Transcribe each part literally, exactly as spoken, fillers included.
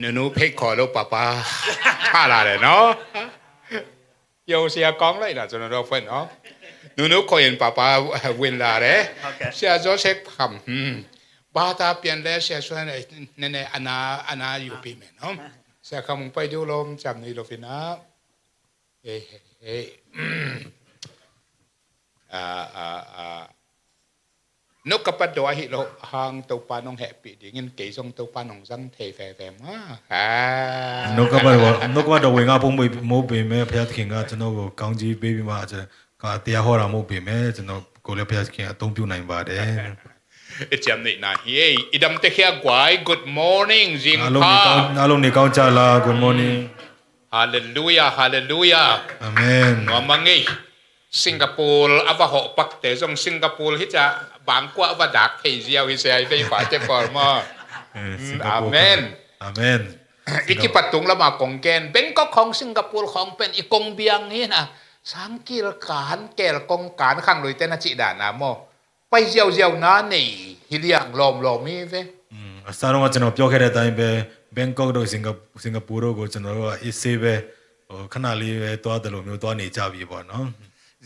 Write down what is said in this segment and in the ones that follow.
နူနူဖိတ်ခေါ်လို့ ပါပါ ဖတ်လာတယ်နော်။ ယုံဆရာကောင်းလိုက်တာ ကျွန်တော်တို့အဖွဲ့နော်။ နူနူခေါ်ရင် ပါပါ ဝင်လာတယ်။ ဟုတ်ကဲ့။ ဆရာဇော်ဆက်ခမ် ဟွန်း ဘာသာပြန်လဲ ဆရာဆွမ်း နည်းနည်း အနား အနားယူပေးမယ်နော်။ ဆရာခမ် ပိုက်ဒိုးလုံး ကြံနေလို့ ဖြစ်နော်။ ဟေး ဟေး ဟေး အာ အာ အာ နှုတ်ကပတ်တော် အဟိလို့ ဟန် Topa nong hehpih dingin, kei zong Topa nong zang thei veve maw. အာ နှုတ်ကပတ်တော် နှုတ်ကပတ်တော်ဝင်ငါဖို့ မဟုတ်ပေမဲ့ ဘုရားသခင်က ကျွန်တော်ကို ကောင်းကြီးပေးပြီးမှ ကျွန်တော်က တရားဟောတာ မဟုတ်ပေမဲ့ ကျွန်တော်ကိုလည်း ဘုရားသခင် အသုံးပြုနိုင်ပါတယ်။ I ciam neih na hi ei. I dam te khia guai. Good morning, zing အားလုံးနေကောင်း pha. အားလုံးနေကောင်းကြလား။ Good morning. Hallelujah, hallelujah. Amen. Nuam a ngei. Singapore a va hawh pakte zong, Singapore hi ca, bangkua a va dak thei ziau hi se ai vei pate pawl maw. Eh, Singapore. Amen. Amen. I kipat tung lama kong gen. Bangkok khawng, Singapore khawng pen i kong biang hi na. Sangkil kan, kel kong kan, khang lui te na cih dan a maw. Pai ziauziau na nei hi liang lawmlawm hi ve. อืม အစတုန်းက ကျွန်တော်ပြောခဲ့တဲ့အတိုင်းပဲ ဘန်ကောက်တို့ စင်ကာ စင်ကာပူတို့ကို ကျွန်တော်တို့က အေးဆေးပဲ ဟို ခဏလေးပဲ သွားသလိုမျိုး သွားနေကြပြီပေါ့နော်။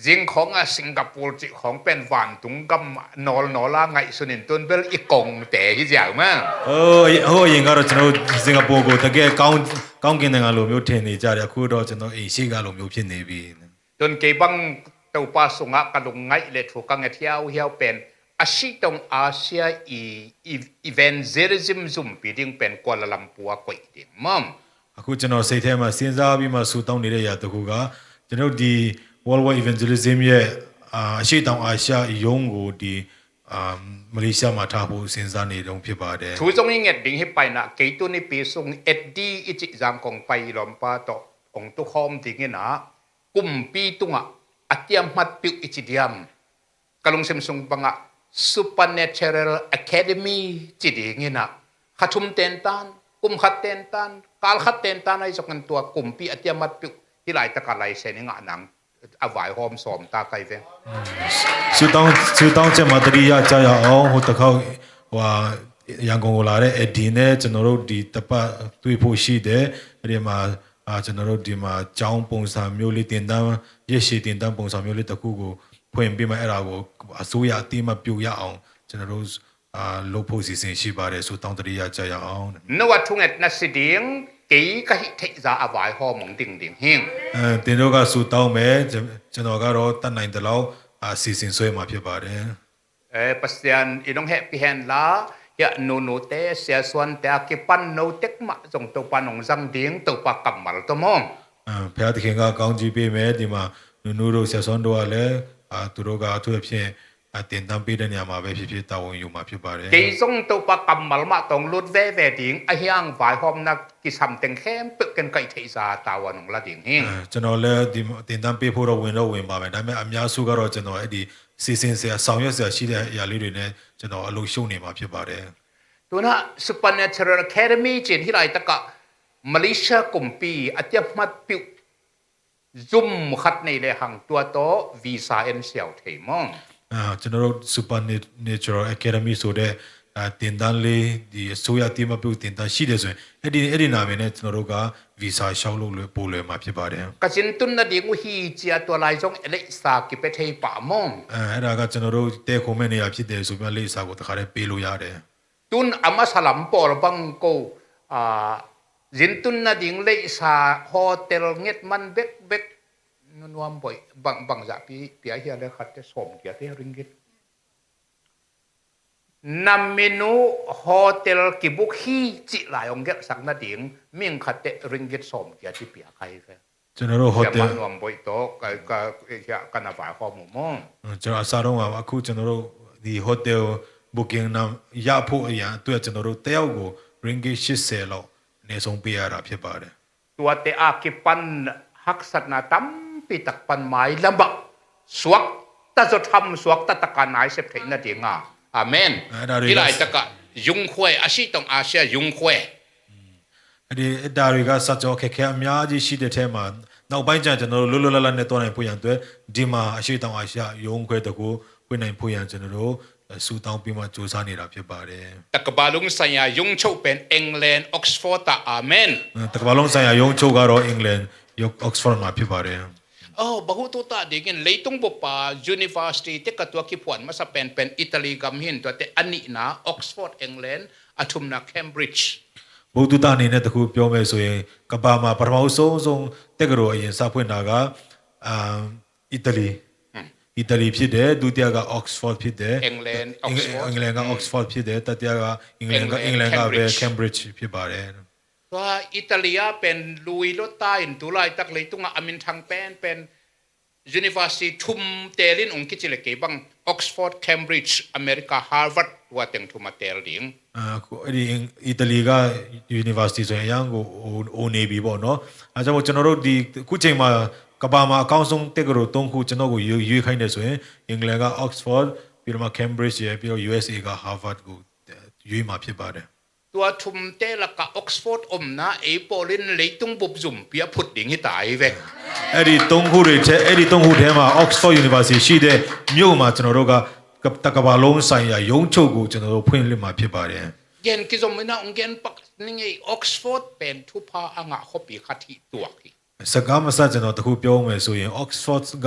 Zing khawng a Singapore cih khawng pen vantung gam nawlnawl a ngaihsun in, tun bel i kongte hi ziau maw. ဟိုး ဟိုးအရင်ကတော့ ကျွန်တော်တို့ စင်ကာပူကို တကယ့်ကောင်း ကောင်းကင်နိုင်ငံလိုမျိုး ထင်နေကြတယ်။ အခုတော့ ကျွန်တော် အိမ်ရှိကလိုမျိုး ဖြစ်နေပြီ။ Tun kei bang Topa sungah ka lungngaih le thu ka nget hiauhiau pen, a sitong Asia i, i evangelism zumpi ding pen Kuala Lumpur a koih ding maw. အခုကျွန်တော်စိတ်ထဲမှာ စဉ်းစားပြီးမှ ဆုတောင်းနေတဲ့အရာတစ်ခုက ကျွန်တော်ဒီ Worldwide Evangelism ရဲ့ အာ အရှေ့တောင်အာရှရုံးကို ဒီ အာ မလေးရှားမှာ ထားဖို့ စဉ်းစားနေတုန်း ဖြစ်ပါတယ်။ Thu zong i nget ding hi paina, kei tuni pi sung Eddi i cih zang kong pai lawmpa tawh ong tukhawm dingin ah, kumpi tungah a tiamhmat piuh i ci diam, ka lungsim sung bangah Supernatural Academy ci dingin ah, kha thum tentan, kum khat tentan, kal khat tentan ahi zongin tua kumpi a tiamhmat piuh hi laitakah laisen i ngah nang a vaihawm sawm ta kai ve. ဆုတောင်း ဆုတောင်းချက်မှာ သတိရကြရအောင်။ ဟိုတစ်ခေါက် ဟိုဟာ ရန်ကုန်ကိုလာတဲ့ Eddi နဲ့ ကျွန်တော်တို့ ဒီတစ်ပတ် တွေ့ဖို့ရှိတယ်။ အဲ့ဒီမှာ အာ ကျွန်တော်တို့ ဒီမှာ ကျောင်းပုံစံမျိုးလေး သင်တန်း ရက်ရှည်သင်တန်းပုံစံမျိုးလေးတစ်ခုကို ဖွင့်ပြီးမှ အဲ့ဒါကို အစိုးရ အသိအမှတ်ပြုရအောင် ကျွန်တော်တို့ အာ လုပ်ဖို့ စီစဉ်ရှိပါတယ်။ ဆုတောင်း သတိရကြရအောင်။ Noah thungetna si ding, kei ka hih theihza a vaihawm ong ding ding hing. အဲ သင်တို့က ဆုတောင်းမယ်။ ကျွန် ကျွန်တော်ကတော့ တတ်နိုင်သလောက် အာ စီစဉ်ဆွဲမှာ ဖြစ်ပါတယ်။ Eh, Pasian in ong hehpih hen la, hiah nunute, siasuante a kipan notek mah zong Topa nong zang ding, Topa kammal tawh maw. အာ ဘုရားသခင်က ကောင်းချီးပေးမယ်။ ဒီမှာ နူနူတို့ ဆရာဆွမ်းတို့ကလည်း အာ သူတို့က အထူးသဖြင့် အာ သင်တန်းပေးတဲ့နေရာမှာပဲဖြစ်ဖြစ် တာဝန်ယူမှာဖြစ်ပါတယ်။ Kei zong Topa kammal mah tawh lut veve ding, a hiang vaihawmna kisam teng khempeuh ken ka hih theihza tavuan ong la ding hing. အဲ ကျွန်တော်လည်း ဒီ သင်တန်းပေးဖို့တော့ ဝင်တော့ဝင်ပါမယ်။ ဒါပေမဲ့ အများစုကတော့ ကျွန်တော် အဲ့ဒီ စီစဉ်စရာ ဆောင်ရွက်စရာရှိတဲ့အရာလေးတွေနဲ့ ကျွန်တော် အလုပ်ရှုပ်နေမှာဖြစ်ပါတယ်။ Tuna Supernatural Academy ci-in hih laitakah Malaysia kumpi a tiamhmat piuh zum khat nei le hang tua tawh visa en siau thei maw. အာ ကျွန်တော်တို့ Supernatural Academy ဆိုတဲ့ အာ သင်တန်းလေး ဒီအစိုးရ အသိအမှတ်ပြုသင်တန်း ရှိတယ်ဆိုရင် အဲ့ဒီ အဲ့ဒီနာမည်နဲ့ ကျွန်တော်တို့က visa လျှောက်လို့လွယ် ပိုလွယ်မှာဖြစ်ပါတယ်။ Ka zintun nading uh hi ci-a tua lai zong leisa kipia thei pah maw. အဲ အဲ့ဒါက ကျွန်တော်တို့ တည်းခိုမဲ့နေရာဖြစ်တယ်ဆိုပြီး leisa ကို တခါတည်းပေးလို့ရတယ်။ Tun a masa lam pawl bang ko, ah, zintun nading leisa hotel nget man bekbek, Nu Nuam Boih, bang, bangzah pi, pia hia le khat te, sawm kia te ringgit. Na min uh hotel kibook hi cih lai ong gelhsak nading, mihing khat te ringgit sawm kia ci pia ka hi ve. ကျွန်တော်တို့ hotel Siamah Nuam Boih tawh ka, ka, ka, ka na vaihawm uh maw. ကျွန်တော် အစတုန်းက အခု ကျွန်တော်တို့ ဒီ hotel booking ရဖို့အရန်အတွက် ကျွန်တော်တို့ တစ်ယောက်ကို ringgit ရှစ်ဆယ်လောက် အနည်းဆုံး ပေးရတာဖြစ်ပါတယ်။ Tuate a kipan haksatna tampi tak pan mailamah suakta zawtham, suakta taka nai sep theih nadinga. Amen. အဲ ဒါတွေက Hih laitakah Yungkhwe, a sitong Asia Yungkhwe. အဲ့ဒီ အဲ့ဒါတွေက စကြောအခက်အခဲ အများကြီးရှိတဲ့ထဲမှာ နောက်ပိုင်းကျရင် ကျွန်တော်တို့ လွတ်လွတ်လပ်လပ်နဲ့ သွားနိုင်ဖို့ရန်အတွက် ဒီမှာ အရှေ့တောင်အာရှ ရုံးခွဲတစ်ခု ဖွင့်နိုင်ဖို့ရန် ကျွန်တော်တို့ ဆုတောင်းပြီးမှကြိုးစားနေတာဖြစ်ပါတယ်။ တကမ္ဘာလုံးဆိုင်ရာရုံးချုပ်ပင် England Oxford တာ Amen. အဲ၊ တစ်ကမ္ဘာလုံးဆိုင်ရာရုံးချုပ်ကတော့ England ရုံး Oxford မှာဖြစ်ပါတယ်။ Oh, bahututa dingin leitung bup a university te ka tua kiphuan masa penpen Italy gam hin, tuate a nihna Oxford, England, a thumna Cambridge. ဘုသူတအနေနဲ့တစ်ခုပြောမယ်ဆိုရင်ကမ္ဘာမှာပထမဆုံးဆုံးတက္ကသိုလ်အရင်စဖွင့်တာကအာ Italy, Italy ဖြစ်တယ်။ ဒုတိယက Oxford ဖြစ်တယ်။ England, Oxford. England က Oxford ဖြစ်တယ်။ တတိယက England က England England ကပဲ Cambridge. Cambridge ဖြစ်ပါတယ်။ Tua Italy a pen lui lo ta in tulai tak leitung a a minthang penpen university thum tel in ong kici le kei bang Oxford, Cambridge, America, Harvard, tua teng thum a tel ding. အာ၊ ခု၊ အဲ့ဒီ Eng- Italy က university ဆိုရင်အရမ်းကိုအိုအိုနေပြီပေါ့နော်။ အဲဒါကြောင့်မို့ကျွန်တော်တို့ဒီအခုချိန်မှာကမ္ဘာမှာအကောင်းဆုံးတက္ကသိုလ်သုံးခုကျွန်တော်ကိုရွေးရွေးခိုင်းတယ်ဆိုရင် England က Oxford ပြီးတော့မှ Cambridge ရယ်၊ ပြီးတော့ USA က Harvard ကိုရွေးမှာဖြစ်ပါတယ်။ Tua thumte laka Oxford omna ei pawlin leitung bup zumpi a phut ding hi ta ei ve. အဲ့ဒီသုံးခုတွေထဲအဲ့ဒီသုံးခုထဲမှာ Oxford University ရှိတဲ့မြို့မှာကျွန်တော်တို့ကက- တစ်ကမ္ဘာလုံးဆိုင်ရာရုံးချုပ်ကိုကျွန်တော်တို့ဖွင့်လှစ်မှာဖြစ်ပါတယ်။ Gen kizom ina ong gen pak ning ei Oxford pen thupha a ngah khopi khat hi tuak hi. စကားမစကျွန်တော်တခုပြောမယ်ဆိုရင် Oxford က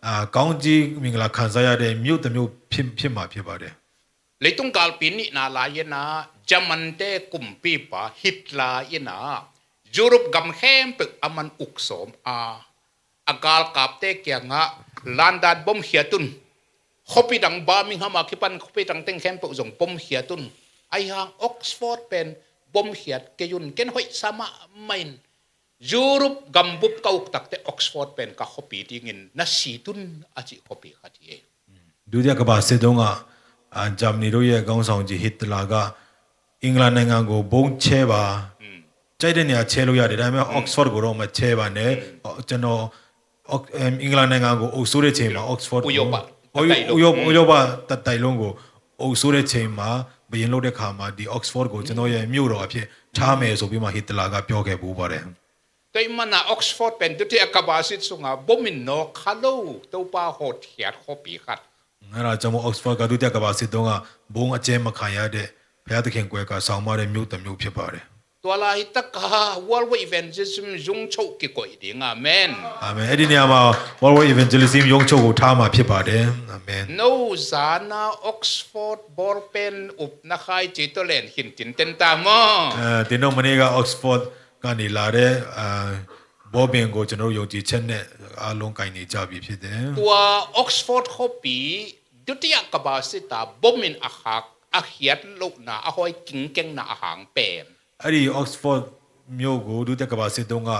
အာကောင်းကြီးမင်္ဂလာခံစားရတဲ့မြို့တစ်မြို့ဖြစ်ဖြစ်မှာဖြစ်ပါတယ်။ Leitung galpi nihna lai ina German te kumpipa Hitler ina Europe gam khempeuh a man uk sawm a, a galkapte kiangah London bom khiat un, khuapi dang Birmingham a kipan khuapi dang teng khempeuh zong bom khiat un. Ahi hang Oxford pen bom khiat kei un, ken hoih sa mahmah in Europe gambup ka uk takte Oxford pen ka khuapi dingin na sit un a cih khuapi khat hi ei. ဒုတိယကမ္ဘာစစ်တုန်းကအာဂျာမနီတို့ရဲ့ခေါင်းဆောင်ကြီးဟစ်တလာကအင်္ဂလန်နိုင်ငံကိုဘုံချဲပါကြိုက်တဲ့နေရာချဲလို့ရတယ်ဒါပေမဲ့ Oxford ကိုတော့မချဲပါနဲ့ကျွန်တော်အင်္ဂလန်နိုင်ငံကိုအုပ်စိုးတဲ့ချိန်မှာ Oxford ကိုဥရောပဥရောပဥရောပတတိုက်လုံးကိုအုပ်စိုးတဲ့ချိန်မှာဘယင်လုပ်တဲ့ခါမှာဒီ Oxford ကိုကျွန်တော်ရဲ့မြို့တော်အဖြစ်ထားမယ်ဆိုပြီးမှဟစ်တလာကပြောခဲ့ပူပါတယ်။ Tua ahih manin Oxford pen ဒုတိယကမ္ဘာစစ် sungah bom in nawk kha lo Topa hotkhiat khuapi khat. အဲဒါကြောင့်မို့ Oxford ကဒုတိယကမ္ဘာစစ်တုန်းကဘုံအကျဲမခံရတဲ့ဘုရားသခင်ကိုယ်ကဆောင်မတဲ့မြို့တစ်မြို့ဖြစ်ပါတယ်။ Tua lai hi taka World War Evangelism ရုံးချုပ် kikoih ding. Amen. Amen. အဲ့ဒီနေရာမှာ World War Evangelism ရုံးချုပ်ကိုထားမှာဖြစ်ပါတယ်။ Amen. No zana Oxford ballpen upna khai ci tawh len khin tinten ta maw? အဲ၊ သင်တို့မနေ့က Oxford ကနေလာတဲ့အာဘောပင်ကိုကျွန်တော်တို့ယုံကြည်ချက်နဲ့အားလုံးကိုင်နေကြပြီဖြစ်တယ်။ Tua Oxford khuapi ဒုတိယကမ္ဘာစစ် a bom in a khak a khiat lohna a hawi kingkengna a hang pen. အဲ့ဒီ Oxford မြို့ကိုဒုတိယကမ္ဘာစစ်တုန်းက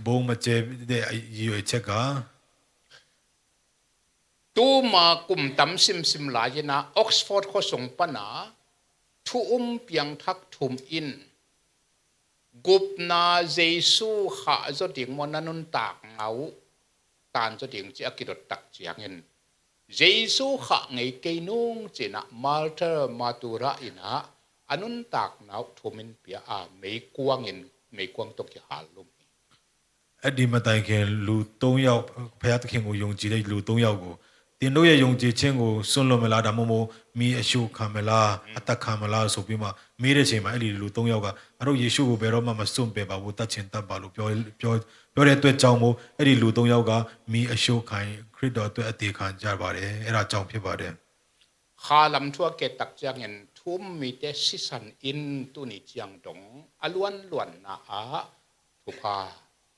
ဘုံမကျဲတဲ့အရွယ်ချက်က Tuma kum tam simsim lai ina Oxford khuasung pana thu um piangthak thum in gupna Jesu khah zaw ding maw na nuntakna uh tan zaw ding ci a kidot tak ciangin Jesu khah ngei kei nung cina Martyr Martura ina a nuntakna uh thum in pia a meikuangin meikuang tawh kihal lum hi. အဲ့ဒီမတိုင်ခင်လူသုံးယောက်ဘုရားသခင်ကိုယုံကြည်တဲ့လူသုံးယောက်ကိုသင်တို့ရဲ့ယုံကြည်ခြင်းကိုစွန့်လွှတ်မလားဒါမှမဟုတ်မီးအရှို့ခံမလားအသက်ခံမလားဆိုပြီးမှမေးတဲ့အချိန်မှာအဲ့ဒီလူသုံးယောက်ကငါတို့ယေရှုကိုဘယ်တော့မှမစွန့်ပယ်ပါဘူးသတ်ချင်သတ်ပါလို့ပြောပြောပြောတဲ့အတွက်ကြောင့်မို့အဲ့ဒီလူသုံးယောက်ကမီးအရှို့ခံခရစ်တော်အတွက်အသေးခံကြပါတယ်အဲ့ဒါကြောင့်ဖြစ်ပါတယ်။ Kha lam thu a ke tak ciangin thu um mite sisan in tuni ciang dong a luanluanna ah thupha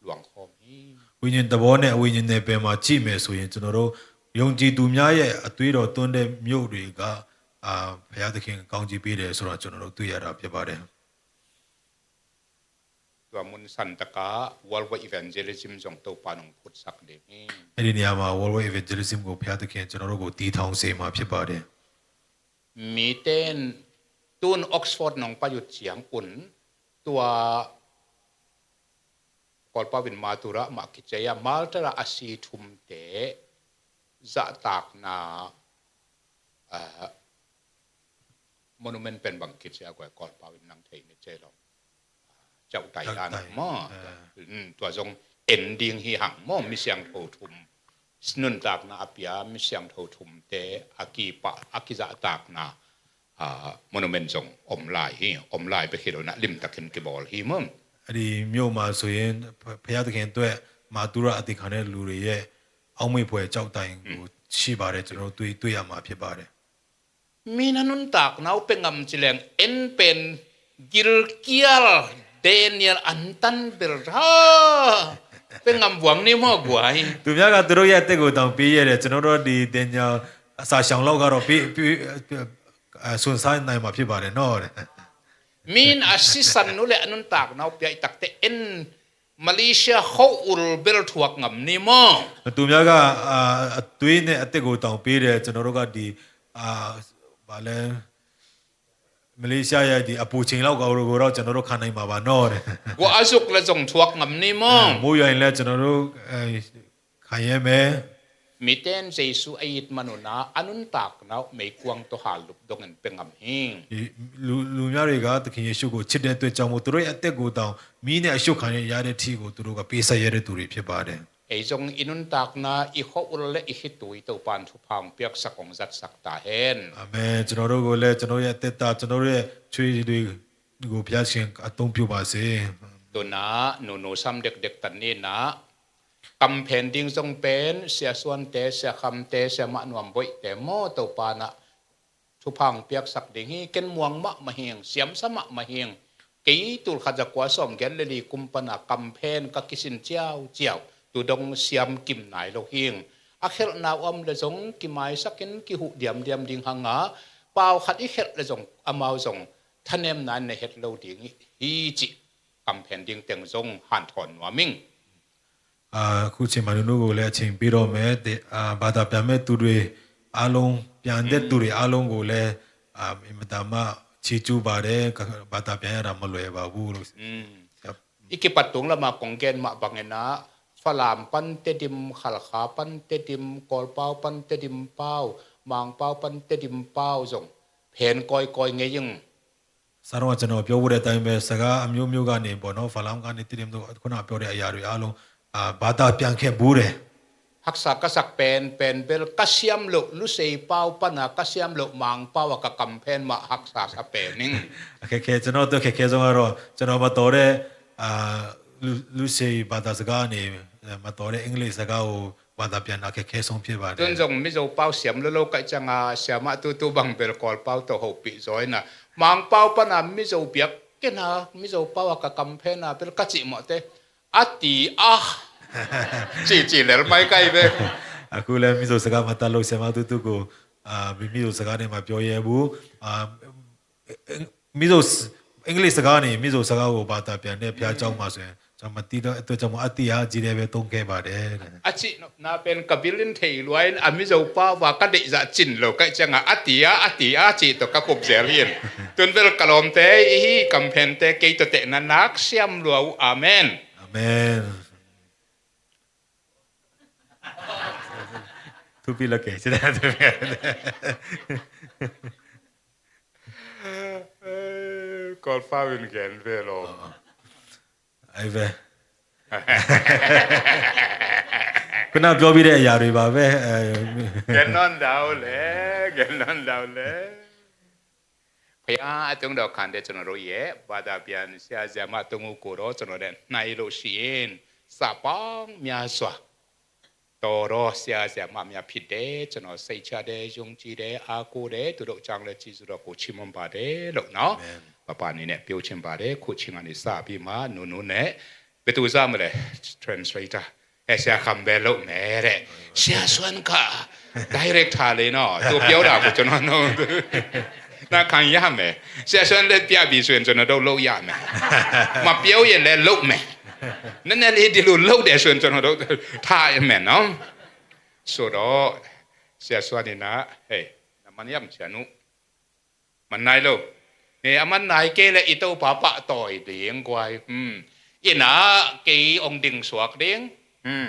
luang khawm hi. ဝိညာဉ်သဘောနဲ့အဝိညာဉ်နယ်ပယ်မှာကြည့်မယ်ဆိုရင်ကျွန်တော်တို့ယုံကြည်သူများရဲ့အသွေးတော်သွန်းတဲ့မြို့တွေကအာဘုရားသခင်ကောင်းကြီးပေးတယ်ဆိုတာကျွန်တော်တို့တွေ့ရတာဖြစ်ပါတယ်။ Tua mun santaka World War Evangelism zong Topa nong phutsak ding hi. အဲ့ဒီနေရာမှာ World War Evangelism ကိုဘုရားသခင်ကျွန်တော်တို့ကိုတည်ထောင်စေမှာဖြစ်ပါတယ်။ Miten tun Oxford nong pai uh ciang un tua Kawlpau in Martyr ah mah kicei a Martyr ah a si thumte zahtakna ah monument pen bang kicei a guai Kawlpau in nang thei ni cei lo. Cauh tai dan maw? Tua zong ending hi hang maw misiang tho thum. nuntakna a pia mi siangtho thumte a kipah, a kizahtakna, ah, monument zong om lai hi, om lai bek hi lo in ah limtakin kibawl hi maw. Adi myo ma suyin, ဘုရားသခင်အတွက် မသူရအသင်္ခါနဲ့လူတွေရဲ့ အောက်မေ့ဖွယ်ကျောက်တိုင်ကို ရှိပါတယ်။ ကျွန်တော်တို့တွေ့တွေ့ရမှာဖြစ်ပါတယ်။ Min a nuntakna uh pia ngam ci leng en pen gilkial Daniel an tan bel ra pia ngam vuang ni maw guai. သူများကသူတို့ရဲ့အသက်ကိုတောင်ပေးရတယ်။ ကျွန်တော်တို့ဒီ Daniel အစာရှောင်လောက်ကတော့ပေးပေးအဲစွန့်စားနိုင်မှာဖြစ်ပါတယ်နော်။ Min a sisan nu le a nuntakna uh pia i takte en Malaysia kho ul bel thuak ngam ni maw. သူများကအာအသွေးနဲ့အသက်ကိုတောင်ပေးတယ်။ ကျွန်တော်တို့ကဒီအာဗာလဲမလေးရှားရဲ့ဒီအပူချိန်လောက်ကိုတော့ကျွန်တော်တို့ခံနိုင်မှာပါနော်။ Gua a zuk le zong thuak ngam ni maw. မိုးရွာရင်လည်းကျွန်တော်တို့အဲခံရမယ်။ Miten Jesu a it manuna a nuntakna uh meikuang tawh hallup dongin pia ngam hi. ဒီလူလူများတွေကသခင်ယေရှုကိုချစ်တဲ့အတွက်ကြောင့်မို့သူတို့ရဲ့အသက်ကိုတောင်မီးနဲ့အရှို့ခံရတဲ့အထိကိုသူတို့ကပေးဆက်ရတဲ့သူတွေဖြစ်ပါတယ်။ Ei zong i nuntakna i kho ul le i khitui Topan thupha hong piaksak hong zatsak ta hen. Amen. ကျွန်တော်တို့ကိုလည်းကျွန်တော်ရဲ့အသက်တာကျွန်တော်ရဲ့ချွေးတွေကိုဘုရားရှင်အသုံးပြုပါစေ။ Tuna nunu sam dekdek tan ni na kamphen ding zong pen Sia Suante, Sia Khamte, Sia Mah Nuam Boihte maw Topan ah thupha hong piaksak ding hi. Ken muang mahmah hing, siamsa mahmah hing. Kei tulkhat zakua sawmgiat le li kum pana kamphen ka kisin ciauciau. Tudong siam kim nai lo hing. A khelhna uh om le zong kimaisakin kihuh diamdiam ding hanga pau khat i khelh le zong amau zong thanemna in na het lo ding hi cih kamphen ding teng zong hanthawn nuam ing. အာအခုချိန်မှာနူနူကိုလည်းအချိန်ပေးတော့မယ်တဲ့အာဘာသာပြန်မဲ့သူတွေအားလုံးပြန်တဲ့သူတွေအားလုံးကိုလည်းအာအင်မတန်မှချီးကျူးပါတယ်ကဘာသာပြန်ရတာမလွယ်ပါဘူးလို့ I kipat tung lama kong gen mah bangin ah Falam pan Tedim, Khalkha pan Tedim, Kawlpau pan Tedim pau, Mangpau pan Tedim pau zong phen kawikawi ngei ing. စားတော့ကျွန်တော်ပြောဖို့တဲ့အတိုင်းပဲစကားအမျိုးမျိုးကနေပေါ့နော်ဖလမ်ကနေတည်တယ်တို့ခုနပြောတဲ့အရာတွေအားလုံးအာဘာသာပြန်ခဲ့ဘူးတယ် Haksa ka sak pen pen bel ka siam loh Lusei pau pana ka siam loh Mangpau a ka kamphen mah haksa sa pen ing. အခက်ခဲကျွန်တော်တို့အခက်ခဲဆုံးကတော့ကျွန်တော်မတော်တဲ့အာလူလူစေဘာသာစကားကနေမတော်တဲ့အင်္ဂလိပ်စကားကို ဘာသာပြန်တာခက်ခဲဆုံးဖြစ်ပါတယ်။ Tun zong Mizo pau siam lolo kai cianga siama tutu bang bel Kawlpau tawh hopih zaw ina Mangpau pana Mizo biak kena Mizo pau a ka kamphen a bel ka cih mawhte a ti a ci ci lel mai kai ve. အခုလည်း Mizo စကားမှာတတ်လို့ဆရာမတူတူကိုအာ Mizo စကားနဲ့မှပြောရဲဘူးအာ Mizo English စကားကနေ Mizo စကားကိုဘာသာပြန်တဲ့ဘုရားကျောင်းမှာဆိုရင်ကျွန်တော်မသိတော့အတွက်ကြောင့်မို့အတိအကျကြီးတယ်ပဲသုံးခဲ့ပါတယ်တဲ့ A cih nopna pen ka bil in thei luai in a Mizo pau va ka deihzah cin lo kai cianga a ti a a ti a cih tawh ka kup zel hi in. Tun bel ka lawmte i hi kamphente kei tawh tehna nak siam lua uh. Amen. Amen. Thupi lo kei. Kawlpau in gen ve lo. Ai ve. ခုနပြောပြီးတဲ့အရာတွေပါပဲအဲ Gen non dau le, gen non dau le. ဘုရားအတုံးတော်ခံတဲ့ကျွန်တော်တို့ရဲ့ဘာသာပြန်ဆရာဆရာမသုံးဦးကိုတော့ကျွန်တော်နဲ့နှိုင်းလို့ရှိရင်စာပေါင်းများစွာ တော်တော်ဆရာဆရာမများဖြစ်တယ်ကျွန်တော်စိတ်ချတယ်ယုံကြည်တယ်အားကိုးတယ်သူတို့ကြောင့်လည်းကျေးဇူးတော်ကိုချီးမွမ်းပါတယ်လို့နော်ပပအနေနဲ့ပြောချင်ပါတယ်ခုချိန်ကနေစပြီးမှနူနူနဲ့ဘယ်သူစမလဲ translator အဲဆရာခံပဲလုပ်မယ်တဲ့ဆရာစွမ်းက director လေးနော်သူပြောတာကိုကျွန်တော်နော်နားခံရမယ်ဆရာစွမ်းလက်ပြပြီးဆိုရင်ကျွန်တော်တို့လုပ်ရမယ်မပြောရင်လည်းလုပ်မယ်နည်းနည်းလေးဒီလိုလုပ်တယ်ဆိုရင်ကျွန်တော်တို့ထားရမယ်နော်ဆိုတော့ဆရာစွမ်းနေနာဟေးနမန်ယမ်ဆရာနုမန်နိုင်လို့နေအမန်နိုင်ကဲလေအီတိုပါပါတော့ဒီရင်ကွာอืมအင်းနာကဲအောင်ဒင်းစွာကဒင်းอืม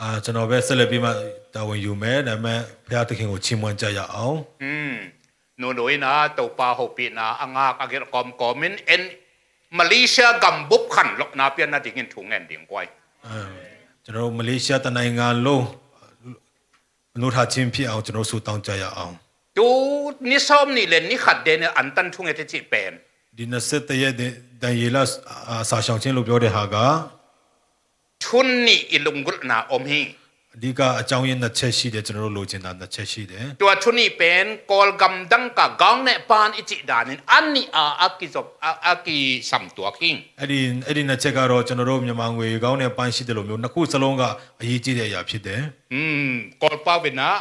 အာကျွန်တော်ပဲဆက်လက်ပြီးမှတာဝန်ယူမယ်ဒါပေမဲ့ဘုရားသခင်ကိုချီးမွမ်းကြရအောင်อืม Nunuina Topa hopihna a ngak a gelh kawmkawmin en Malaysia gambup khanlokna pianna dingin thu ngen ding kuai. ကျွန်တော်တို့မလေးရှားတနိုင်ငံလုံး မနုဿာ်ခြင်းဖြစ်အောင် ကျွန်တော်တို့ ဆုတောင်းကြရအောင်။ Tu ni sawm nih le ni khat Daniel an tan thunget i cih pen, ဒီနှစ်ဆယ့်တစ်ရက် ဒံ- ဒံယေလ အစာရှောင်ခြင်းလို့ ပြောတဲ့ဟာက thu nih i lunggulhna om hi. အဓိက အကြောင်းရင်းနှစ်ချက်ရှိတယ်။ ကျွန်တော်တို့ လိုချင်တာနှစ်ချက်ရှိတယ်။ Tua thu nih pen Kawlgam dang ka gawngneh pan i cih danin a nih a a kizop a, a kisamtuak hi. အဲ့ဒီ- အဲ့ဒီနှစ်ချက်ကတော့ ကျွန်တော်တို့ မြန်မာငွေ ခေါင်းနဲ့ ပန်းရှိသလိုမျိုး နှစ်ခုစလုံးက အရေးကြီးတဲ့အရာဖြစ်တယ်။ Hmm, Kawlpau in ah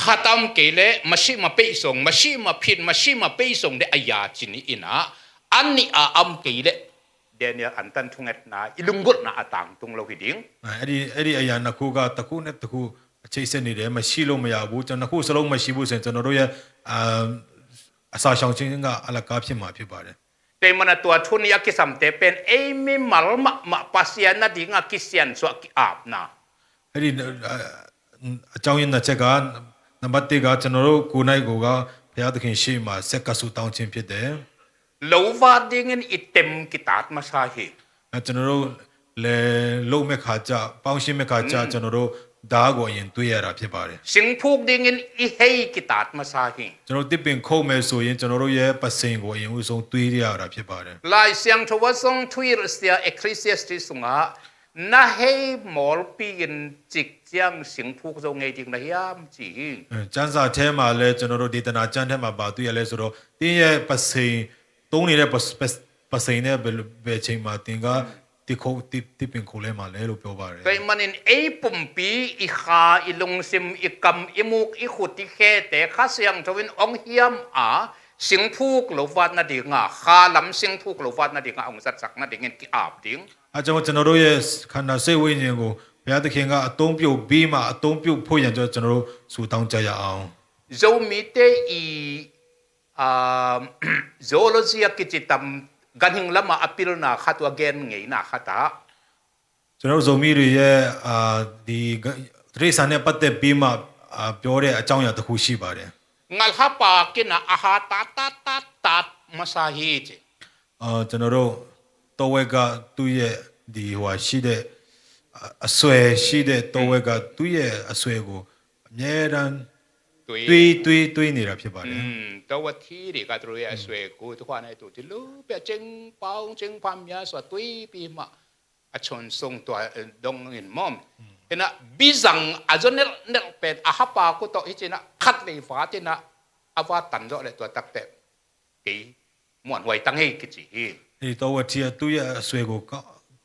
khat a om kei leh မရှိမှ ပိတ်ဆို့၊ မရှိမှ ဖျက်၊ မရှိမှ ပိတ်ဆို့ တဲ့ အရာ ci ni in ah, a nih a om kei leh Daniel an tan thungetna i lunggulhna a tangtung lo hi ding. အဲ့ဒီ- အဲ့ဒီအရာနှစ်ခုက တစ်ခုနဲ့တစ်ခု အချိတ်ဆက်နေတယ်။ မရှိလို့မရဘူး။ ကျွန်တော် နှစ်ခုစလုံးမရှိဘူးဆိုရင် ကျွန်တော်တို့ရဲ့- အာ- အစာရှောင်ခြင်းက အလကားဖြစ်မှာဖြစ်ပါတယ်။ Tua ahih manin tua thu nih a kisamte pen ei mimal mahmah Pasian nadingin kisiansuah ki-apna. အဲ့ဒီ- အာ- အကြောင်းရင်းနှစ်ချက်က နံပါတ်တစ်က ကျွန်တော်တို့ကိုယ်တိုင်ကိုယ်က ဘုရားသခင်ရှေ့မှာ ဆက်ကပ်ဆုတောင်းခြင်းဖြစ်တယ်။ Lo vat dingin i tem kitat masa hi. အဲ- ကျွန်တော်တို့ လယ်လုပ်မဲ့ခါကျ- ပေါင်းရှင်းမဲ့ခါကျ- ကျွန်တော်တို့ ဒါးကို အရင်သွေးရတာဖြစ်ပါတယ်။ Singphuk dingin i hei kitat masa hi. ကျွန်တော်တို့ သစ်ပင်ခုတ်မယ်ဆိုရင် ကျွန်တော်တို့ရဲ့ပုစိန်ကို အရင်ဦးဆုံးသွေးရတာဖြစ်ပါတယ်။ Lai Siangtho ah zong thuhilhsia Ecclesiastes sungah na hei mawlpi in cik ciang singphuk zo ngei ding na hiam, ci hi. အဲ- ကျမ်းစာထဲမှာလည်း ကျွန်တော်တို့ ဒေသနာကျမ်းထဲမှာ ဘာတွေ့ရလဲဆိုတော့ သင်ရဲ့ပုစိန်- သုံးနေတဲ့ပု- ပု- ပုစိန်နဲ့ ဘယ်- ဘယ်အချိန်မှာ သင်က သစ်ခုတ်- သစ်- သစ်ပင်ခုတ်လဲမှာလဲလို့ ပြောပါတယ်။ Tua ahih manin ei pumpi i kha, i lungsim, i kam, i muk, i khut, i khete Kha Siangtho in hong hiam a, singphuk lo vat nadingin, kha lam singphuk lo vat nadingin hong zatsak nadingin ki-ap ding. အဲ- ကျွန်တော်- ကျွန်တော်တို့ရဲ့ ခန္ဓာစိတ်ဝိညာဉ်ကို ဘုရားသခင်က အသုံးပြုပြီးမှ အသုံးပြုဖို့ရန်အတွက် ကျွန်တော်တို့ ဆုတောင်းကြရအောင်။ Zomite i- um, zoology a kici tam, ganhing lama a pilna khat uh a gen ngeina khat ah, ကျွန်တော်တို့ ဇိုမီတွေရဲ့- အာ- ဒီ- တိရစ္ဆာန်နဲ့ပတ်သက်ပြီးမှ- အာ- ပြောတဲ့အကြောင်းအရာတစ်ခုရှိပါတယ်။ Ngal ha pak in ah a ha tat tat tat tat masa hi, ci. အာ- ကျွန်တော်တို့ တောဝက်က သူ့ရဲ့- ဒီ- ဟိုဟာရှိတဲ့- အာ- အဆွဲရှိတဲ့ တောဝက်က သူ့ရဲ့အဆွဲကို အမြဲတမ်း သွေး- သွေး- သွေး- သွေးနေတာဖြစ်ပါတယ်။ Hmm, တောဝက်ထီးတွေက သူတို့ရဲ့အဆွဲကို တစ်ခွက်နဲ့ သူ- ဒီလိုပဲ ကျိန်းပေါင်း- ကျိန်းဖန်များစွာ သွေးပြီးမှ အချွန်ဆုံးသွား- အဲ- ဒုံးရင်မုံ- အဲ- န- bizang a zo nelnel pen a ha pak uh tawh, hi ci in ah, khat lei vat in ah, a vat tan zawh leh tua tak teh kei muanhuai ta ngei, kici hi. ဒီ- ဒီ- တောဝက်ထီးက သူ့ရဲ့အဆွဲကို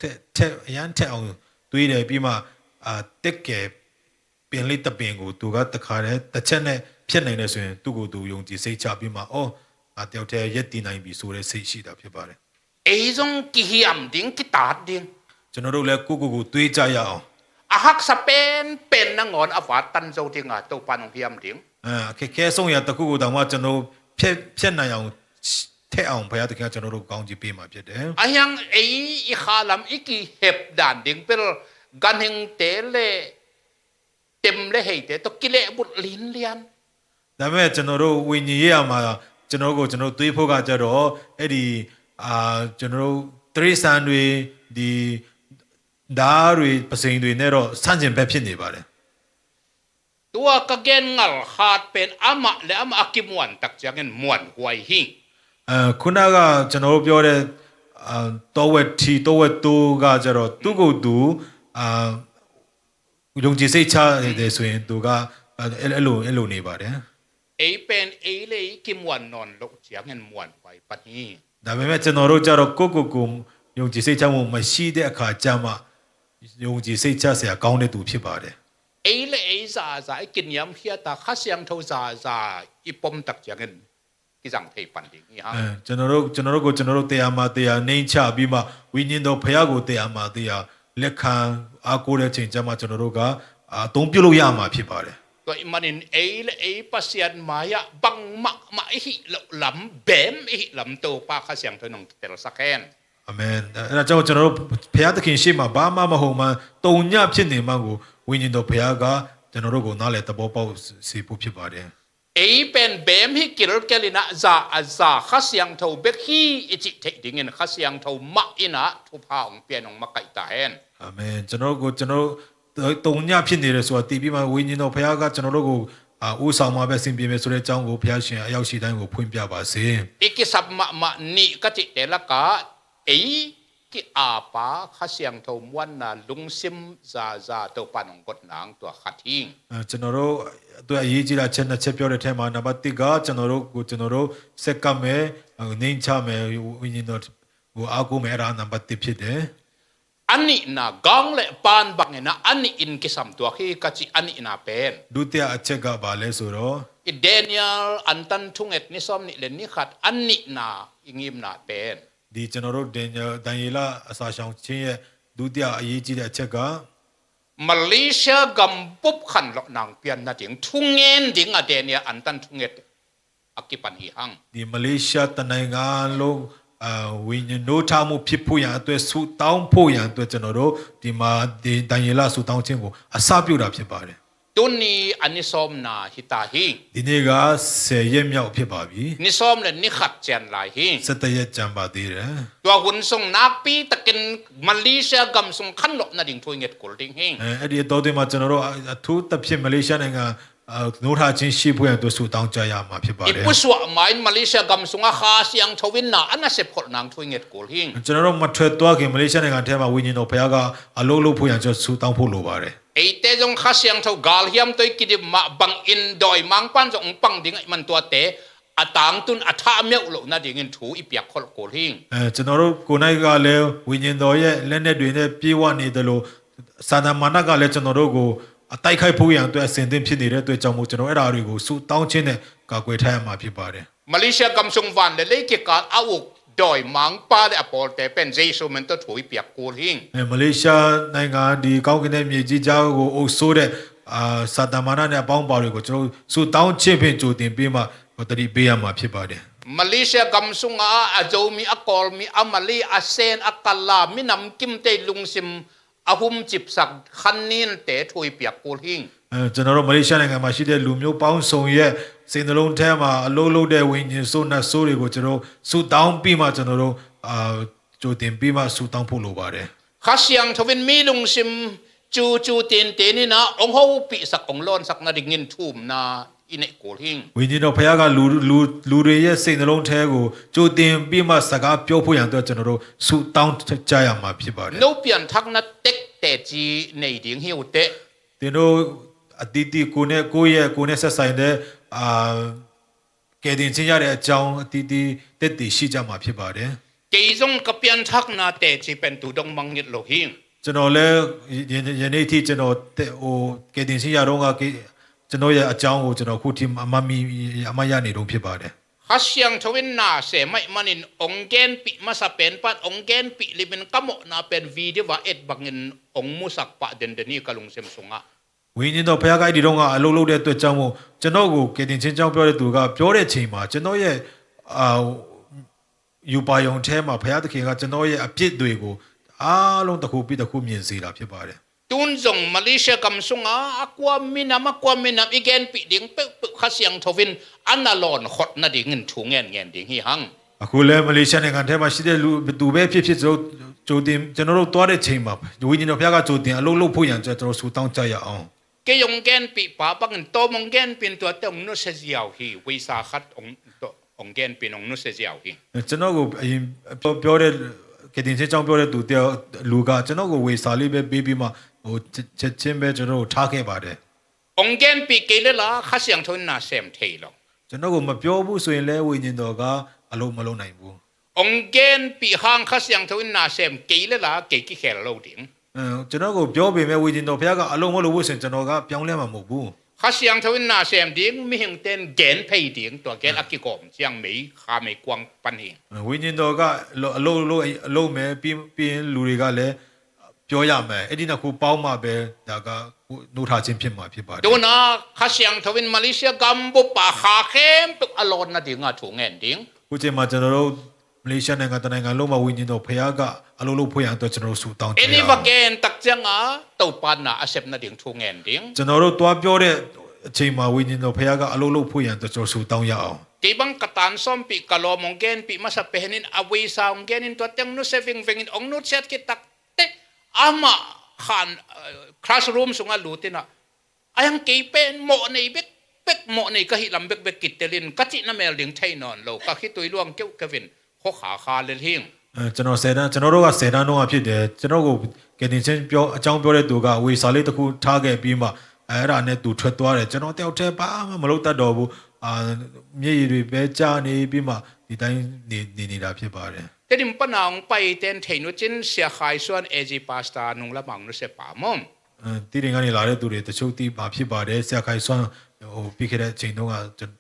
ထည့်- ထည့်- အရမ်းထည့်အောင် သွေးတယ်ပြီးမှ- အာ- သက်ကယ်- ပင်လေးတစ်ပင်ကို သူက တစ်ခါတည်း တစ်ချက်နဲ့ ဖျက်နိုင်တယ်ဆိုရင် သူ့ကိုယ်သူ ယုံကြည်စိတ်ချပြီးမှ- အိုး- ငါတစ်ယောက်တည်း ရပ်တည်နိုင်ပြီဆိုတဲ့ စိတ်ရှိတာဖြစ်ပါတယ်။ Ei zong kihiam ding, kitat ding. ကျွန်တော်တို့လည်း ကိုယ့်ကိုယ်ကို သွေးကြရအောင်။ A haksa penpen nangawn a vat tan zo dingin Topa'n hong hiam ding. အဲ- အခက်ခဲဆုံးအရာတစ်ခုကိုတောင်မှ ကျွန်တော်တို့ ဖျက်- ဖျက်နိုင်အောင်- ထည့်အောင် ဘုရားသခင်က ကျွန်တော်တို့ကို ကောင်းချီးပေးမှာဖြစ်တယ်။ Ahi hang ei i kha lam i kihep dan ding bel ganhingte le tem le heite tawh kilehbulh linlian. ဒါပေမဲ့ ကျွန်တော်တို့ ဝိညာဉ်ရေးရာမှာ ကျွန်တော်တို့ကို ကျွန်တော်တို့ သွေးဖို့ကကြတော့ အဲ့ဒီ- အာ- ကျွန်တော်တို့ တိရစ္ဆာန်တွေ၊ ဒီ- ဒါးတွေ၊ ပုစိန်တွေနဲ့တော့ ဆန့်ကျင်ဘက်ဖြစ်နေပါတယ်။ Tua ka gen ngal khat pen amah le amah a kimuan tak ciangin muanhuai hi. အဲ- ခုနက ကျွန်တော်တို့ပြောတဲ့- အာ- တောဝက်ထီး- တောဝက်သိုးကကြတော့ သူ့ကိုယ်သူ- အာ- ယုံကြည်စိတ်ချတယ်ဆိုရင် သူက- အဲ- အဲ- အဲ့လို- အဲ့လိုနေပါတယ်။ Ei pen ei le ei kimuan nawn loh ciangin muanhuai pan hi. ဒါပေမဲ့ ကျွန်တော်တို့ကြတော့ ကိုယ့်ကိုယ်ကို ယုံကြည်စိတ်ချမှု မရှိတဲ့အခါကျမှ ယုံကြည်စိတ်ချစရာကောင်းတဲ့သူ ဖြစ်ပါတယ်။ Ei le ei zaza i kiniamkhiat a, Kha Siangtho zaza i pom tak ciangin kizang thei pan ding hi hang. အဲ- ကျွန်တော်တို့- ကျွန်တော်တို့ကို ကျွန်တော်တို့ သင့်အာမသင့်ရာ နှိမ်ချပြီးမှ ဝိညာဉ်တော်ဘုရားကို သင့်အာမသင့်ရာ လက်ခံအားကိုးတဲ့အချိန်ကျမှ ကျွန်တော်တို့က- အာ- အသုံးပြုလို့ရမှာ ဖြစ်ပါတယ်။ Tua ahih manin ei le ei Pasian mai-ah bangmahmah i hih loh lam, beem i hih lam Topa Kha Siangtho in hong telsak hen. အာမင်။ အဲ- အဲဒါကြောင့် ကျွန်တော်တို့ ဘုရားသခင်ရှေ့မှာ ဘာမှမဟုတ်မှန်း သုညဖြစ်နေမှန်းကို ဝိညာဉ်တော်ဘုရားက ကျွန်တော်တို့ကို နားလည်သဘောပေါက်စေဖို့ ဖြစ်ပါတယ်။ Ei pen beem hi kilkel in ah, za a za Kha Siangtho bek hi i cih theih dingin Kha Siangtho mah in ah thupha hong pia in, hong makaih ta hen. အာမင်။ ကျွန်တော်တို့ကို- ကျွန်တော်တို့ ตรงเนี้ยဖြစ်နေတယ်ဆိုတာသိပြီးမှ ဝိညာဉ်တော်ဘုရားကကျွန်တော်တို့ကိုအာဦးဆောင်မှာပဲဆင်ပြေမယ်ဆိုတဲ့အကြောင်းကိုဘုရားရှင်အရောက်ရှိတိုင်းကိုဖွင့်ပြပါစေ။ อีก kisap mahmah nih ka cihte lakah ei ki-apa Kha Siangtho muanna lungsim zaza Topa nong got nang tua khat hi. အဲကျွန်တော်တို့အတွက်အရေးကြီးတာချက်နှစ်ချက်ပြောတဲ့ထဲမှာနံပါတ်တစ်ကကျွန်တော်တို့ကိုကျွန်တော်တို့ဆက်ကပ်မယ်ငြိမ်းချမယ်ဝိညာဉ်တော်ကိုအားကိုးမယ်အဲ့ဒါနံပါတ်တစ်ဖြစ်တယ်။ A nihna gang le pan bangin a nih in kisam tuak hi ka cih a nihna pen ဒုတိယအချက်ကဘာလဲဆိုတော့ i Daniel antan thunget ni sawm nih le ni khat a nihna i ngimna pen ဒီကျွန်တော်တို့ဒံယန်ယေလအစာရှောင်ခြင်းရဲ့ဒုတိယအရေးကြီးတဲ့အချက်က Malaysia gam bup khanlawh nang pian nading thungen ding a Daniel antan thunget a kipan hi hang. ဒီမလေးရှားတစ်နိုင်ငံလုံးအာဝိညာဉ်နိုးထမှုဖြစ်ဖို့ရန်အတွက်ဆူတောင်းဖို့ရန်အတွက်ကျွန်တော်တို့ဒီမှာဒီဒံယေလဆူတောင်းခြင်းကိုအစပြုတာဖြစ်ပါတယ်။ Tuni a ni sawmna hi ta hi. ဒီနေ့ကဆယ်ရက်မြောက်ဖြစ်ပါပြီ။ Ni sawm le ni khat cian lai hi. ဆယ့်တစ်ရက်ကျန်ပါသေးတယ်။ Tua hun sung nakpi takin Malaysia gam sung khanlawh nading thu i nget kul ding hi. အဲအဲ့ဒီအတောအတွင်းမှာကျွန်တော်တို့အအထူးသဖြင့်မလေးရှားနိုင်ငံအာနိုးထခြင်းရှိဖို့ရန်အတွက်ဆုတောင်းကြရမှာဖြစ်ပါတယ်။ I pusuah ma in Malaysia gam sungah Kha Siangtho in na a nasep kholh nang thu i nget kul hi. ကျွန်တော်တို့မထွက်သွားခင်မလေးရှားနိုင်ငံထဲမှာဝိညာဉ်တော်ဘုရားကအလုပ်လုပ်ဖို့ရန်ကျွန်တော်ဆုတောင်းဖို့လိုပါတယ်။ Eite zong Kha Siangtho galhiam tawh i kidim mah bangin dawimangpa'n zong hong pang ding ahih man tuate a tangtun a thah meuh loh nadingin thu i piak kholh kul hi. အဲကျွန်တော်တို့ကိုယ်၌ကလည်းဝိညာဉ်တော်ရဲ့လက်နက်တွေနဲ့ပြေဝနေတယ်လို့စာတန်မာနကလည်းကျွန်တော်တို့ကိုအတိုက်ခိုက်ဖို့ရန်အတွက်အဆင်သင့်ဖြစ်နေတဲ့အတွက်ကြောင့်မို့ကျွန်တော်အဲ့ဒါတွေကိုဆုတောင်းခြင်းနဲ့ကာကွယ်ထားရမှာဖြစ်ပါတယ်။ Malaysia gam sung van le lei kikal a uk dawimangpa le a pawlte pen Jesu min tawh thu i piak kul hi. အဲမလေးရှားနိုင်ငံဒီကောင်းကင်နဲ့မြေကြီးကြားကိုအုပ်စိုးတဲ့အာစာတန်မာနနဲ့အပေါင်းအပါတွေကိုကျွန်တော်တို့ဆုတောင်းခြင်းဖြင့်ကြိုတင်ပြီးမှသတိပေးရမှာဖြစ်ပါတယ်။ Malaysia gam sungah a Zomi a Kawlmi a Malay a Sen a Kala minam kimte lungsim a humcipsak khannilte thu i piak kul hi. အဲကျွန်တော်တို့မလေးရှားနိုင်ငံမှာရှိတဲ့လူမျိုးပေါင်းစုံရဲ့စိတ်နှလုံးထဲမှာအလုပ်လုပ်တဲ့ဝိညာဉ်ဆိုးနတ်ဆိုးတွေကိုကျွန်တော်တို့ဆုတောင်းပြီးမှကျွန်တော်တို့အာကြိုတင်ပြီးမှဆုတောင်းဖို့လိုပါတယ်။ Kha Siangtho in mi lungsim cucu tintin in ah hong hopihsak hong lawnsak nadingin thumna i neih kul hi. ဝိညာဉ်တော်ဘုရားကလူလူလူတွေရဲ့စိတ်နှလုံးထဲကိုကြိုတင်ပြီးမှစကားပြောဖို့ရန်အတွက်ကျွန်တော်တို့ဆုတောင်းကြရမှာဖြစ်ပါတယ်။ No pianthakna tek teci nei ding hi uh teh. သင်တို့အသီးသီးကိုယ်နဲ့ကိုယ့်ရဲ့ကိုယ်နဲ့ဆက်ဆိုင်တဲ့အာကယ်တင်ခြင်းရတဲ့အကြောင်းအသီးသီးသက်သေရှိကြမှာဖြစ်ပါတယ်။ Kei zong ka pianthakna teci pen tu dong mangngilh lo hi. ကျွန်တော်လည်းယယယနေ့ထိကျွန်တော်တဲ့ဟိုကယ်တင်ခြင်းရတော့ကကျွန်တော်ရဲ့အကြောင်းကိုကျွန်တော်အခုထိအမမီအမရနေတော့ဖြစ်ပါတယ်။ Kha Siangtho in na sem ahih manin hong genpih masa pen pan hong genpih limin ka mawhna pen video a et bangin hong musak pah denden hi ka lungsim sungah. ဝိညာဉ်တော်ဘုရားကအဲ့ဒီတော့ကအလုပ်လုပ်တဲ့အတွက်ကြောင့်မို့ကျွန်တော်ကိုကယ်တင်ခြင်းကြောင့်ပြောတဲ့သူကပြောတဲ့အချိန်မှာကျွန်တော်ရဲ့အာယူပါယုံထဲမှာဘုရားသခင်ကကျွန်တော်ရဲ့အပြစ်တွေကိုအားလုံးတစ်ခုပြီးတစ်ခုမြင်စေတာဖြစ်ပါတယ်။ Tun zong Malaysia gam sungah a kua minam a kua minam i genpih ding peuhpeuh Kha Siangtho in a na lawn khot nadingin thu ngen ngen ding hi hang. အခုလည်းမလေးရှားနိုင်ငံထဲမှာရှိတဲ့လူဘယ်သူပဲဖြစ်ဖြစ်ကျွန်တော်တို့ကြိုတင်ကျွန်တော်တို့သွားတဲ့ချိန်မှာဝိညာဉ်တော်ဘုရားကကြိုတင်အလုပ်လုပ်ဖို့ရန်ကျွန်တော်တို့ဆုတောင်းကြရအောင်။ Kei hong genpih pa bangin tawm hong genpih in tuate hong nusia ziau hi. Weisa khat hong hong genpih in hong nusia ziau hi. ကျွန်တော်ကိုအရင်ပြောပြောတဲ့ကတင်ချင်းကြောင်းပြောတဲ့သူတယောက်လူကကျွန်တော်ကိုဝေစာလေးပဲပေးပြီးမှဟိုချက်ချက်ချင်းပဲကျွန်တော်တို့ထားခဲ့ပါတယ်။ Hong genpih kei le la Kha Siangtho in na sem thei lo. ကျွန်တော်ကိုမပြောဘူးဆိုရင်လည်းဝိညာဉ်တော်ကအလုပ်မလုပ်နိုင်ဘူး။ Hong genpih hang Kha Siangtho in na sem kei le la kei kikhel lo ding. အဲကျွန်တော်ကိုပြောပေမဲ့ဝိညာဉ်တော်ဘုရားကအလုပ်မလုပ်ဘူးဆိုရင်ကျွန်တော်ကပြောင်းလဲမှာမဟုတ်ဘူး။ Kha Siangtho in na sem ding mihingte in gen phei ding tua gen a kigawm ciang mei kha mei kuang pan hi. အဲဝိညာဉ်တော်ကအလုပ်လုပ်လုပ်အလုပ်မယ်ပြီးပြီးရင်လူတွေကလည်းပြောရမယ်အဲ့ဒီနှစ်ခုပေါင်းမှပဲဒါကနှိုးထားခြင်းဖြစ်မှာဖြစ်ပါတယ်။ Tuna Kha Siangtho in Malaysia gam bup a kha khempeuh a lawn nadinga thu ngen ding. အခုချိန်မှာကျွန်တော်တို့မလေးရှားနိုင်ငံတစ်နိုင်ငံလုံးမှာဝိညာဉ်တော်ဘုရားကအလုပ်လုပ်ဖို့ရန်အတွက်ကျွန်တော်တို့ဆုတောင်းကြရအောင်။ Ei va gen tak cianga Topa na a sep nading thu ngen ding. ကျွန်တော်တို့သွားပြောတဲ့အချိန်မှာဝိညာဉ်တော်ဘုရားကအလုပ်လုပ်ဖို့ရန်အတွက်ကျွန်တော်ဆုတောင်းရအောင်။ Kei bang ka tan sawmpih ka lawm hong genpih masa pen in a weisa hong gen in tua teng nusia vingveng in hong nusiat khit tak teh amah khan, uh, classroom sungah lutin ah, a hiang kei pen mawh nei bekbek, mawh nei ka hih lam bekbek kitelin ka cihna mel ding thei nawn lo, ka khitui luang keuhkeuh in khuakha kha lel hing. ကျွန်တော်ဆယ်တန်းကျွန်တော်တို့ကဆယ်တန်းတုန်းကဖြစ်တယ်ကျွန်တော်ကိုကယ်တင်ခြင်းပြောအကြောင်းပြောတဲ့သူကဝေစာလေးတစ်ခုထားခဲ့ပြီးမှအဲ့ဒါနဲ့သူထွက်သွားတယ်ကျွန်တော်တယောက်တည်းဘာမှမလုပ်တတ်တော့ဘူးအာမျက်ရည်တွေပဲကျနေပြီးမှဒီတိုင်းနေနေနေတာဖြစ်ပါတယ် Tedim pana hong pai ten thei nu cin Sia Khai Suan A G Pastor nung lamang nu se pa mom. တီးတင်ကနေလာတဲ့သူတွေတချို့တီးမှာဖြစ်ပါတယ်ဆရာခိုင်စွမ်းဟိုပြီးခဲ့တဲ့အချိန်တုန်းက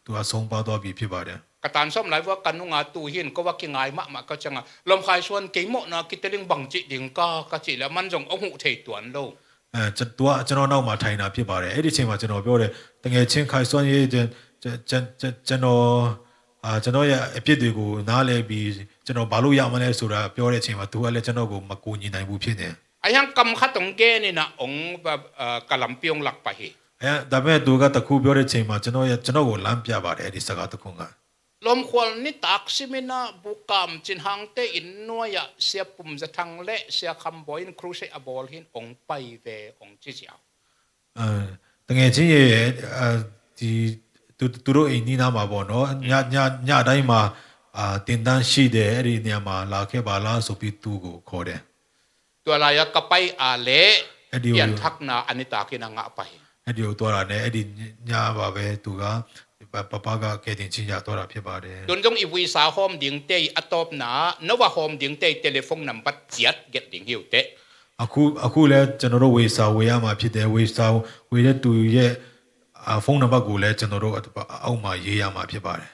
သူကဆုံးပါသွားပြီဖြစ်ပါတယ် Ka tan sawm lai vua ka nunga tu hin ko va kingai mahmah ka cianga Lawm Khai Suan kei mawhna kiteling bang cih ding ka ka cih le man zong a huh thei tuan lo. အဲကျွန်သူကကျွန်တော်နောက်မှာထိုင်တာဖြစ်ပါတယ်အဲ့ဒီချိန်မှာကျွန်တော်ပြောတယ်တကယ်ချင်းခိုင်စွမ်းရေးကျွန်ကျွန်ကျွန်ကျွန်တော်အာကျွန်တော်ရဲ့အပြစ်တွေကိုနားလည်ပြီးကျွန်တော်ဘာလို့ရမလဲဆိုတာပြောတဲ့အချိန်မှာသူကလည်းကျွန်တော်ကိုမကူညီနိုင်ဘူးဖြစ်နေ A hiang kam khat hong gen in ah hong ka lampi hong lak pah hi. အဲဒါပေမဲ့သူကတခုပြောတဲ့အချိန်မှာကျွန်တော်ရဲ့ကျွန်တော်ကိုလမ်းပြပါတယ်အဲ့ဒီစကားတခုက Lawmkhual nitak simin ah Bukam Cin Hangte inn nuai ah Sia Pum Za Thang le Sia Kham Bawi in crusade a bawl hin hong pai ve hong ci ziau. အဲတကယ်ချင်းရဲ့အဲဒီသူသူတို့အိမ်နီးနားမှာပေါ့နော်ညညညတိုင်းမှာအာတင်တန်းရှိတယ်အဲ့ဒီနေရာမှာလာခဲ့ပါလားဆိုပြီးသူကိုခေါ်တယ် Tua lai ah ka pai a le pianthakna a nitak in a ngah pah hi. အဲ့ဒီကိုသွားတာနဲ့အဲ့ဒီညပါပဲသူကပပကကယ်တင်ခြင်းရသွားတာဖြစ်ပါတယ် Tun zong i vuisa hawm dingte i a tawpna ah no va hawm dingte i telephone number ciat gelh ding hi uh teh. အခုအခုလည်းကျွန်တော်တို့ဝေစာဝေရမှာဖြစ်တယ်ဝေစာဝေတဲ့သူရဲ့အာဖုန်းနံပါတ်ကိုလည်းကျွန်တော်တို့အောက်မှာရေးရမှာဖြစ်ပါတယ်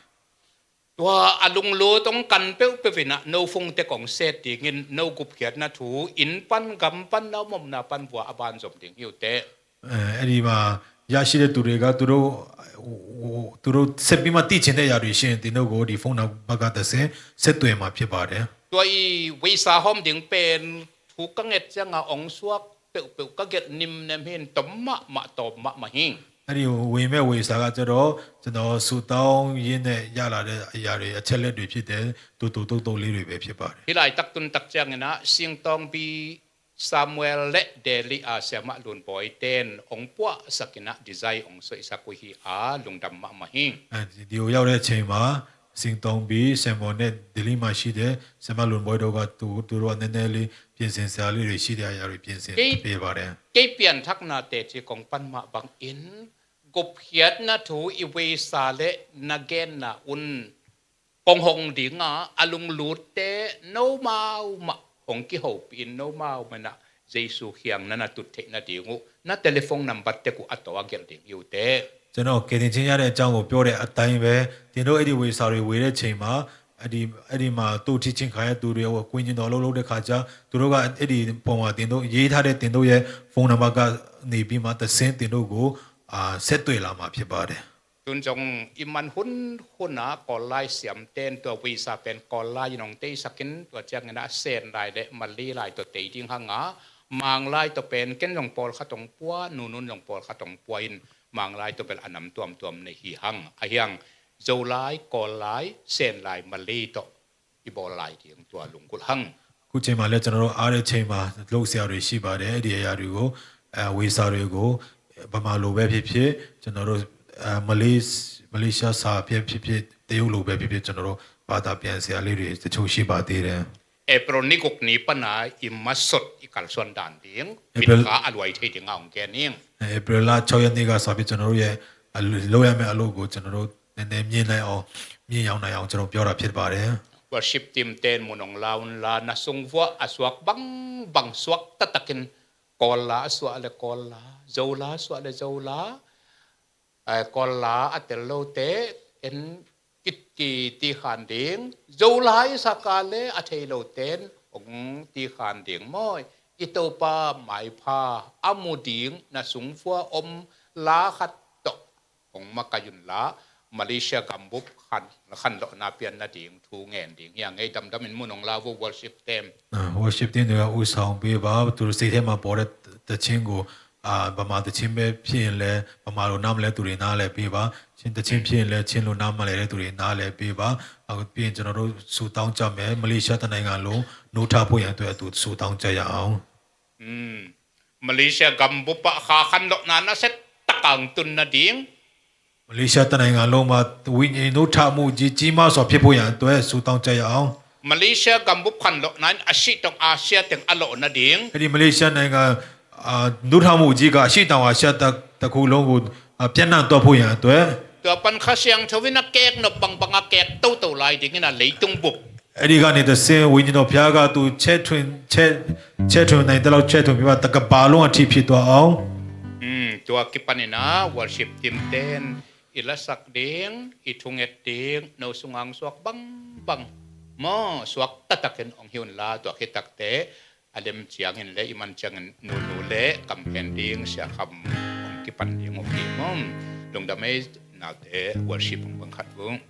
Tua a lunglut hong kan peuhpeuh in ah no phone te kong set dingin no gupkhiatna thu inn pan gam pan na om omna pan vua a ban zom ding hi uh teh. အဲအဲ့ဒီမှာရရှိတဲ့သူတွေကသူတို့ဟိုသူတို့ဆက်ပြီးမှတည်ချင်တဲ့အရာတွေရှိရင်တင်တို့ကိုဒီဖုန်းနံပါတ်ကတစ်ဆင့်ဆက်သွယ်မှာဖြစ်ပါတယ် Tua i vuisa hawm ding pen thu ka nget cianga hong suak peuhpeuh ka gelh nimnem hin tom mahmah tawm mahmah hi. အဲ့ဒီဝေမဲ့ဝေစာကကျတော့ကျွန်တော်ဆူတောင်းရင်းနဲ့ရလာတဲ့အရာတွေအချက်လက်တွေဖြစ်တယ်တူတူတုတ်တုတ်လေးတွေပဲဖြစ်ပါတယ် Hi laitak tuntak ciangin ah Singtawngbi Samuel le Delhi a Siamah Lunbawi ten hong puahsak in ah design hong soihsak uh hi a lungdam mahmah hi. အဲဒီကိုရောက်တဲ့အချိန်မှာစင်တုံးပြီးဆမ်မော်နဲ့ဒလီမှာရှိတဲ့ဆမ်မလွန်ဘွဲတို့ကသူသူတို့ကနည်းနည်းလေးပြင်ဆင်စရာလေးတွေရှိတဲ့အရာတွေပြင်ဆင်ပေးပါတယ် Kei pianthakna teci kong pan mah bangin gupkhiatna thu i vuisa le na genna un kong hong dinga a lunglutte nomau mah hong kihopih in nomau mah in ah Jesu khiang na na tut theih nading uh na telephone number tek uh a taw a gelh ding hi uh teh. ကျွန်တော်ကယ်တင်ခြင်းရတဲ့အကြောင်းကိုပြောတဲ့အတိုင်းပဲတင်တို့အဲ့ဒီဝေစာတွေဝေတဲ့အချိန်မှာအဲ့ဒီအဲ့ဒီမှာတူထီချင်းခါရဲ့သူတွေဟိုကွင်းချင်းတော်အလုပ်လုပ်တဲ့ခါကျသူတို့ကအဲ့ဒီပုံမှာတင်တို့ရေးထားတဲ့တင်တို့ရဲ့ဖုန်းနံပါတ်ကနေပြီးမှတစ်ဆင့်တင်တို့ကိုအာဆက်သွယ်လာမှာဖြစ်ပါတယ် Tun zong i man hunhun a Kawl lai siamten tua vuisa pen Kawl lai in hong teisakin tua ciangin a Sen lai le Mali lai tawh tei ding hanga Mang lai tawh pen ken zong pawlkhat hong pua nunun zong pawlkhat hong pua in Mang lai tawh bel a nam tuamtuam nei hi hang a hiang Zo lai Kawl lai Sen lai Mali tawh i bawl lai ding tua lunggulh hang. အခုချိန်မှာလည်းကျွန်တော်တို့အားတဲ့ချိန်မှာလုပ်စရာတွေရှိပါတယ်အဲ့ဒီအရာတွေကိုအဲဝေစာတွေကိုဗမာလိုပဲဖြစ်ဖြစ်ကျွန်တော်တို့အဲမလေးမလေးရှားစာပဲဖြစ်ဖြစ်တရုတ်လိုပဲဖြစ်ဖြစ်ကျွန်တော်တို့ဘာသာပြန်စရာလေးတွေတချို့ရှိပါသေးတယ် April ni guk ni pana i masot i kalsuan dan ding April- Minka a luai thei ding a hong gen ing. အဲ April လ6ရက်နေ့ကစပြီးကျွန်တော်တို့ရဲ့အလုပ်လုပ်ရမယ့်အလုပ်ကိုကျွန်တော်တို့နည်းနည်းမြင်နိုင်အောင်မြင်ရောက်နိုင်အောင်ကျွန်တော်ပြောတာဖြစ်ပါတယ် Worship team ten mun hong la un la na sung vua a suak bangbang suak taktakin Kawl la a suah le Kawl la Zo la a suah le Zo la Kawl la a tel lote en kit ki ti khan ding Zo la i saka le a thei loten hong ti khan ding maw i Topa maipha a mu ding na sung vua om la khat tawh hong makai un la Malaysia gambup khan khanlawhna pian nading thu ngen ding hi a ngei damdamin mun hong la vo worship team. အာ worship team တွေကဦးဆောင်ပေးပါသူတို့စိတ်ထဲမှာပေါ်တဲ့တခြင်းကိုအာဗမာတခြင်းပဲဖြစ်ရင်လည်းဗမာလိုနားမလဲသူတွေနားလဲပေးပါချင်းတခြင်းဖြစ်ရင်လည်းချင်းလိုနားမလဲတဲ့သူတွေနားလဲပေးပါအခုပြီးရင်ကျွန်တော်တို့ဆူတောင်းကြမယ်မလေးရှားတနိုင်ငံလုံးနှိုးထားဖို့ရန်အတွက်အတူဆူတောင်းကြရအောင် Mm. မလေးရှား ဂမ်ဘုပ် ah ခါ ခမ်းလွတ် နာနာ ဆက် တကင် တွန်း နာဒင်း။ မလေးရှား တစ်နိုင်ငံလုံးမှာ ဝိညာဉ် နှုတ်ထမှုကြီး ကြီးမားစွာ ဖြစ်ဖို့ရန်အတွက် ဆုတောင်းကြရအောင်။ မလေးရှား ဂမ်ဘုပ် ခမ်းလွတ် နာ အရှေ့တောင်အာရှ တဵင် အလွတ် နာဒင်း။ အဲ့ဒီ မလေးရှားနိုင်ငံ အာ နှုတ်ထမှုကြီးက အရှေ့တောင်အာရှ တစ်ခုလုံးကို အာ ပြန့်နှံ့သွားဖို့ရန်အတွက်။ တွပ်ႇပၼ် ခရံာ်စံၣ်ထဝ်ႇ ဝိညာဉ် ကဵၵ်း နုပ်ႉပၢင်ႇပၢင်ႇ အကဵၵ်း တူဝ်တူဝ် လၢႆ ဒ် ငိုၼ်း ၼႃႇ လႄႈ တုင်ႉပုပ်ႉ။ အဲ့ဒီကနေတစ်ဆင့် ဝိညာဉ်တော်ဘုရားက သူချဲထွင် ချဲ ချဲထွင်နိုင်သလောက် ချဲထွင်ပြီးမှ တစ်ကမ္ဘာလုံးအထိ ဖြစ်သွားအောင်။ တွပ်ႇ ကိပ်ႉပၼ် ၼႃႇ worship team တဵင် ဢီႇလသၢၵ်ႈ ဒ် ဢီႇထုင်းဢႅတ်ႉ ဒ် ၼူဝ်းသုင်း ဢၢင်ႇ သွၵ်ႈ ပၢင်ႇပၢင်ႇ မေႃး သွၵ်ႈ တႃႇတၵ်း ၶႅၼ်း ဢွင်ႇ ႁိုဝ် ဢၼ်လႃႇ တွပ်ႇ ၶႄႉ တၵ်း တႄႉ ဢလႅမ်ႇ ၸႅင်ႇ ဢိၼ် လႄႈ ဢီႇမၢၼ်ႇ ၸႅင်ႇ ဢိၼ် ၼူဝ်ႉၼူဝ်ႉ လႄႈ ၵမ်ႉၽႅၼ် ဒ် သြႃႇၶမ်း ဢွင်ႇ ၵိပ်ႉပၼ် ဒ် ဢွင်ႇ ၵိပ်ႉ မွမ်ႇ လူင်တႃႇမႄႈ ၼႃႇတႄႉ worship ဢွင်ႇ ပၢင်ႇၶတ်း ဝူင်ႈ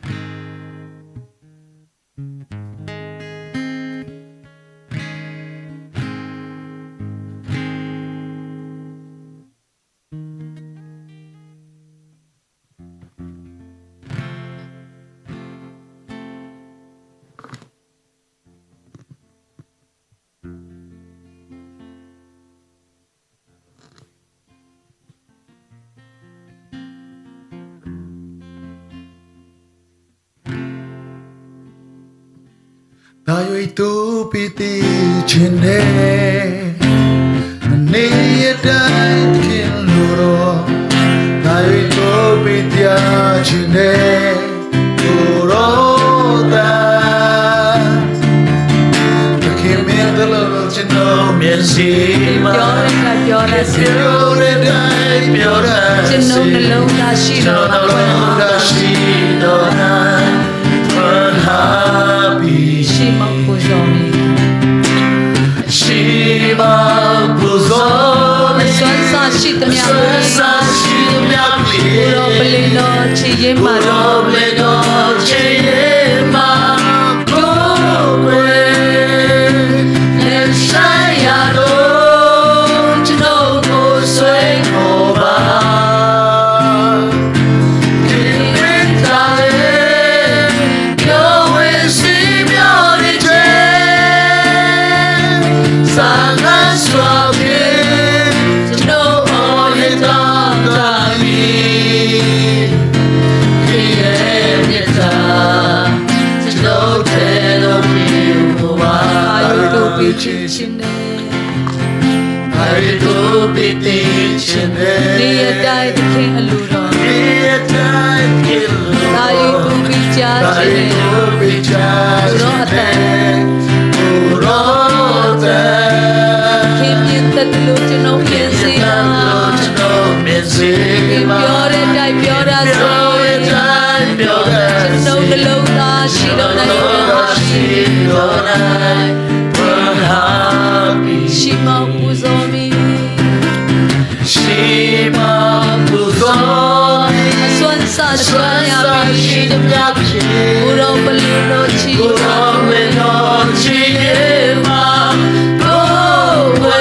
။ ဒါဝိဒ် သူ ပီတိ ချင်တယ်။ မနေ့အတိုင်း သခင်လိုတော့ ဒါဝိဒ် သူ ပီတိ ချင်တယ်။ ကိုယ်တော်သာ သခင်မင်းသလို ကျွန်တော်မျက်စိမှာ ပြောတဲ့တိုင်းပြောတတ်စေ ကျွန်တော်နှလုံးသားရှိတော်ကျွန်တော်နှလုံးသားရှိတော်၌ခွန်ဟာပြီး ရှိမှပူဇော်မည် ရှိမှပူဇော်မည် စွမ်းစားရှိသမျှ စွမ်းစားရှိသမျှဖြင့် ကိုယ်တော်ပလင်တော်ခြေရင်းမှာ ကိုယ်တော်ပလင်တော်ခြေရင်းမှာ ကိုယ်ကွယ် နဲ့ ဆိုင်ရာလို့ ကျွန်တော်ကိုဆွဲခေါ်ပါ။ ဒီမင်းသားရဲ့ ပြောဝဲစီမျောနေခြင်း စာငါစွာဖြင့် ကျွန်တော်အော်ရတောင်းတမည်။ ခရစ်ရဲ့မြတ်တာ ကျွန်တော်ထဲလို့ပြုဖို့ပါ။ အာရုံတို့ပြီးချစ်ခြင်းနဲ့ အာရုံတို့ပြီးသိခြင်းနဲ့ နေ့ရက်တိုင်းသခင်အလိုတော် နေ့ရက်တိုင်းသခင်အလိုတော် အာရုံတို့ပြီးကြားခြင်းနဲ့ အာရုံတို့ပြီးကြားခြင်းနဲ့ ကိုယ်တော်အသံ ကိုယ်တော်အသံ ခင်မြင်သက်သလိုကျွန်တော်မြင်စေပါ။ ကျွန်တော်မြင်စေပါ။ ပြောတဲ့အတိုင်းပြောတာဆိုရင် ပြောတဲ့အတိုင်းပြောတာ ကျွန်တော်နှလုံးသားရှိတော်၌ရှိတော်၌ရှိမှပူဇော်မည်။ ရှိမှပူဇော်မည်။ အစွမ်းစားရှိသမျှဖြင့် ကိုယ်တော်ပလင်တော်ချီ ကိုယ်တော်ပလင်တော်ချီရဲ့မှာ ကိုယ်ဝဲ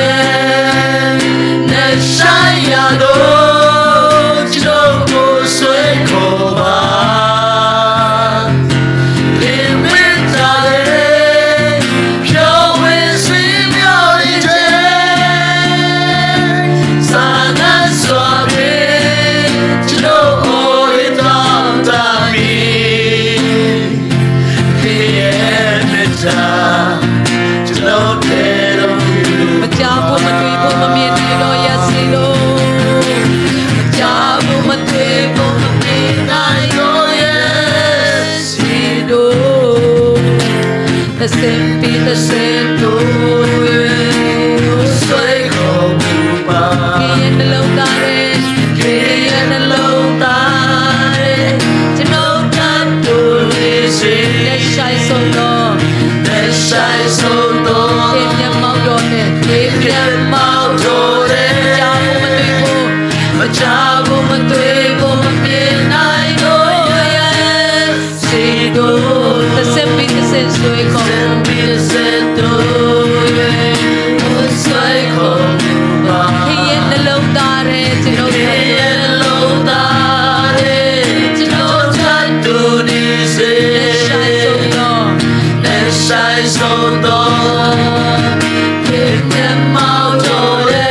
နဲ့ဆိုင်ရာတို့ ကျွန်တော်ကိုဆွဲခေါ်ပါ။ ဒီမင်းသားရဲ့ ပြောဝဲစီမျောနေခြင်း စာငါစွာဖြင့် ကျွန်တော်အိုရတောင်းတမည်။ ခရစ်ရဲ့မေတ္တာ ကျွန်တော်ထဲတော်မူ မကြားဖို့မတွေ့ဖို့မမြင်နိုင်တော့ရစေလို့ မကြားဖို့မတွေ့ဖို့မမြင်နိုင်တော့ရစေလို့ တစ်ဆင့်ပြီးတစ်ဆင့်တိုးဆွဲခေါ်မှုပါ။ ခရစ်ရဲ့နှလုံးသားထဲ ခရစ်ရဲ့နှလုံးသားထဲ ကျွန်တော်ထပ်တူနေစေ။ လက်ရှိဆုံးသော လက်ရှိဆုံးသော ခရစ်မျက်မှောက်တော်ထဲ ခရစ်မျက်မှောက်တော်ထဲ မကြားဖို့မတွေ့ဖို့ မကြားဖို့မတွေ့ဖို့မမြင်နိုင်တော့ရ စေတို့ တစ်ဆင့်ပြီးတစ်ဆင့်ဆွဲခေါ် တစ်ဆင့်ပြီးတစ်ဆင့်တို့ဆွဲခေါ်ပါ။ ခရစ်ရဲ့နှလုံးသားထဲကျွန်တော် ခရစ်ရဲ့နှလုံးသားထဲကျွန်တော်ထပ်တူနေစေ။ လက်ရှိဆုံးသော လက်ရှိဆုံးသော ခရစ်မျက်မှောက်တော်ထဲ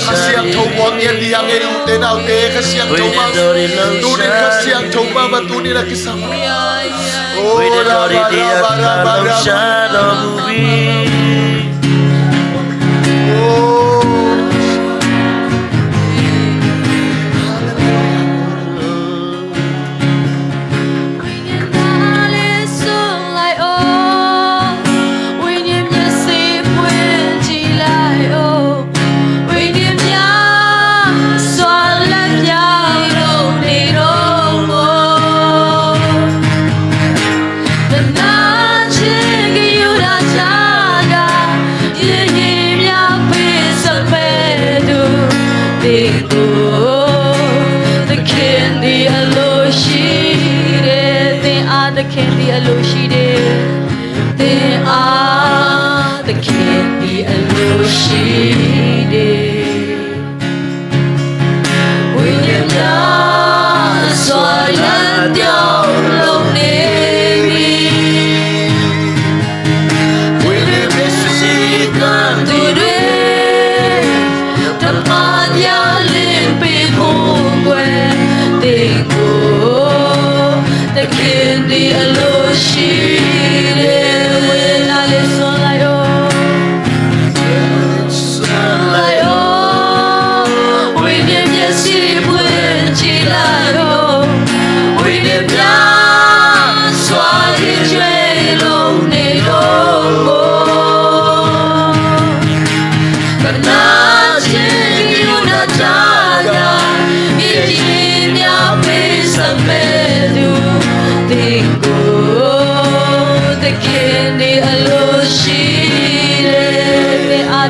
Kha Siangtho muang ngen liang ei, ute naute, Kha Siangtho mah. Tunin Kha Siangtho mah, mah tunin a kisam. Oh, raba, raba, raba, raba. Oh.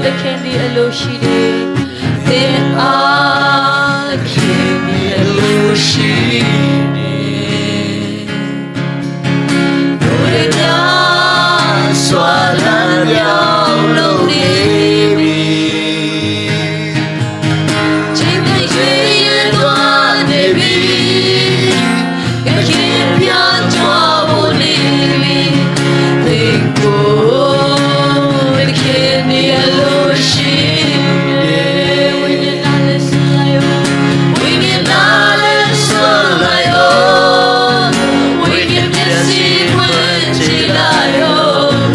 သခင်သည်အလိုရှိတယ်။ သင်အားသခင်သည်အလိုရှိတယ်။ ကိုယ်များစွာလမ်းပြောင်းလုပ်နေပြီ။ ချိန်နဲ့ရွေ့ရွေ့သွားနေပြီ။ သခင်ပြကြွဖို့နေပြီ။ သင်ကိုသခင်သည်အလိုရှိတယ်။ ဝိညာဉ်တော်လည်းဆင်းလာရော။ ဝိညာဉ်တော်လည်းဆင်းလာရော။ ဝိညာဉ်မျက်စိပွင့်ကြည့်လာရော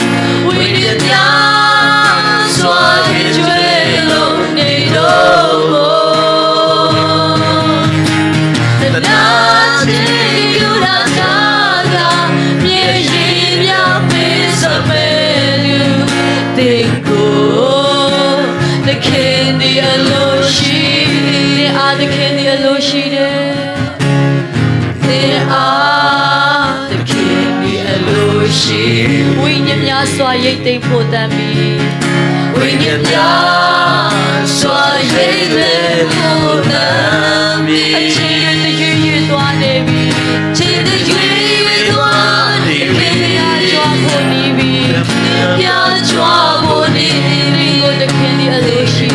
။ ဝိညာဉ်များစွာဟစ်ကြွေးလို့နေတော့ သနားခြင်းယူလာတာက မြေကြီးများပေးစပ်မဲ့သူ သင်ကိုသခင်သည်အလိုရှိတယ်။ သင်အားသခင်သည်အလိုရှိတယ်။ သင်အားသခင်သည်အလိုရှိ။ ဝိညာဉ်များစွာရိတ်သိမ်းဖို့တမ်းပြီ။ ဝိညာဉ်များစွာရိတ်သိမ်းဖို့တမ်းပြီ။ အချိန်တွေတရွေ့ရွေ့သွားနေပြီ။ အချိန်တွေတရွေ့ရွေ့သွားနေပြီ။ သခင်ပြကြွဖို့နေပြီ။ သခင်ပြကြွဖို့နေပြီ။ သင်ကိုသခင်သည်အလိုရှိ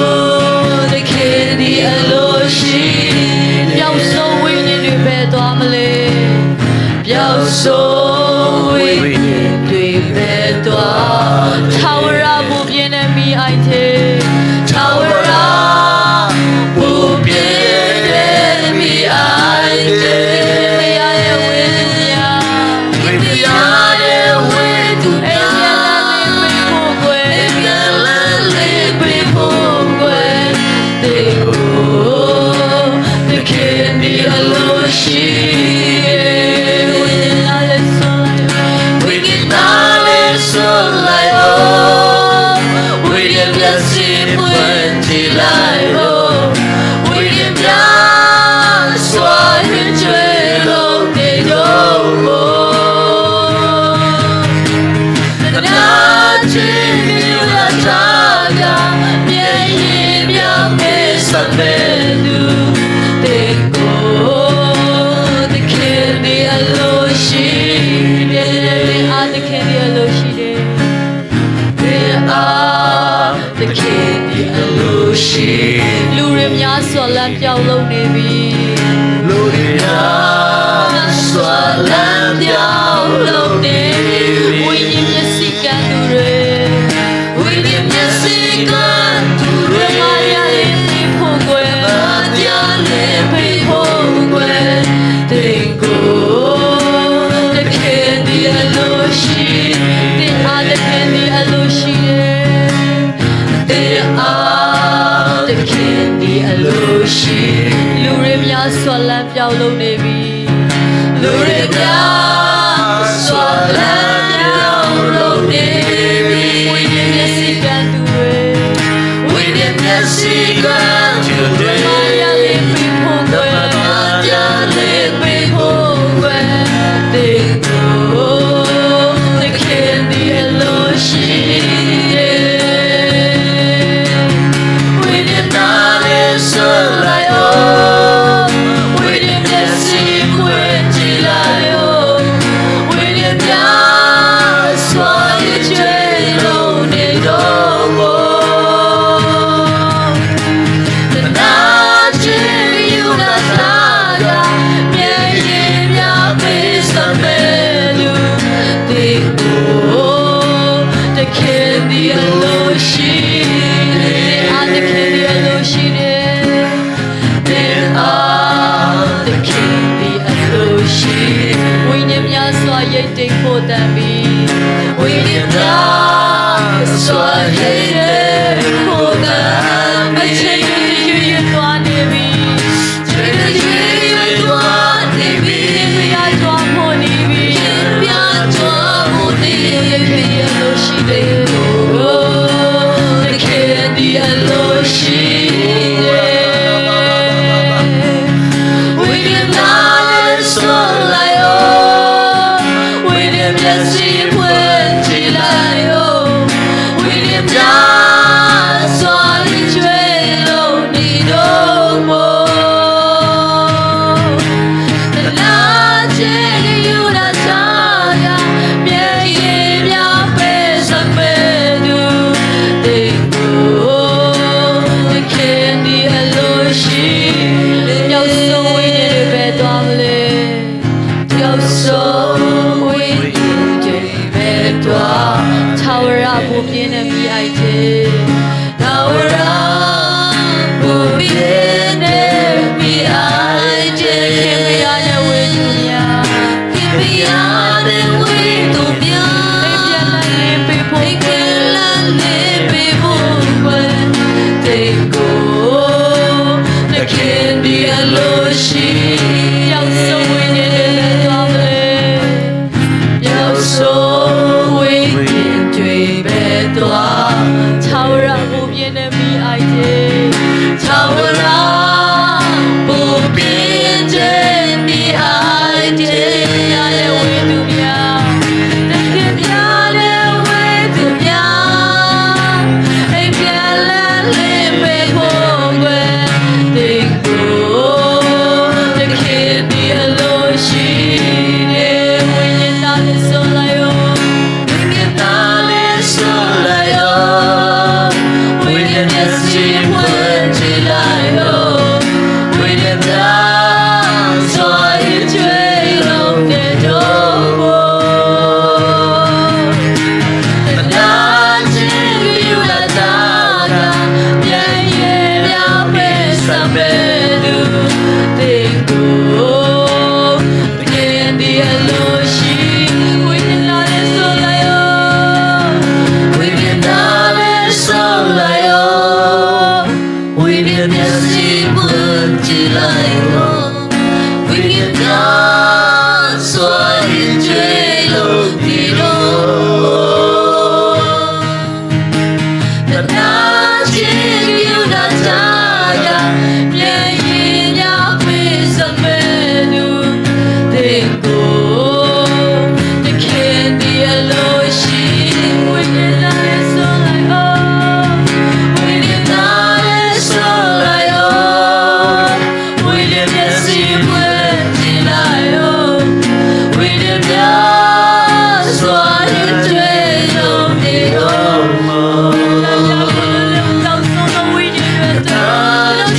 ။ သခင်သည်အလိုရှိ။ ပျောက်ဆုံးဝိညာဉ်တွေဘယ်သွားမလဲ။ ပျောက်ဆုံးဝိညာဉ်တွေဘယ်သွား။ ထာဝရပူပြင်းတဲ့မီးအိုင်ထဲ။ ထာဝရပူပြင်းတဲ့မီးအိုင်ထဲ။ ဘုရားရဲ့ဝိညာဉ်များ။ ဘုရားရဲ့ဝိညာဉ်များ။ အိမ်ပြန်လာနေပြီဖို့ကွယ်။ အိမ်ပြန်လာနေပြီဖို့ကွယ်။ သင်ကိုသခင်သည်အလိုရှိတယ်။ ဝိညာဉ်တော်လည်းဆင်းလာရော။ ဝိညာဉ်တော်လည်းဆင်းလာရော။ ဝိညာဉ်မျက်စိပွင့်ကြည့်လာရော။ ဝိညာဉ်များစွာဟစ်ကြွေးလို့နေတော့ သနားခြင်းယူလာတာက မျက်ရည်များပေးစပ်မဲ့သူ သင်ကိုသခင်သည်အလိုရှိတယ်။ သင်အားသခင်သည်အလိုရှိတယ်။ သင်အားသခင်သည်အလိုရှိ။ လူတွေများစွာလမ်းပြောင်းလုပ်နေပြီ။ လူတွေများစွာလမ်းပြောင်းလုပ်နေပြီ။ ဝိညာဉ်မျက်စိကန်းသူတွေ။ ဝိညာဉ်မျက်စိကန်းသူတွေ။ မတရားလင်ပေးဖို့ကွယ်။ မတရားလင်ပေးဖို့ကွယ်။ သင်ကိုသခင်သည်အလိုရှိ။ သင်အားသခင်သည်အလိုရှိတယ်။ သင်အားသခင်သည်အလိုရှိ။ လူတွေများစွာလမ်းပြောင်းလုပ်နေပြီ။ လူတွေများစွာလမ်းပြောင်းလုပ်နေပြီ။ ဝိညာဉ်မျက်စိကန်းသူတွေ။ ဝိညာဉ်မျက်စိကန်းသူတွေ။ မတရားလင်ပေးဖို့ကွယ်။ မတရားလင်ပေးဖို့ကွယ်။ သင်ကိုသခင်သည်အလိုရှိတယ်။ ဝိညာဉ်တော်လည်းဆင်းလာရော။ ဝိညာဉ်မျက်စိပွင့်ကြည့်လာရော။ ဝိညာဉ်များစွာဟစ်ကြွေးလို့နေတော့ သနားခြ ထဝရ ပူပင်ခြင်းဒီဟိုက်ခြင်း သခင်များလည်းဝေသူများ သခင်များလည်းဝေသူများ အိမ်ပြန်လာလင်မေးဖို့ွယ် သင်ကို သခင်ဒီအလိုရှိနေ ဝိညာဉ်သားနဲ့ ဆုံးလိုက်ရော ဝိညာဉ်သားနဲ့ ဆုံးလိုက်ရော ဝိညာဉ်မျက်စိဖွင့်ကြည့်လိုက်ရော ဝိညာဉ်သားစွာအံးထွင်လုပ်နေတော့ သနာခြင်းယူဒတာက မျက်ရည်များပေးစံပေးသူ သင်ကို သခင်ဒီအလိုရှိ ဝိညာဉ်သားနဲ့ ဆုံးလိုက်ရော ဝိညာဉ်သားနဲ့ ဆုံးလိုက်ရော ဝိညာဉ်မျက်စိဖွင့်ကြည့်လိုက်ရော ဝိညာဉ်သားစွာအံးထွင်လုပ်ပြီးတော့ သနာခြင်းယူဒတာက မျက်ရည်များပေးစံပေးသူ သင်ကို သခင်ဒီအလိုရှိ ဝိညာဉ်သားနဲ့ ဆုံးလိုက်ရော ဝိညာဉ်သားနဲ့ ဆုံးလိုက်ရော ဝိညာဉ်မျက်စိဖွင့်ကြည့်လိုက်ရော ဝိညာဉ်များစွာအံးထွင်လုပ်နေတော့ သနာ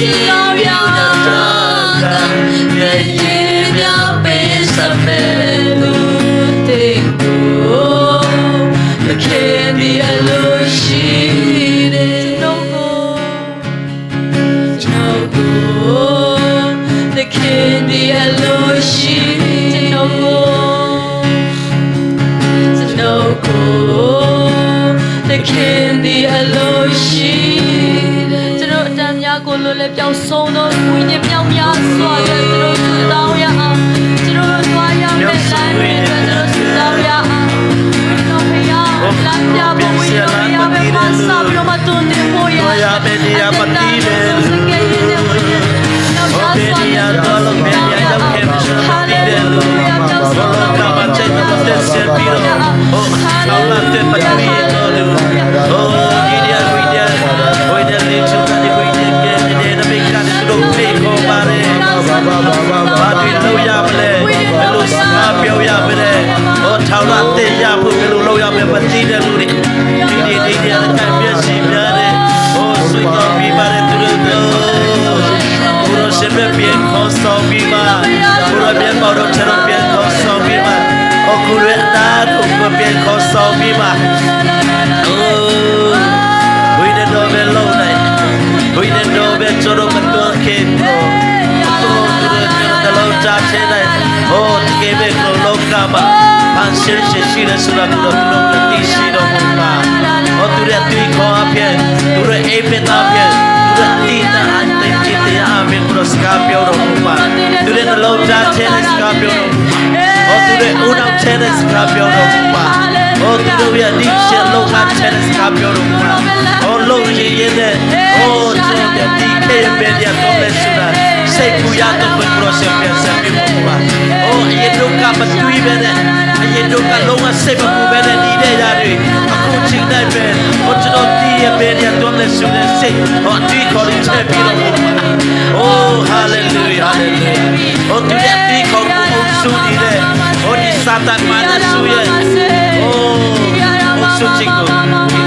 ခြင်းယူဒတာက မျက်ရည်များပေးစံပေးသူ သင်ကို သခင်ဒီအလိုရှိနေ ကျွန်ုပ်ကို ကျွန်ုပ်ကို သခင်ဒီအလိုရှိ ကျွန်ုပ်ကို ကျွန်ုပ်ကို သခင်ဒီအလိုရှိ ကျွန်တော်အတန်များကိုလိုလဲပျောက်ဆုံးသောဝိညာဉ်မြောက်များစွာအတွက်ကျွန်တော်ဆုတောင်းရအောင် ကျွန်တော်တို့သွားရမယ့်လမ်းတွေအတွက်ကျွန်တော်ဆုတောင်းရအောင် ဝိညာဉ်တော်ဘုရားလမ်းပြဖို့ ဝိညာဉ်တော်ဘုရားပဲမဆပြီးတော့မတုန်တင်ဖို့ရ ဘယ်နေရာမှာတည်တယ်လို့ ဘယ်နေရာသွားလို့ ဘယ်နေရာရောက်ခဲ့မှ ကျွန်တော်သိတယ်လို့ ဘုရားပျောက်ဆုံးသောဝိညာဉ်မြောက်များစွာအတွက် အိုး ထောင်လန့်တဲ့ပတ္တိတော်တို့၊ အိုး ဝိညာဉ်၊ ဝိညာဉ်၊ ဝိညာဉ်၊ လေ့ချိုးတာတွေ၊ ဝိညာဉ်ကယ်တင်တဲ့ နမိတ်ကတွေ သူတို့ဖိတ်ခေါ်ပါတယ်။ ဘာတွေလုပ်ရမလဲ၊ ဘယ်လိုစကားပြောရမလဲ၊ အိုး ထောင်လန့်တဲ့ရဖို့ ဘယ်လိုလုပ်ရမလဲ၊ ပတ္တိတဲ့လူတွေ၊ ဒီနေ့၊ ဒီနေ့ အတခါမျက်စိများနဲ့ အိုး ဆုတောင်းပေးပါတယ် သူတို့ကို။ ကိုယ်တော်ရှင်ဘက် ပြန်ခေါ်ဆောင်ပေးပါ။ ကိုယ်တော်မျက်မှောက်တော် ကျွန်တော်ပြန်ခေါ်ဆောင်ပေးပါ။ ဟော ကိုယ်တော်အနာတို့ကို ပြန်ခေါ်ဆောင်ပေးပါ။ အိုး ဝိညာဉ်တော်ပဲလုပ်နိုင်၊ ဝိညာဉ်တော်ပဲ ကျွန်တော်မတွန်းခင်တော့၊ သူတို့ ကျွန်တော်နှလုံးသားထဲ၌၊ ဟော တကယ်ပဲ ကိုယ်လောကမှာ ဘာရှင်းရှင်းရှိလဲဆိုတာကိုတော့ သူတို့သိရှိတော်မူပါ။ ဟော သူတို့အသွေးခေါ်အားဖြင့်၊ သူတို့အိပ်မက်အားဖြင့်၊ သူတို့အသီးသန့်အသီးသီးအားဖြင့် ကိုယ်တော်စကားပြောတော်မူပါ။ သူတို့နှလုံးသားထဲနဲ့ စကားပြောတော်မူပါ။ ဟော သူတို့ဦးနှောက်ထဲနဲ့ စကားပြောတော်မူပါ။ ဟော သူတို့ရဲ့အဓိကချက်လုပ်ငန်းထဲနဲ့ စကားပြောတော်မူပါ။ ဟော လုပ်ရင်းရင်းနဲ့ ဟော ကျွန်တော်တို့ဒီကနေ့ ဘယ်နေရာသွားမလဲဆိုတာ စိတ်ကူးယဉ်တော့ ကိုယ်တော်ရှင်ပြန်ဆက်ပြီး မဟုတ်ပါ။ အိုး အရင်တုန်းကမတွေးဘဲနဲ့၊ အရင်တုန်းကလုံးဝစိတ်မပူဘဲနဲ့ နေတဲ့အရာတွေ အခုချိန်တိုင်းပဲ၊ အိုး ကျွန်တော်ဒီကနေ့ ဘယ်နေရာသွားမလဲဆိုတဲ့စိတ်၊ အိုး အတွေးခေါ်တွေ ထည့်ပြီးတော့ မဟုတ်ပါ။ အိုး ဟာလေလုယာ၊ ဟာလေလုယာ။ အိုး သူရဲ့အတွေးခေါ်ကို အုပ်စိုးနေတဲ့၊ အိုး ဒီစာတန်မဟာနတ်ဆိုရဲ့၊ အိုး အုပ်စိုးခြင်းကို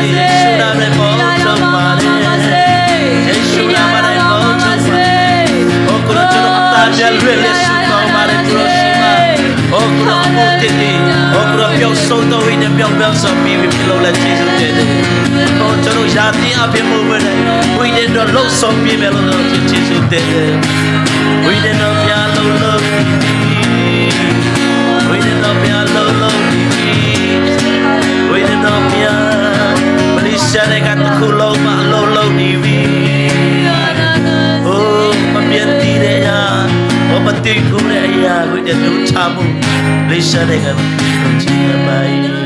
ယေရှုနာမနဲ့ ဖော်ထုတ်ပါတယ်။ ယေရှုနာမနဲ့ ဖော်ထုတ်ပါတယ်။ အိုး ကိုယ်တော် ကျွန်တော်အသံပြန်လွှင့်လင့် ဆုတောင်းပါတယ် ကိုယ်တော်ရှင်မ။ အိုး ကိုယ်တော် အမှုသစ်တွေ၊ အိုး ကိုယ်တော် ပျောက်ဆုံးသောဝိညာဉ် ပြန်ပြောင်းစောင့်ပြီးပြီ ဖြစ်လို့လည်း ကျေးဇူးတင်တယ်။ အိုး ကျွန်တော် ရာသီအားဖြင့် မဟုတ်ဘဲနဲ့ ဝိညာဉ်တော် လှုပ်ဆောင်ပေးမယ်လို့ ကျွန်တော် ကျေးဇူးတင်တယ်။ ဝိညာဉ်တော်ဘုရား လှုပ်လှုပ်နေပြီ။ ဝိညာဉ်တော်ဘုရား လှုပ်လှုပ်နေပြီ။ ဝိညာဉ်တော်ဘုရား မလေးရှားနိုင်ငံတစ်ခုလုံးမှာ အလုပ်လုပ်နေပြီ။ အိုး မမြင်သေးတဲ့အရာ၊ အိုး မသိဘူးတဲ့အရာ၊ ဝိညာဉ်တော်ထမ်းမှု မလေးရှားနိုင်ငံမှာ ဖြစ်နေပါပြီ။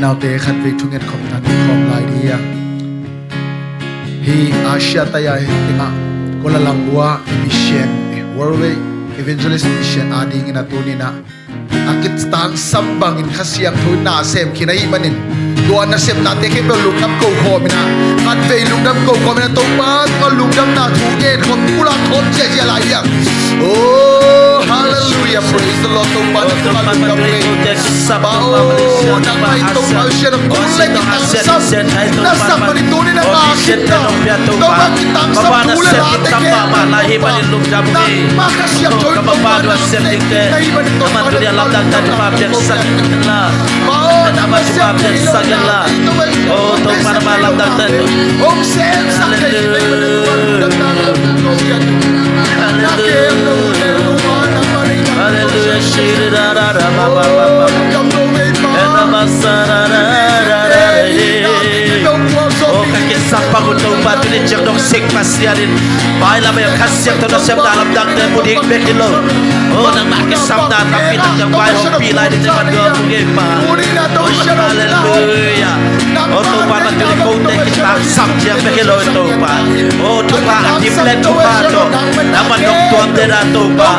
Naute khatvei thunget khawm na nei khawm lai ding hi. Hih Asia tai-a hi tengah Kuala Lumpur ah mission, Worldwide Evangelist Mission adingin a tuni-in ah a kitangsam bangin Kha Siangtho in na sem khin ahih manin, tua nasepnate khempeuh lungdam ko khawm in ah, khatvei lungdam ko khawm in ah, Topa tungah lungdamna thu gen khawm, pulak khawm ziahziah lai hi hang. Oh, hallelujah, praise the Lord. Topa na tungah lungdam hi. Topa, oh, nangmah in Topa Pasian, a thu le kitangsam na sak manin tuni-in ah ngak khit ta. Topa, kitangsam thu le late gen, Topa, nangmah Kha Siangtho in Topa na sem khin ahih manin Topa na tungah lungdam hi. Topa, nangmah sem khin ahih manin Topa na tungah lungdam hi. Oh, Topa, nangmah lamdang ta. Hong semsak kei hi. Hallelujah. Hallelujah. Oh, ka kisap bang uh Topa, tuni ciang dong sik Pasian in, vai lam ah Kha Siangtho nasepna lamdangte mu ding bek hi lo. Oh, nangmah kisapna tampi tak ciang vai hong pia lai ding na man dong mu ngei pa. Oh, hallelujah. Oh, Topa, na tuni kote kitangsam ciang bek hi lo Topa. Oh, Topa, a gim le thupha tawh nangmah nong tuamte na Topa.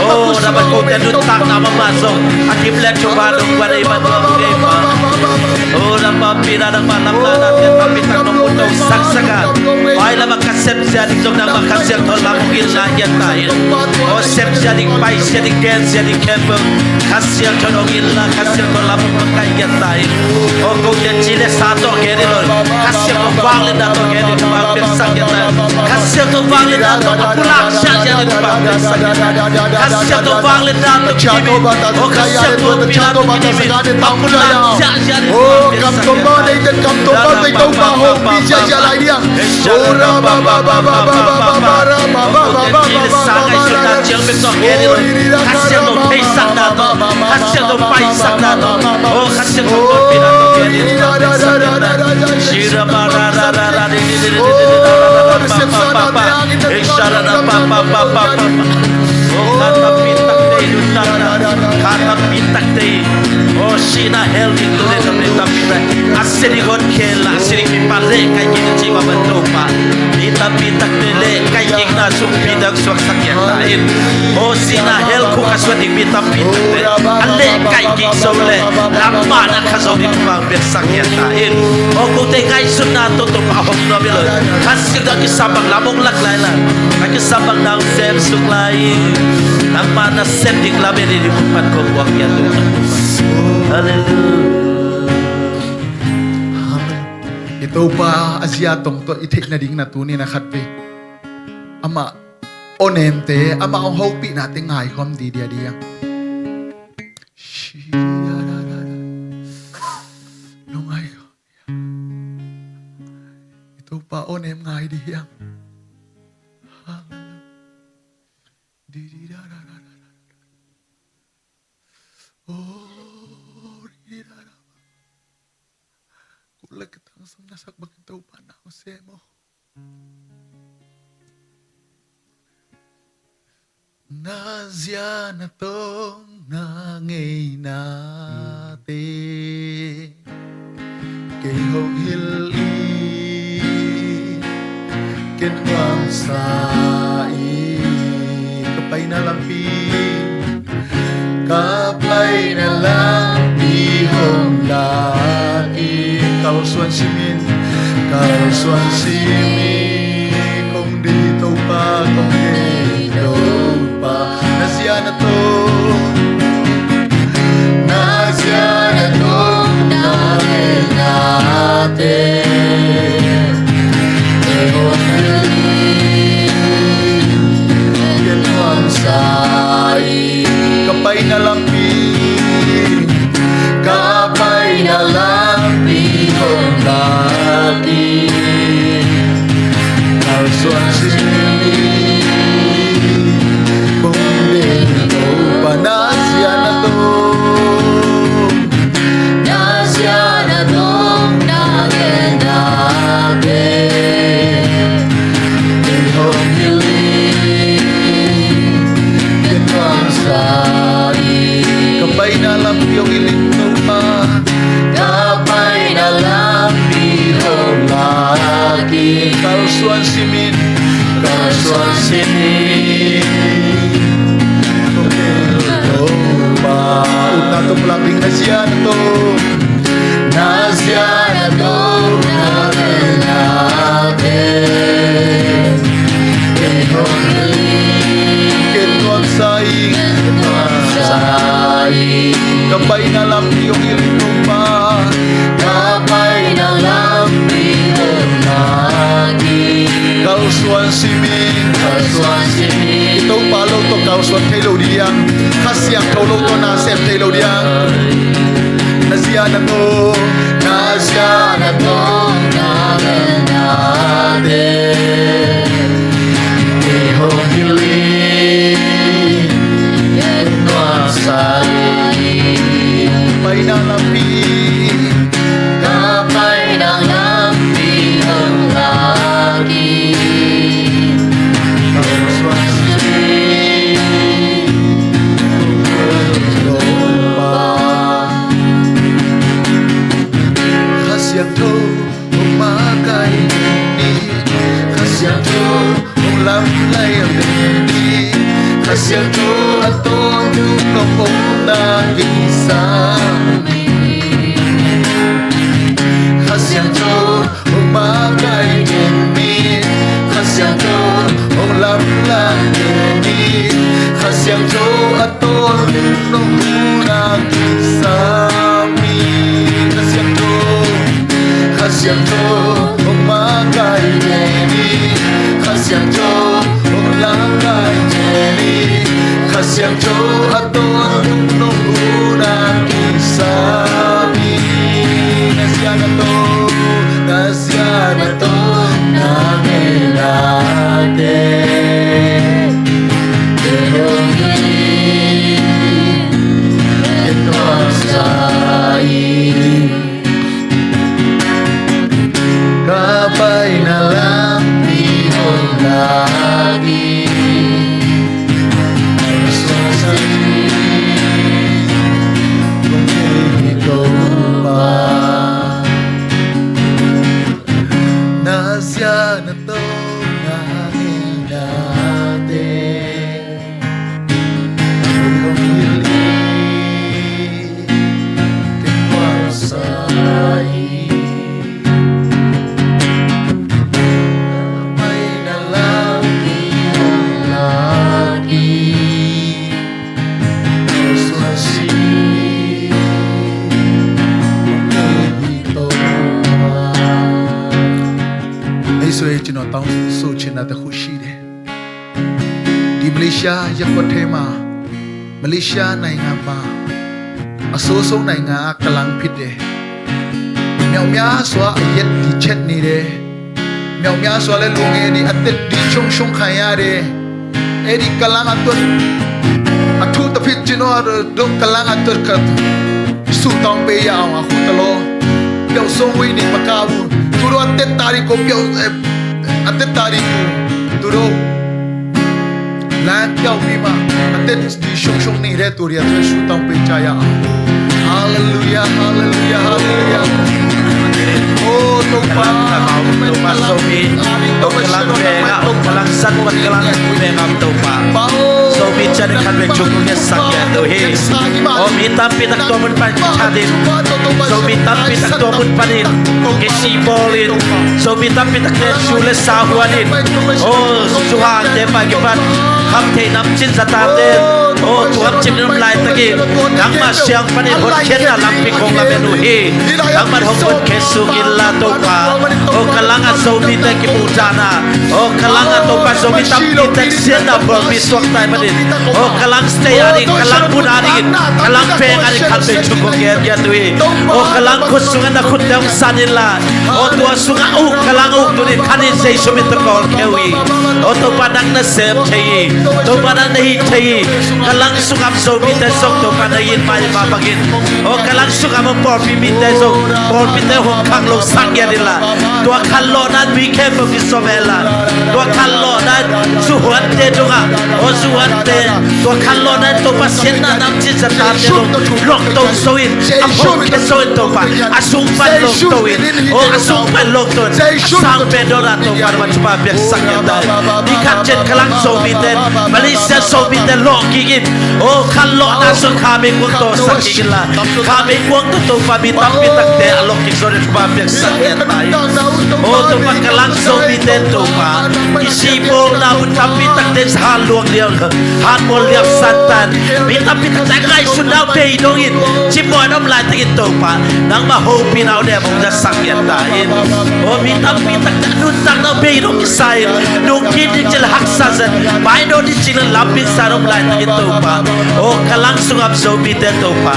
Oh, nangmah kote nuntakna mahmah zong a gim le thupha nong guan ahih man dong mu ngei pa. Oh, nangmah pina, nangmah lamdanate tampi tak nong mu to saksak a, vai lam ah ka sepzia ding zong nangmah Kha Siangtho lam hong hilh nai ngiat ta in. Oh, sepzia ding, paizia ding, genzia ding khempeuh Kha Siangtho in hong hilh a, Kha Siangtho lam hong makaih ngiat ta in. Oh, kote ci le sa tawh gen hi lo, Kha Siangtho vangliatna tawh gen hi, Topa hong piaksak ngiat ta in. Kha Siangtho vangliatna tawh a pulak ziahziah ding Topa hong piaksak ngiat ta in. Kha Siangtho vangliatna tawh kidim in, oh, Kha Siangtho pina tawh kidim in, a pulak ziahziah ding Topa hong piaksak ngiat ta in. Oh, kam Topa, neite kam Topa, neite Topa hong pi ziahziah lai ding. Oh, ra ba ba ba. Kha Siangtho paisakna tawh, Kha Siangtho paisakna tawh, oh, Kha Siangtho tonpihna tawh, oh, kha tampi takte, nuntakna kha tampi takte, oh, sihna hell ding tu le tampi takte, a sia ding hot khel a, a sia ding mipa lehkai kik a cih mah bang Topa, mi tampi takte lehkai kikna sungpi dang suaksak ngiat ta in. Oh, sihna hell khuk a suan ding mi tampi takte a lehkai kik zo le, lampa na kha zo ding Topa hong piaksak ngiat ta in. Oh, kote ngaihsutna tawh Topa hong nuam hi lo. Kha Siangtho a kisam bang lam hong lak lai la, a kisam bang na hong sem suk lai in, nangmah na sem ding lam en in i mukpan kong buak ngiat uh. Halleluiah. Amen. I Topa a zia tong tawh i theih nading na tuni-in a khatvei amah awnemte, amah hong hopihnate ngaikhawm didi a ding. Lungngai khawm. I Topa awnem ngai ding hiam? Hallelujah. Didi da da da da da da. Oh, didi da da. Kul le kitangsam na sak bangin Topa na hong sem aw. Na zia na tawng na ngeina te kei hong hilh in, ken nuamsa in, ka paina lampi, ka paina lampi hong lak in, kalsuan simin, kalsuan simin, kong deih Topa, kong deih Topa. Na zia na tawng, na zia na tawng na ngeina te, e hong hilh in, ken nuamsa in, ka paina lampi, ka paina lampi hong lak in, kalsuan simin, kong deih Topa. Na zia na tawng, na zia na tawng na ngeina te, ken hong hilh in, ken nuamsa in, ka paina lampi hong hilh in Topa, ka paina Topa, utna tawh pulak ding. Na zia na tawh, na zia na tawh na ngeina te, kei hong hilh in, ken nuamsa ing, nuamsa ing. Ka paina lampi hong hilh in Topa, ka paina lampi hong lak in. Kalsuan sim in, kalsuan sim in. I Topa lo tawh kalsuan thei lo ding, Kha Siangtho lo tawh na sem thei lo ding. Na zia na tawh, na zia na tawh na ngeina te, kei hong hilh in, nuamsa ing. Paina lampi, ka paina lampi hong lak in. Kha Siangtho hong makaih ni, Kha Siangtho hong lamlai ni, Kha Siangtho a tawntung nong omna kisam ni. Kha Siangtho hong makaih ni, Kha Siangtho hong lamlai ni, Kha Siangtho a tawntung nong omna kisam ni. Kha Siangtho, Kha Siangtho hong makaih ni, Kha Siangtho hong lamlai ni, Kha Siangtho a tawntung nong omna kisam ni. Na zia na tawh, na zia na tawh na ngeina te, kei hong hilh in, ken nuamsa ing. Ka paina lampi hong lak in. Topa, na zia na tawh na ngeina te, kei hong hilh in, ken nuamsa ing. Paina lampi hong lak in. Ei sui cino tang su cina ta khushi de. Di Malaysia yakwa thema, Malaysia nainga ma, a soso nainga a kalang phit de. Myaw mya sua a yet di chet ni de. Myaw mya sua le lung e di a tet di shong shong khaya de. E di kalang a tuat a thu ta phit cino a dong kalang a tuat ka su tawng pe ya a khu ta lo. Pyaw song wei ni makabu. Tu do a tet ta di ko pyaw, eh, a tet ta di ko. Tu do. Lan pyaw pi ma. A tet di shong shong ni le tu ria tu su tawng pe cha ya. Hallelujah, hallelujah, hallelujah. Oh, Topa, Topa, Zomi, Topa, Kalang Venga, Kalang San, Kalang Venga, Topa. Zomi chan khat ve chuk nge sang ya tu hi. Oh, mi tampi tak tua mun pan cha din. Zomi tampi tak tua mun pan in. Ke si bol in. Zomi tampi tak le su le sa huan in. Oh, su hang te pa ki pan. Kham thei nam chin sa tam den. Oh, tuam cim num laitakin nangmah siang panin hotkhiatna lampi kong lamen uh hi. Nangmah hong hotkhiat suk inla Topa. Oh, Kalang a Zomite kimuhdahna. Oh, Kalang a Topa Zomi tampi tek siatna pawlpi suakta hi panin. Oh, Kalang state a ding, Kalang mun a dingin, Kalang peng a ding khat vei thu kong gen gen uh hi. Oh, Kalang khut sungah na khutte hong san inla. Oh, tua sungah uh, Kalang uh tunin khanin Jesu min tawh kawlkhia uh hi. Oh, Topa nang na sem thei hi. Topa nang na hih thei hi. Ka lang sungah om Zomite zong Topa na it mah bangin, aw ka lang sungah om pawlpi mite zong pawlpite hong khang lo sak ngiat inla, tua khanlawhna in mi khempeuh kisawm henla, tua khanlawhna in zuhuante tungah, aw zuhuante, tua khanlawhna in Topa siatna nam cin za tate lo lawngto zo in, a phawk khia zo in Topa, a sung pan lawngto in, aw a sung pan lawngto in, a sang pen dawna Topa na ma thupha piaksak ngiat ta in. Ni khat ciat ka lang Zomite, Malaysia Zomite lawh kik in, aw khanlawhna sung kha meikuang tawh sak kik inla, kha meikuang tawh Topa mi tampi takte a lawh kik zo in thupha piaksak ngiat ta in. Aw Topa ka lang Zomite Topa, kisibawlna mun tampi takte sa luang liau, hatmual liau santan, mi tampi takte ngaihsutna bei dongin, cimawh in om laitakin Topa, nangmah hopihna uh nem hong zasak ngiat ta in. Aw mi tampi takte a nuntakna bei dong kisa in, nungkik ding cil haksa zat, pai nawn ding cil lampi sa om laitakin Topa, aw ka lang sungah om Zomite Topa,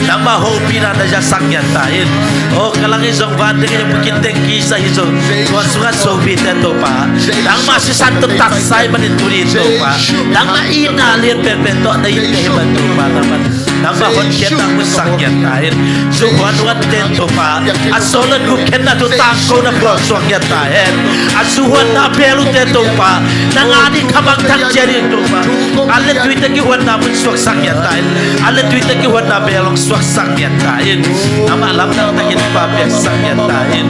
nangmah hopihna na zasak ngiat ta in. Aw ka lang hi zong van ding hi zong, Bukit Tengki sa hi zong, tua sungah Zomite Topa, nangmah sisan tawh tatsa ahih manin tuni Topa, nangmah itna lian penpen tawh na it na hih man Topa, nangmah, nangmah hotkhiatna mun sak ngiat ta in. Zuhuan huante Topa, a sawl a gupkhiatna thu tangkona phuang suak ngiat ta hen. A zuhuanna bel uhte Topa, nang a ding khamangthang ciat in Topa, a letuite kihuanna mun suaksak ngiat ta in. A letuite kihuanna bel hong suaksak ngiat ta in. Amah lamdang takin pa piaksak ngiat ta in.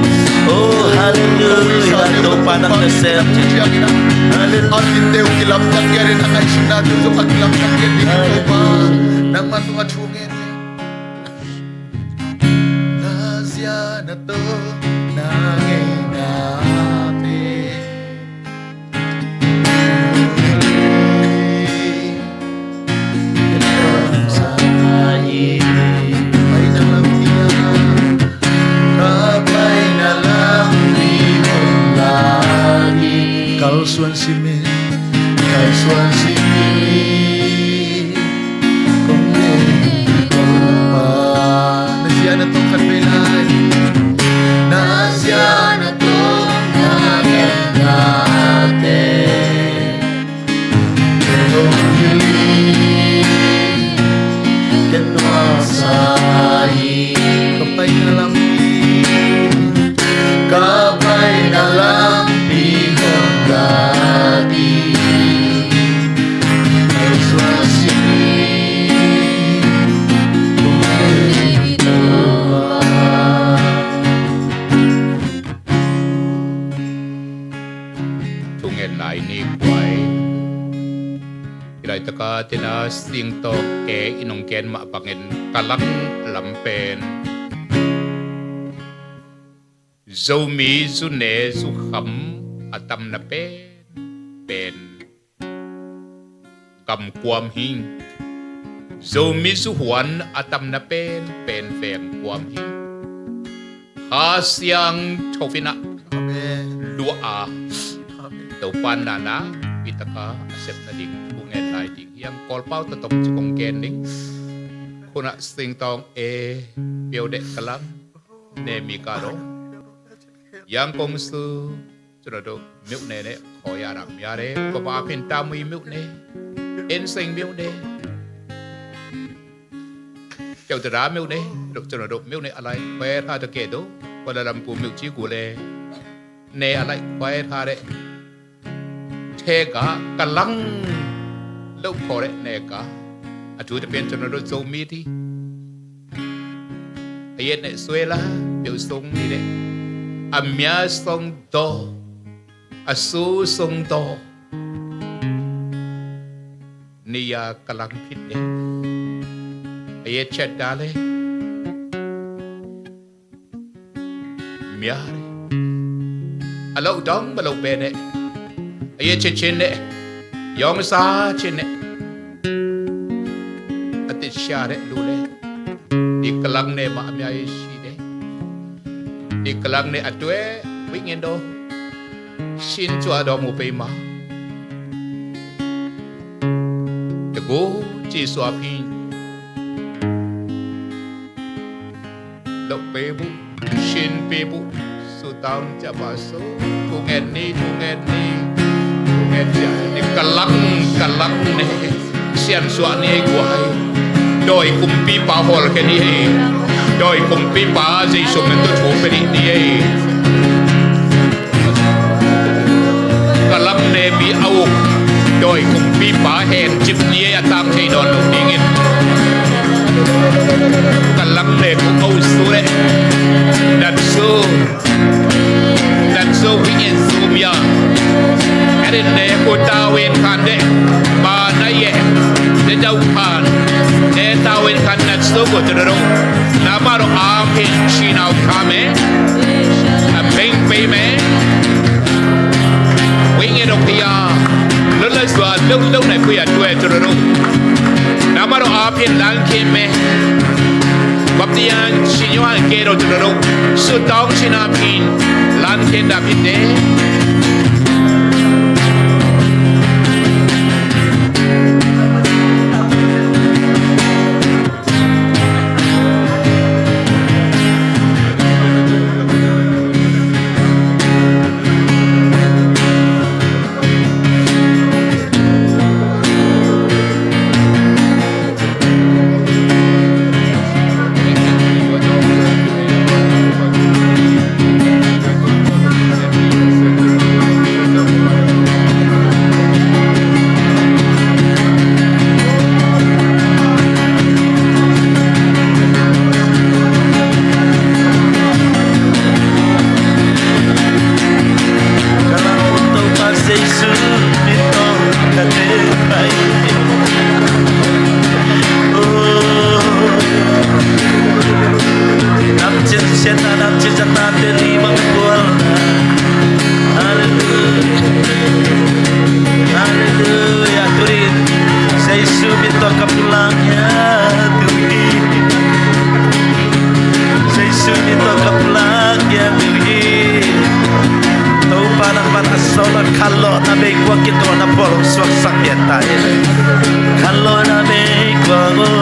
Oh hallelujah, Topa nang nasem. Hallelujah. A kinte uh kilamdang ngiat in, a ngaihsutnate uh zong a kilamdang ngiat ding Topa, nangmah tungah thu ngen. Na zian a tawh na ngeina pen Kalsuan simin, kalsuan simin, kong nei Topa. Na zian a tawh khat vei lai. Na zian a tawh na ngeina pen Thungen lai ni kuai. Hi laitaka tina singtawng e in hong gen mah bangin ka lang lam pen Zomi zune zukham a tamna pen pen gamkuam hi. Zomi zuhuan a tamna pen pen vengkuam hi. Kha Siangtho in ah luah a Topa nana pitaka a sepna ding thu ngen lai ding hi hang. Kawlpau tawh tawm ci kong gen ding. Khunah singtawng e piau deh ka lang ne mi ka dong Yangkong su ကျွန်တော်တို့မြို့နယ်နဲ့ခေါ်ရတာများတယ်။ ကမ္ဘာ့ဖင်တာမွေမြို့နယ်၊ အင်းစိန်မြို့နယ်၊ ကျောက်တံတားမြို့နယ်တို့၊ ကျွန်တော်တို့မြို့နယ်အလိုက်ခွဲထားတဲ့ကဲ့သို့ ကွာလာလမ်ပူမြို့ကြီးကိုလည်းနယ်အလိုက်ခွဲထားတဲ့ထဲက ကလန်းလို့ခေါ်တဲ့နယ်က အထူးသဖြင့်ကျွန်တော်တို့ဇိုမီတီ အရက်နဲ့ဆွဲလာပြုတ်ဆုံးနေတဲ့အများဆုံးသောအဆိုးဆုံးသောနေရာကလန်းဖြစ်တယ်။ အရက်ချက်တားလဲများတယ်။ အလုပ်တောင်မလုပ်ဘဲနဲ့အရက်ချက်ချင်းနဲ့ရောင်းစားခြင်းနဲ့အသက်ရှာတဲ့လူလဲ ဒီကလန်းနဲ့မှအများကြီးရှိတယ်။ ဒီကလန်းနဲ့အတွက်ဝိညာဉ်တော်ရှင်းကြွတော်မူပေးမှာ။ တကူကြည်စွာဖြင့်လုပ်ပေးဖို့၊ ရှင်းပေးဖို့ဆုတောင်းကြပါစို့။ ကိုငယ်နေ၊ ကိုငယ်နေ၊ ကိုင Ka lang, ka lang ne. Siansuah ni ei guai. Dawi kumpipa hawlkhia ni ei. Dawi kumpipa Jesu min tawh thu pia dih ni ei. Ka lang ne mi a uk. Dawi kumpipa hencip ni ei, a tang thei nawn lo dingin. Ka lang ne kong a uk su le. That's so. That's so we in Zumia. Erin ne ku tawin kan de. Ba na ye. De dau kan. De tawin kan, that's so good to the room. Namaro am in China kame. A ping ping me. Wing it up here. Lula zua lung lung na kuya tuwe to the room. Namaro am in lang kim me. Baptian sinyo ang kero to the room. Sutong sinapin. Lan ken dapin de. Hallelujah. Hallelujah. Tuni in Jesu min tawh ka pulak hi. Tuni in Jesu min tawh ka pulak hi. Tuni in Topa nangmah a sawlna khanlawhna meikuang kituahna pawl hong suaksak hi ta hi. Khanlawhna meikuang aw.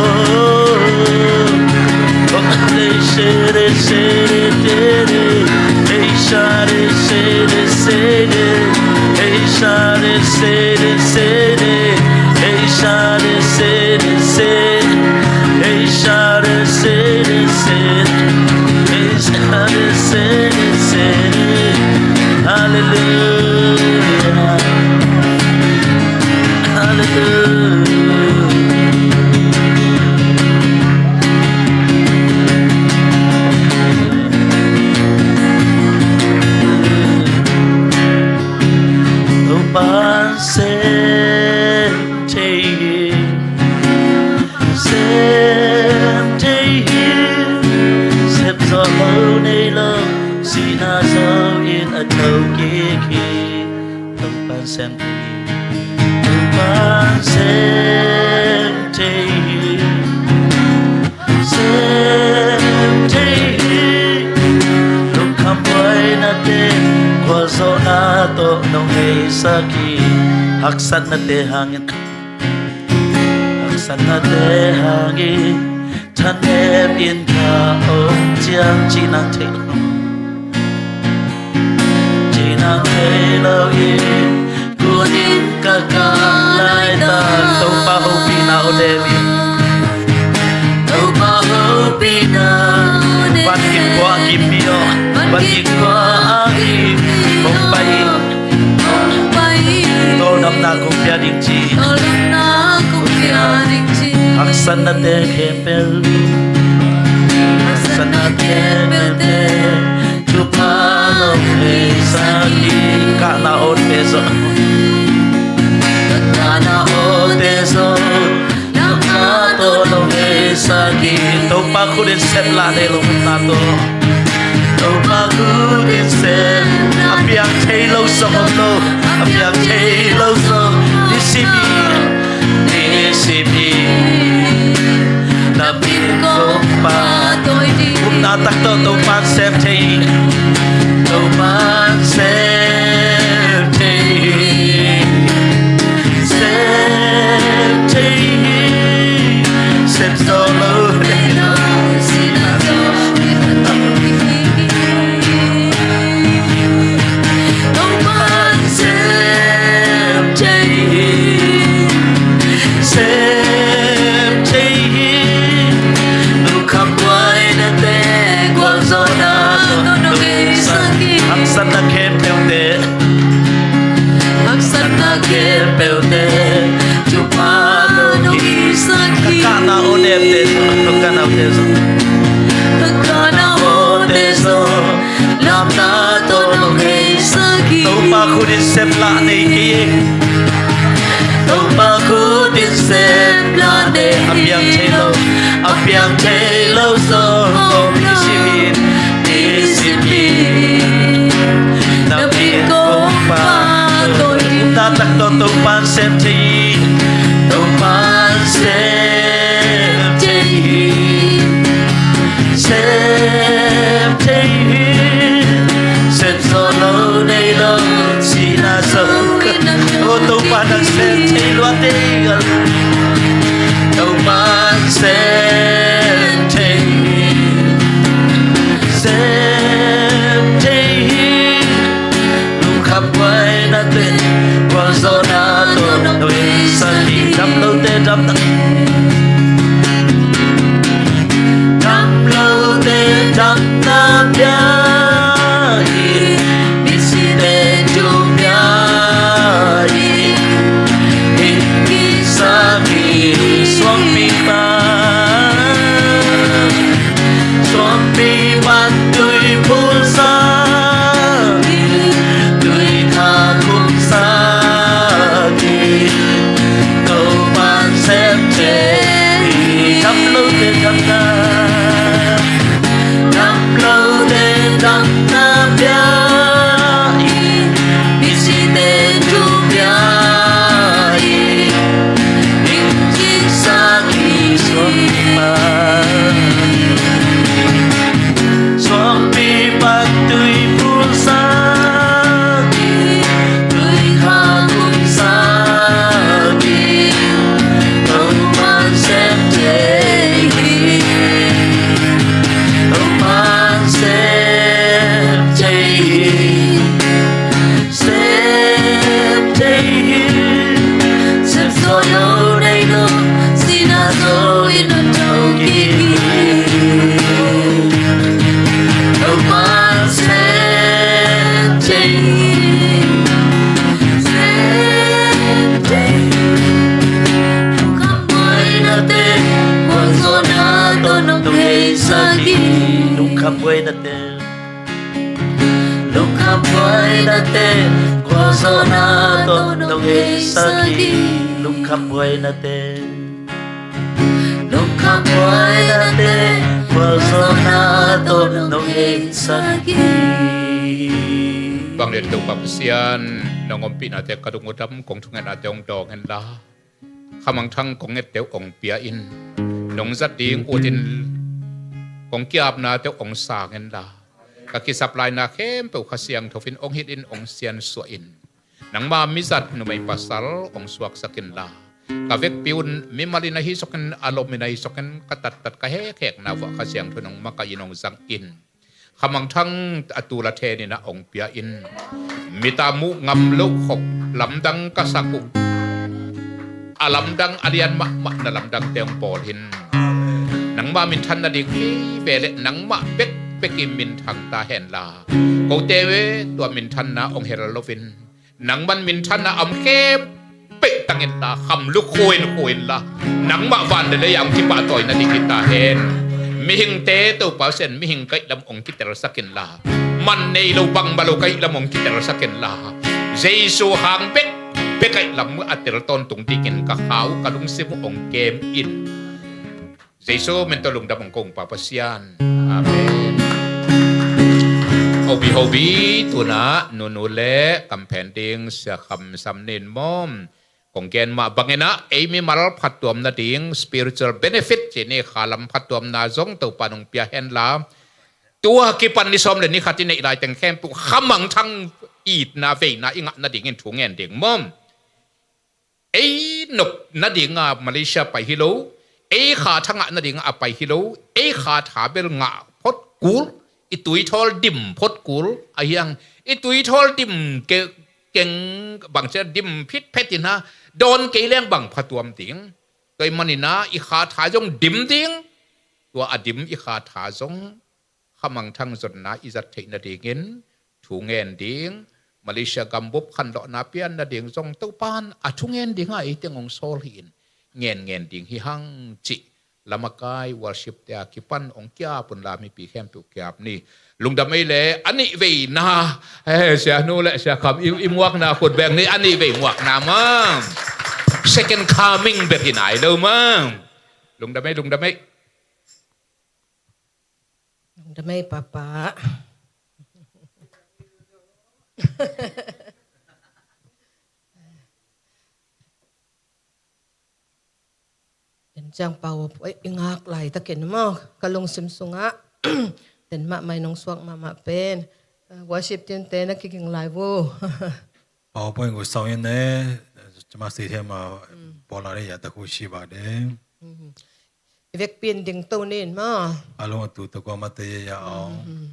Hallelujah. Hallelujah. Topa'n sem thei hi, sem thei hi. Sep zawh lo nei lo, sihna zo in a thokik hi. Topa'n sem thei hi. Topa'n sem thei hi. Sem thei hi. Lungkham buainate, khualzawhna tawh nong heisak hi. Haksatnate hangin, haksatnate hangin thanem in ka om ciang, ci nang thei lo. Ci nang thei lo in, kunin ka kah laitak, Topa hopihna aw dem in. Topa hopihna aw dem in. Van gik khua a gim mi aw. Van gik khua a gim mi aw. Hong pai in. Hong pai in. Tawldamna kong pia ding ci. Tawldamna kong pia ding ci. Haksatnate khempeuh. Haksatna khempeuhte. Thupha nong heisak hi. Kahna awte zong, kahna awte zong, na kah tawh nong heisak hi. Topa khut in sep la nei lo, hupna tawh. Topa khut in sep. A piang thei lo zong om lo. A piang thei lo zong. Nisim in, nisim in na min kong phat. Upna tak tawh Topa'n sem thei. Topa'n sem thei. Sem thei. Sem zawh lo. Topa'n sem Sem lah nei kei. Topa khut in sem lah nei. A piang thei lo, a piang thei lo zong om i sim in, i sim in. Na min kong phat tawh, na tak tawh Topa'n sem thei hi. Topa'n sem thei hi. Sem thei hi. Sem zawh lo nei lo, sihna zo. O Topa nang sem thei lua teh. Topa sem thei hi. Sem thei hi. Lungkham buaina teh, gualzawhna tawh nong hehsak hi. Dam lote dam na. Dam lote damna pia in, misite thu pia in, hing kisa hi. Suangpi pa, suangpi pa tui phulsak in, tui tha khumsak in, Topa'n sem thei hi. Dam lote damna, dam lote damna pia in, misite thu pia in, hing kisa hi. Suangpi pa, suangpi pa tui phulsak in, tui tha khumsak in, Topa'n sem thei hi. Topa'n sem thei hi. Sem thei hi. Sem zawh lo nei lo, sihna zo in a thokik hi. Topa'n sem thei hi. Sem thei hi. Lungkham buaina teh, gualzawhna tawh nong hehsak hi. Lungkham buaina teh, lungkham buaina teh, gualzawhna tawh nong hehsak hi. Lungkham buaina teh, lungkham buaina teh, gualzawhna tawh nong hehsak hi. Bang lian Topa Pasian, nong ompihnate ka lung uh dam, kong thungetnate hong dawng hen la, khamangthang kong etteu hong pia in. Nong zat ding utin kong ki-apnate hong sang hen la, ka kisap laina khempeuh Kha Siangtho in hong hilh in, hong siansuah in. Nangma mizat numei pasal hong suaksak in la, ka vekpi un mimal in ahi sawk in, a lom in ahi sawk in, ka tattat ka hekhekna uah Kha Siangtho in hong makaih in, hong zang in. Khamangthang a tul a then in ah hong pia in. Mit a muh ngam loh khop lamdang ka sak uh, a lamdang a lian mahmahna lamdangte hong bawl hi in. Nangma minthan nading hi ve leh nangmah bekbek in minthang ta hen la, kote tua minthanna hong hel loin, nangman minthanna a om khempeuh tang in la, kham lukhu in khu in la, nangmah van le lei a hong kipahtawi nading hi ta hen. Mihingte Topa Pasian, mihing ka hih lam hong kitelsak in la, man nei lo bangmah lo ka hih lam hong kitelsak in la, Jesu hang bekbek a hih lam a tel tawntung dingin ka kha uh, ka lungsim uh hong kem in. Jesu min tawh lungdam hong ko ung Pa Pasian. Amen. Hobi hobi, tu-in ah nunu le kamphen ding Sia Kham Sam Nin maw, kong gen mah bangin ah ei mimal phattuam nading, spiritual benefit cih ni, khalam phattuamna zong Topa in hong pia hen la, tua kipan ni sawm le ni khat i neih lai teng khempeuh khamangthang itna veina i ngah nadingin thu ngen ding maw. Ei nop nadinga Malaysia pai hi lo, ei kha tha ngah nadinga a pai hi lo, ei kha tha bel ngah phot kul, i tuithawl dim phot kul ahi hang, i tuithawl dim ke-, keng bang ci a dim phitphet in ah dawn kei leng bang phatuam ding. Tua ahih manin ah i kha tha zong dim ding, tua a dim i kha tha zong khamangthang zonna i zat theih nadingin thu ngen ding, Malaysia gambup khanlawhna pian nading zong Topa in a thu ngen dingah ei teng hong sawl hi in, ngen ngen ding hi hang cih Lamakai worship te a kipan hong kiap un la, mipi khempeuh kiap ni. Lungdam ei le, a nih veina. Eh, Sia Nu le Sia Kham, i, i muakna khut beng ni, a nih vei muakna maw. Second coming bek hi nai lo maw. Lungdam ei, lungdam ei. Lungdam ei, Papa. Den ciang PowerPoint i ngak laitakin maw, ka lungsim sungah den mahmah in hong suak mahmah pen, uh, worship team te na kiging lai vo. PowerPoint gu sau in ne, cuma si thiam a, mm, pawl a de ya ta khu shi ba de. Mm. I vekpi in ding to nin maw. A long a tu ta kua ma te ya ya aw. Mm.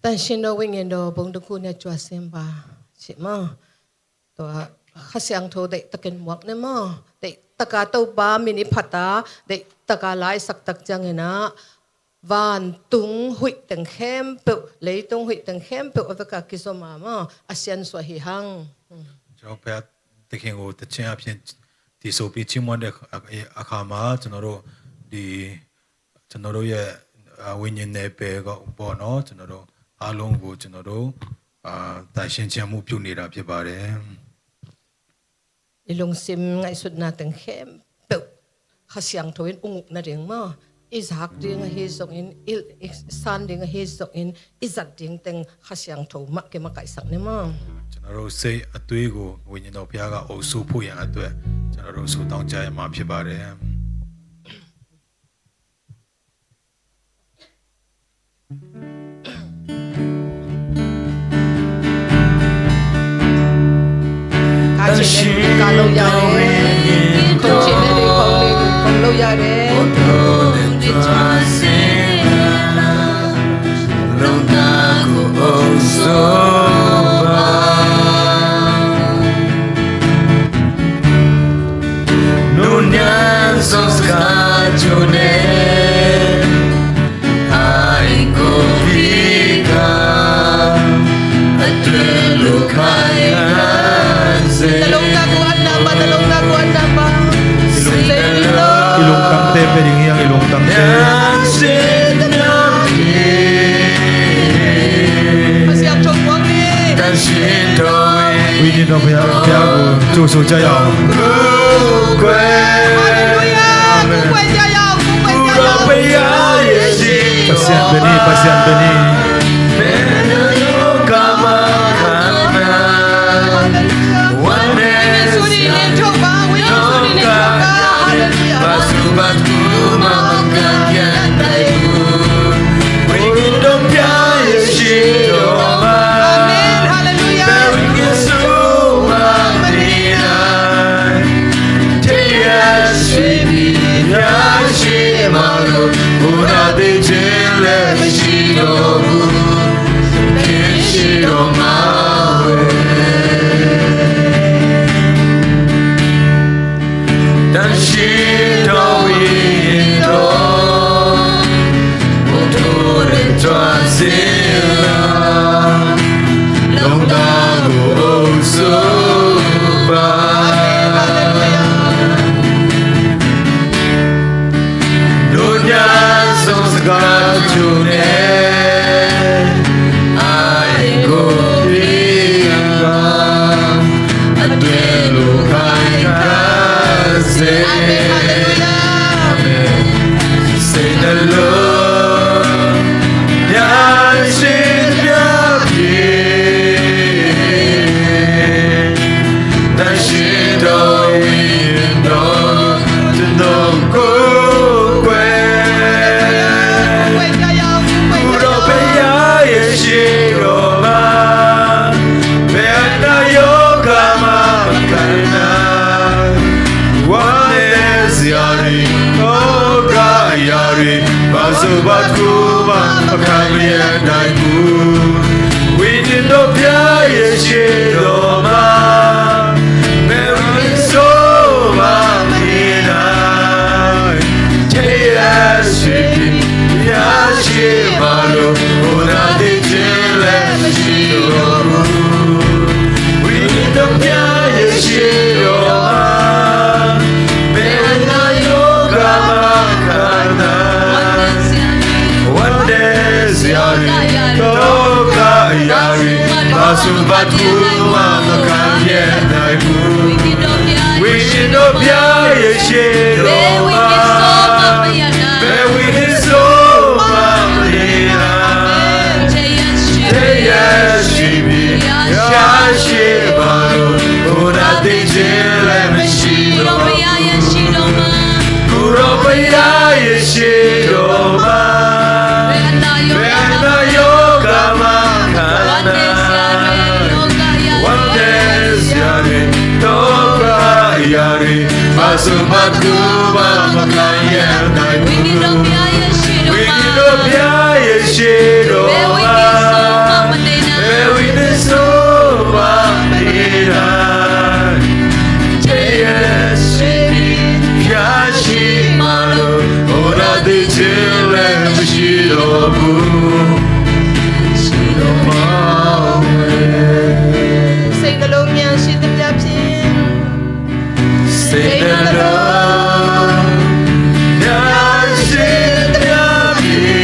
Tan shin do wing in do bung du khu ne cua sem ba. Si maw. Tua Kha Siangtho deihtakin muak ne maw. Deihtaka Topa min i phat a, deihtaka la i sak tak ciangin ah, vantung huih teng khempeuh, leitung huih teng khempeuh a veka kizom a maw, a siansuah hi hang. Ciao pia tekhing u te chia pia ti so pi chi muan de a, a kha ma, cun ro di ကျွန်တော်တို့ရဲ့ အာ ဝိညာဉ်နယ်ပယ်ကပေါ့နော် ကျွန်တော်တို့အားလုံးကို ကျွန်တော်တို့ အာ သန့်ရှင်းခြင်းအမှုပြုနေတာဖြစ်ပါတယ်။ I lungsim ngaihsutna teng khempeuh Kha Siangtho in ung uk nading maw, i zak ding ahi zongin, i, i san ding ahi zongin, i zat ding teng Kha Siangtho mah kimakaihsak ni maw. ကျွန်တော်တို့စိတ်အသွေးကို ဝိညာဉ်တော်ဘုရားကအုပ်စိုးဖို့ရန်အတွက် ကျွန်တော်တို့ဆုတောင်းကြရမှာဖြစ်ပါတယ်။ I lungtang te pe ding hiang, i lungtang te. Pasian beni, Pasian beni. Subat kuma makan yan nai bu. Wikin dopia ye shi doma. Be wikin soma manina. Te ye shi bi ya shi baru. Una di jile mishi doma. Kuro baya ye shi doma. Bena yo kama kana. Wande siari toka yari. Masubat kuma makan yan nai bu. Wikin dopia ye shi doma. Be wikin soma manina. Te ye shi bi ya shi malu. Ora di jile mishi dobu. Shi doma. Say the Lord, yang shi dom ya pin. Say the Lord, yang shi dom ya pin.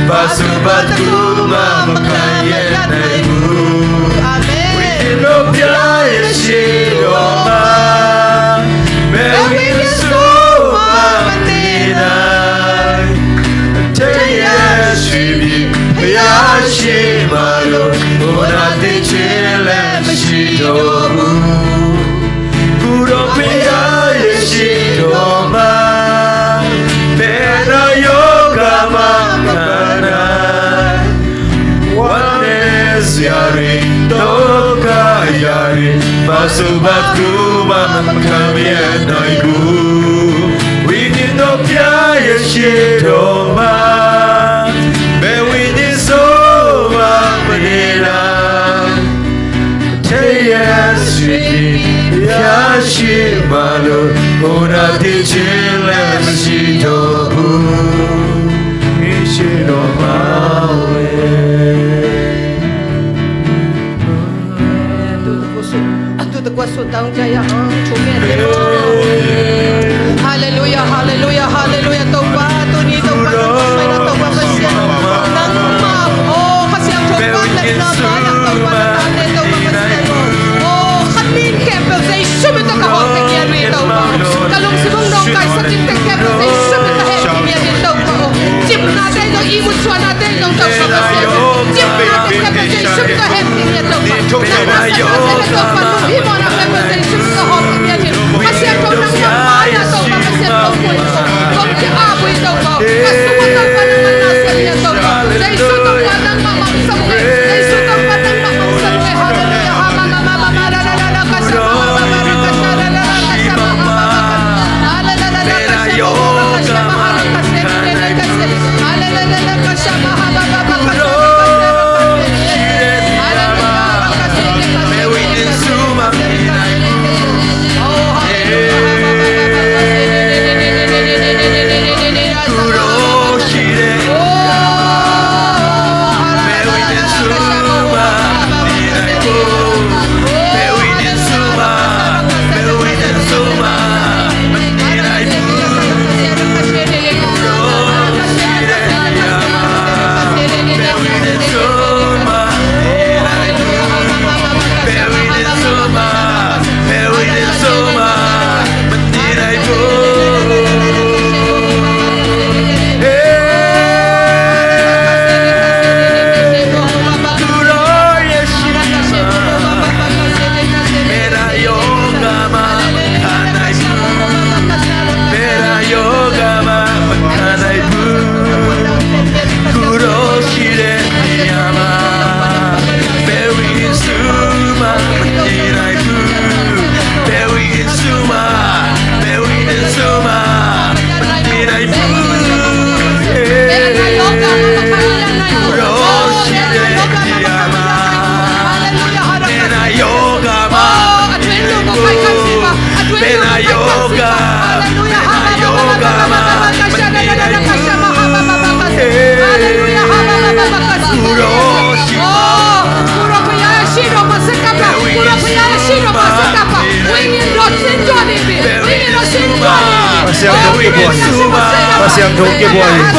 Pasubat kuma makan yan nai bu. Amen. Wikin dopia ye shi doma. Be wikin soma manina. Te ye shi bi ya shi malu. Una di jile mishi dobu. Kuro baya ye shi doma. Bena yo kama kana. Wanes yari toka yari. Masubat kuma makan yan nai bu. Wikin dopia ye shi doma. Be wikin soma manina. Te ye shi bi ya shi malu. Una di jile mishi dobu. Mishi doma we. Hallelujah, hallelujah, hallelujah. Topa, tuni Topa, Topa, Topa Pasian. Nangmah, oh, Kha Siangtho, Topa, Topa Pasian. Oh, khat min khempeuh Jesu min tawh ka hawlkhia ngiat ni Topa. Ka lungsim hong nawngkaisak ding teng khempeuh Jesu min tawh hemkhia ngiat ni Topa. Cipna te zong, ihmut suahna te zong Topa Pasian. Cipna te khempeuh Jesu min tawh hemkhia ngiat Topa. Nangmah suahna te Topa, lungdamna khempeuh Jesu min tawh hawlkhia ngiat ni. Pasian ko nangmah na Topa Pasian ko pui ko. Kong ki a pui Topa. Ka sung Topa nangmah na sian ngiat Topa. Jesu Topa nangmah mangsa ngiat. Jesu Topa nangmah mangsa ngiat. Hallelujah. Pasian tawh kibuai hi. Pasian tawh kibuai hi.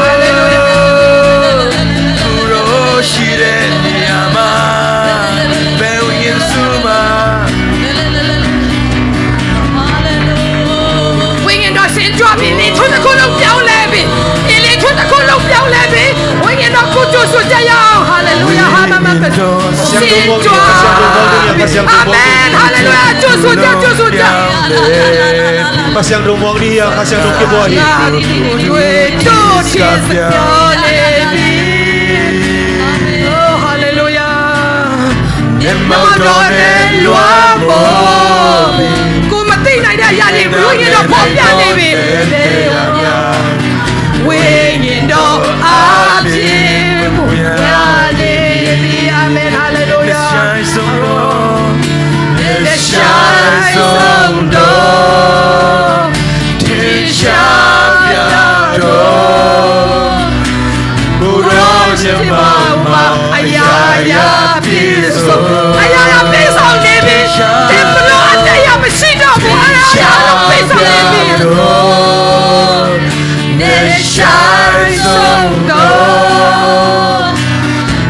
Hallelujah. ဝိညာဉ်တော်ရှင်ကြွပြီ။ လေထုတစ်ခုလုံးပြောင်းလဲပြီ။ ဒီလေထုတစ်ခုလုံးပြောင်းလဲပြီ။ ဝိညာဉ်တော်ကိုကြိုဆိုကြရအောင်။ Hallelujah. ဟာမမက ရှင်ကြွပြီ။ Amen. Hallelujah. ကြိုဆိုကြ၊ ကြိုဆိုကြ။ Pasian tawh kibuai hi. ငါတို့တွေ့တို့ထင်စပြောနေပြီ။ Oh, hallelujah. မျက်မှောက်တော်နဲ့လွှမ်းမိုးပြီ။ ကိုယ်မသိနိုင်တဲ့အရာတွေ ဝိညာဉ်တော်ဖော်ပြနေပြီ။ ဝိညာဉ်တော်အားဖြင့် ဝိညာဉ်အားဖြင့် ဝိညာဉ်အားဖြင့် Amen. Hallelujah. မျက်စိဆုံးသော၊ မျက်စိဆုံးသော၊ ထင်ရှားပြတော့၊ ကိုယ်တော်မျက်မှောက်မှာ အရာရာပြည့်စုံ၊ အရာရာပြည့်စုံနေပြီ။ သင်ဘယ်လိုအတတ်အရာမရှိတော့ဘူး။ အရာရာအားလုံးပြည့်စုံနေပြီ။ မျက်စိဆုံးသော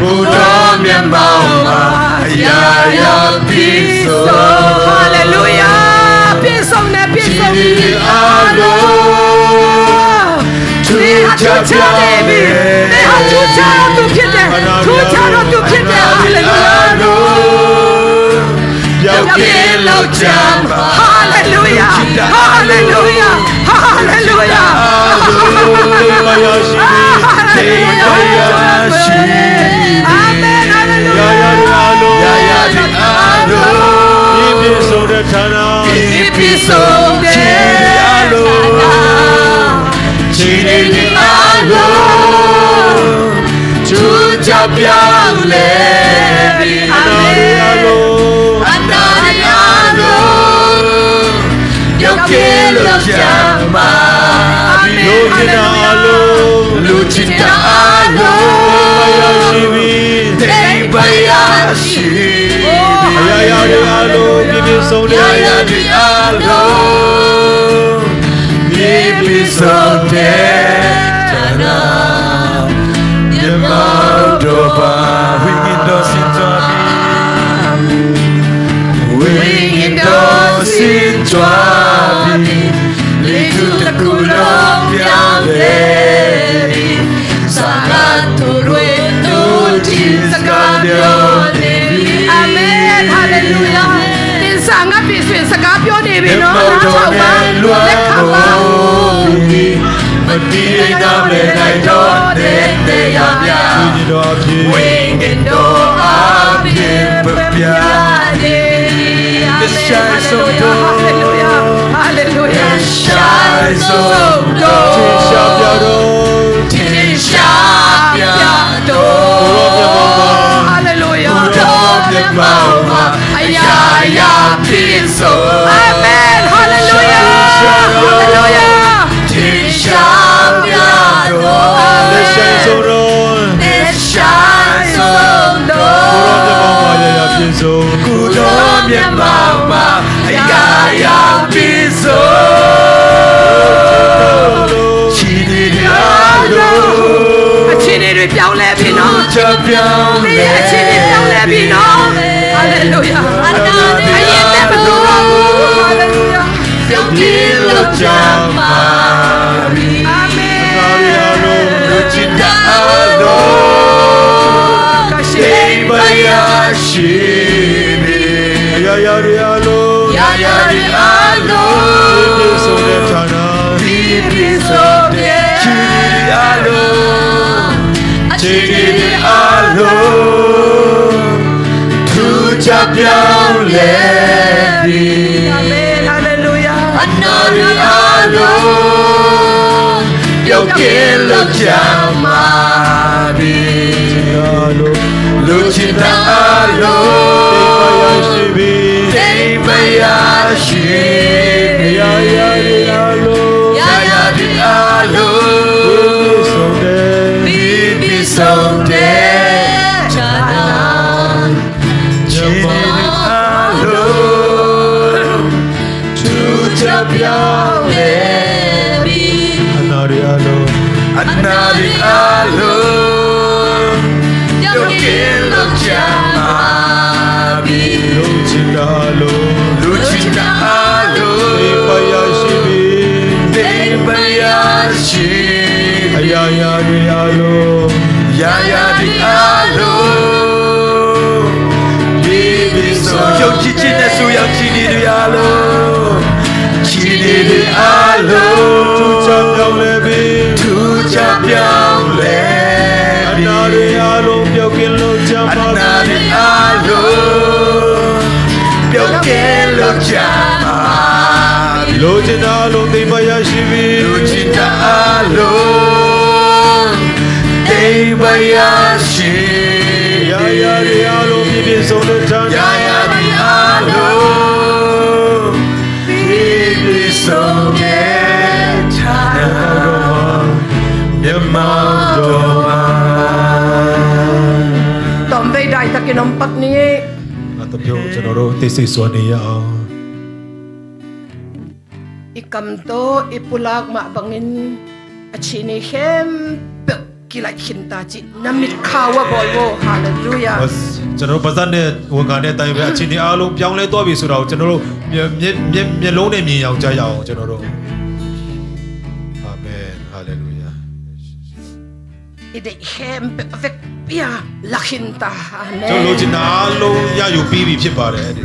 ၊ ကိုယ်တော်မျက်မှောက်မှာ အရာရာပြည့်စုံ။ Hallelujah. ပြည့်စုံတယ်၊ ပြည့်စုံပြီ။ ခြေတွေအားလုံး ထူးခြားပြောင်းလဲပြီ။ သင်ဟာထူးခြားသောသူဖြစ်တယ်။ ထူးခြားသောသူဖြစ်တယ်။ Hallelujah. ပြောင်းလဲလို့ကြံပါ။ Hallelujah. Hallelujah. Hallelujah. Hallelujah. Amen. Hallelujah. ပြည့်စုံတဲ့ဌာန၊ ပြည့်စုံတဲ့ဌာန၊ ခြေတွေအားလုံး ထူးခြားပြောင်းလဲပြီ။ အနာတွေအားလုံး၊ အနာတွေအားလုံး ပြောင်းလဲလို့ကြံပါ။ လိုချင်တာအားလုံး၊ လိုချင်တာအားလုံး ရရှိပြီ။ သိမ်းပိုင်ရရှိပြီ။ အရာရာတွေအားလုံး ပြည့်ပြည့်စုံစုံ၊ အရာရာတွေအားလုံး ပြည့်ပြည့်စုံစုံနဲ့ မျက်မှောက်တော်ပါ။ ဝိညာဉ်တော်ဆင်းသွားပြီ။ ဝိညာဉ်တော်ဆင်းသွားပြီ။ လေထုတစ်ခုလုံးပြောင်းလဲပြီ။ စကားသူတွေသူထင်စကားပြောနေပြီ။ Amen. Hallelujah. သင်စာငတ်ပြီဆိုရင် စကားပြောနေပြီနော်။ နားထောင်ပါ။ လက်ခံပါ။ မတည်နိုင်တော့လည်း နိုင်တော့တဲ့ တဲ့ရမြ။ ဝိညာဉ်တော်အပြင် ဝိညာဉ်တော်အပြင် ပြပြနေ။ Amen. Hallelujah. Hallelujah. ထင်ရှားပြတော့၊ ထင်ရှားပြတော့၊ Hallelujah. ကိုယ်တော်မျက်မှောက်မှာ အရာရာပြည့်စုံ။ Amen. Hallelujah. Hallelujah. ထင်ရှားပြတော့၊ လက်ရှိဆုံးတော့၊ လက်ရှိဆုံးတော့၊ ကိုယ်တော်မျက်မှောက်မှာ အရာရာပြည့်စုံ။ ကိုယ်တော်မျက်မှောက်မှာ အရာရာပြည့်စုံ။ ခြေတွေအားလုံး၊ အခြေအနေတွေပြောင်းလဲပြီနော်။ ထူးခြားပြောင်းလဲ။ သင်ရဲ့အခြေအနေပြောင်းလဲပြီနော်။ Hallelujah. အရင်နဲ့မတူတော့ဘူး။ Hallelujah. ပြောင်းလဲလို့ကြံပါပြီ။ Amen. လိုချင်တာအားလုံး သိမ်းပိုင်ရရှိပြီ။ အရာရာတွေအားလုံး၊ အရာရာတွေအားလုံး Cini ding a lung, thu ca piang le bi. Amen. Halleluia. A na ding a lung, piau kei lo ciang ma bi. Lucin ding a lung, tei bai a shi bi. Ya ya ding a lung, bibi song te. Cini ding a lung, thu ca piang le bi. A na ding a lung, a na ding a lung, piau kei lo ciang ma bi. Lucin ding a lung, lucin ding a lung, tei bai a shi bi. Tei bai a shi bi. A ya ya ding a lung, ya ya ding a lung, bibi song. Yong ci cin ne su yang cini ding a lung. Cini ding a lung, thu ca piang le bi. Thu ca piang le bi. A na ding a lung, piau kei lo ciang ma bi. A na ding a lung, piau kei lo ciang ma bi. Lucin ding a lung, tei bai a shi bi. Lucin ding a lung, tei bai a shi bi. Ya ya ding a lung, bibi song le tan. Ya ya ding a lung, bibi song le tan. Myanmar dawng ma. Tawmvei daitakin om pak ni. ကျွန်တော်တို့တိတ်ဆိတ်စွာနေရအောင်။ I kam tawh i pulak mah bangin a cini khempeuh kilaih khin ta cih na mit khau a bawl maw. Halleluia. ကျွန်တော်တို့ပါးစပ်နဲ့ဝန်ခံတဲ့အတိုင်းပဲ အချိန်တွေအားလုံးပြောင်းလဲသွားပြီဆိုတာကိုကျွန်တော်တို့မျက်မျက်မျက်မျက်လုံးနဲ့မြင်အောင်ကြရအောင်ကျွန်တော်တို့။ အာမင်။ Hallelujah. I deih khempeuh a vekpi-a la khin ta. Amen. ကျွန်တော်လိုချင်တာအားလုံးရယူပြီးပြီဖြစ်ပါတယ်။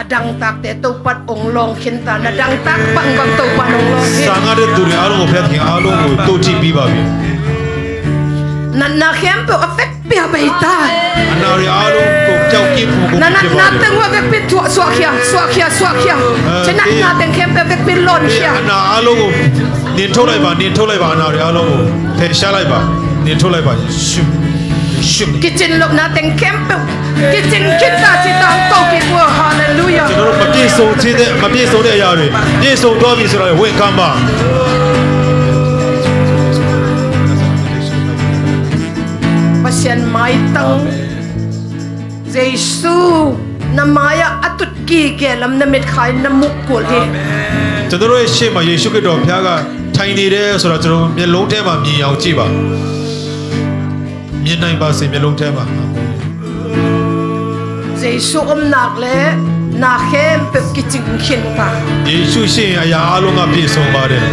A dangtakte Topa'n hong lawng khin ta. Na dangtak bangbang Topa'n hong lawng khin. ဆန္ဒတဲ့သူတွေအားလုံးကိုဘုရားသခင်အားလုံးကိုတို့ကြည့်ပြီးပါပြီ။ နတ်နာ khempeuh a vekpi-a bei ta. အနာတွေအားလုံးကိုပျောက်ကင်းဖို့ကို Na natna teng uh a vekpi thuah suahkhia, suahkhia, suahkhia. Ci natna teng khempeuh a vekpi lawnkhia. အနာအားလုံးကိုနင်ထုတ်လိုက်ပါ၊ နင်ထုတ်လိုက်ပါ၊ အနာတွေအားလုံးကိုဖယ်ရှားလိုက်ပါ၊ နင်ထုတ်လိုက်ပါ။ ရှုပ်ရှုပ်။ Kicin lohna teng khempeuh kicin khin ta ci ta hong ko kik uh. Halleluia. ကျွန်တော်တို့မပြည့်စုံသေးတဲ့၊ မပြည့်စုံတဲ့အရာတွေပြည့်စုံသွားပြီဆိုတာကိုဝန်ခံပါ။ Pasian maitang. Jesu, na mai-ah a tut gige lam na mitkhai na muh kul hi. ကျွန်တော်တို့ရဲ့ရှေ့မှာယေရှုခရစ်တော်ဘုရားကထိုင်နေတယ်ဆိုတာကျွန်တော်မျက်လုံးထဲမှာမြင်အောင်ကြည့်ပါ။ မြင်နိုင်ပါစေမျက်လုံးထဲမှာ။ Jesu om nak le na khempeuh kicing khin ta. ယေရှုရှိရင်အရာအားလုံးကပြည့်စုံပါတယ်။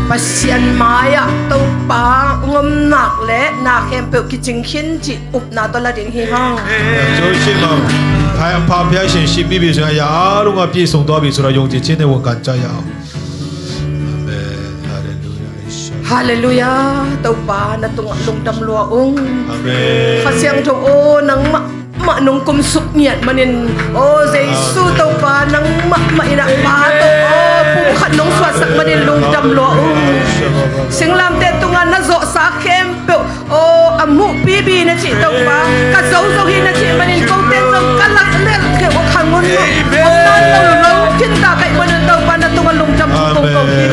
Pasian mai-ah Topa hong om nak le na khempeuh kicing khin cih upna tawh la ding hi hang. ကျွန်တော်ရှေ့မှာဖခင်ဖခင်ရှင်ရှိပြီးပြီဆိုရင်အရာအားလုံးကပြည့်စုံသွားပြီဆိုတော့ယုံကြည်ခြင်းနဲ့ဝန်ခံကြရအောင်။ Amen. Hallelujah. Halleluia. Topa na tungah lungdam lua ung. Amen. Kha Siangtho aw, nangmah mah nong kumsuk ngiat manin, aw Jesu Topa nang mahmah in a pa tawh aw pumkhat nong suahsak manin lungdam lua ung. Singlamteh tungah na zawhsa khempeuh aw a muh pipi na cih Topa ka zozo hi na cih manin kote zong ka lak lel kheuh a kha ngun uh. Om nawn lo lo khin ta kaih manin Topa na tungah lungdam thu kong ko hi.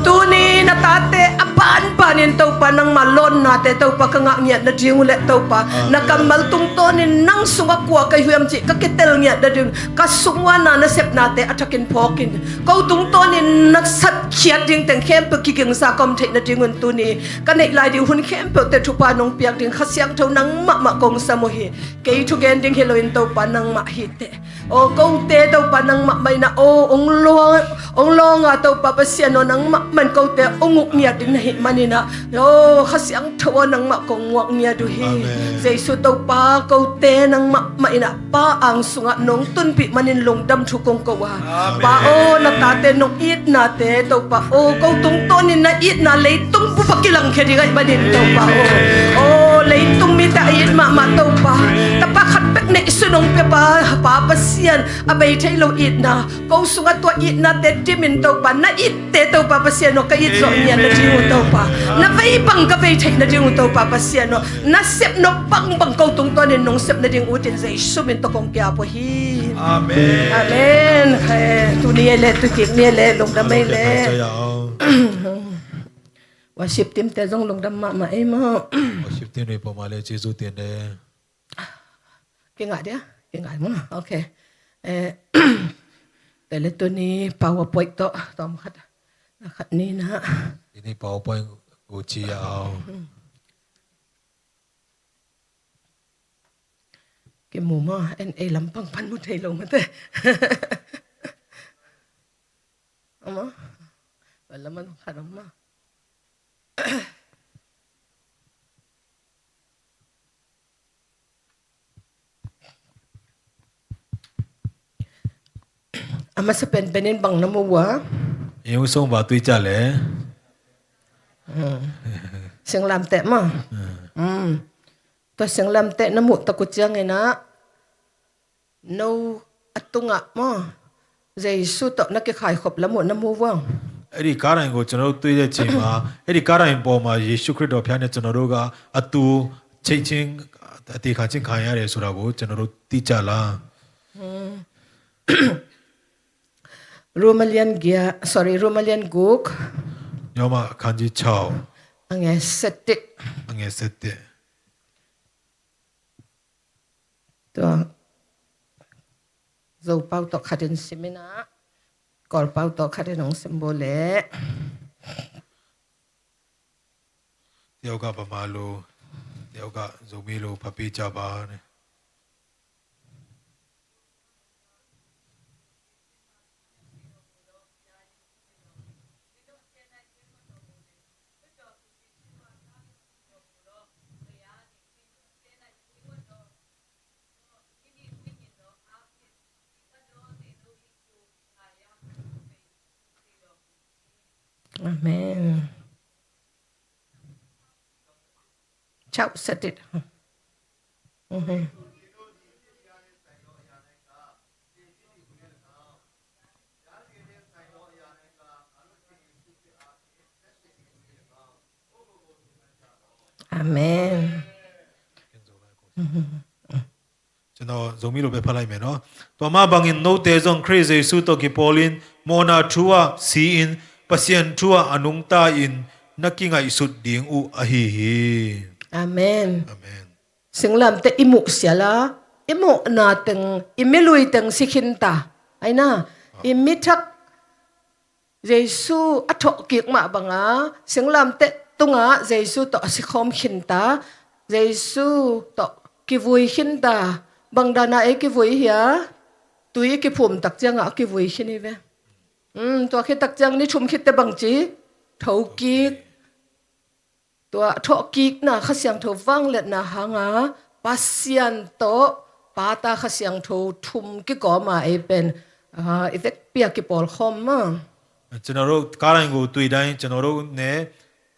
Tuni na tate a banbanin Topa nangmah lawnnate Topa ka ngah ngiat nading uh le Topa na kammal tungtawnin nang sungah kua ka hiam cih ka kitel ngiat nading ka sung uh a na nasepnate a thakin phawkin ko tungtawnin na satkhiat ding teng khempeuh kigingsa ka om theih nadingun tuni ka neih lai ding hun khempeuhte thupha nong piak ding Kha Siangtho nang mahmah kong sam uh hi. Kei thugen ding hi loin Topa nangmah hi teh. Aw kote Topa nangmah mah in a aw hong lawng, hong lawng a Topa Pasian aw nangmah mah in kote hong uk ngiat ding na hih manin a aw Kha Siang tho aw, nangmah kong muak ngiat uh hi. Amen. Jesu Topa, kote nangmah mah in ah Pa ang sungah nong tunpih manin lungdam thu kong ko a. Amen. Pa aw, na tate nong itnate Topa aw, ko tungtawnin na itna leitung bup ah kilangkhia ding ahih manin Topa aw. Amen. Aw, leitung mite a it mahmah Topa, tapa khat bek neihsun hong pia Pa, Pa Pasian, a bei thei lo itna, ko sungah tua itnate dimin Topa, na itte Topa Pasian aw, ka it zawh ngiat nading uh Topa, na vei bang ka vei theih nading uh Topa Pasian aw, na sep nop bangbang ko tungtawnin nong sep nading uh, utin Jesu min tawh kong ki-ap uh hi. Amen. Amen. Eh, tuni e le, tu kik ni e le, lungdam e le. Worship team te zong lungdam mahmah ei maw. Worship team ni poma le Jesu tin le. Kingah dia? Kingah maw. Ok. Eh, te le tuni PowerPoint tawh tawm khat, na khat ni na. Ini PowerPoint uh ci a au. Kimu maw, en ei lampang pan mu thei lo mate. Ama. Wala man khat ama. A masa penpen in bang na mu ua? Eng song ba tui ca le. Hmm. Singlamteh maw. Hmm. Tua singlamteh na muh tak uh ciangin ah, no a tungah maw, Jesu tawh na kikhaihkhop lam uh na mu vang. အဲ့ဒီကားတိုင်ကို ကျွန်တော်တို့တွေ့တဲ့အချိန်မှာ၊ အဲ့ဒီကားတိုင်ပေါ်မှာ ယေရှုခရစ်တော်ဘုရားနဲ့ ကျွန်တော်တို့က အတူ ချိတ်ချင်း၊ အသေခံခြင်းခံရတယ်ဆိုတာကို ကျွန်တော်တို့ သိကြလား။ Roma lian giat, sorry, Roma lian guk. Roma အခန်းကြီး ခြောက်. A nge sette. A nge sette. Tua Zopau tawh khatin sim in ah, Kawlpau tawh khatin hong sim bo leh. တယောက်ကဗမာလို၊ တယောက်ကဇိုမီလို ဖတ်ပေးကြပါနဲ့။ Amen. Ciao, set it. Mhm. Amen. ကျွန်တော် ဇိုမီလိုပဲ ဖတ်လိုက်မယ်နော်။ သူမဘင်ရင် နုတ်တဲဇွန် ခရစ်ယေရှု တော်ကီ ပေါ်လင် မော်နာ ထူဝါ စီအင် ပစံန် ထူဝါ အနုင်တာအင် နကီငိုင် စုတ်ဒင်း ဥ အဟီဟီ။ Amen. Amen. Singlamteh i muh sial a, i muhna teng, i milui teng si khinta. Aina, i mithak Jesu a thawhkik mah banga, singlamteh tungah Jesu tawh a sikhawm khinta, Jesu tawh kivui khinta. Bang dana ei kivui hia? Tui i kiphum tak ciangah a kivui khin hi ve. Um, tua khit tak ciang ni thum khitte bangci thokik. Tua thawhkikna Kha Siangtho vangliatna hanga Pasian tawh, Pa, Ta, Kha Siangtho thum kikawma ei pen, ah, i vekpi a kipawlkhawm maw. ကျွန်တော်တို့ ကားတိုင်ကို တွေ့တိုင်း ကျွန်တော်တို့နဲ့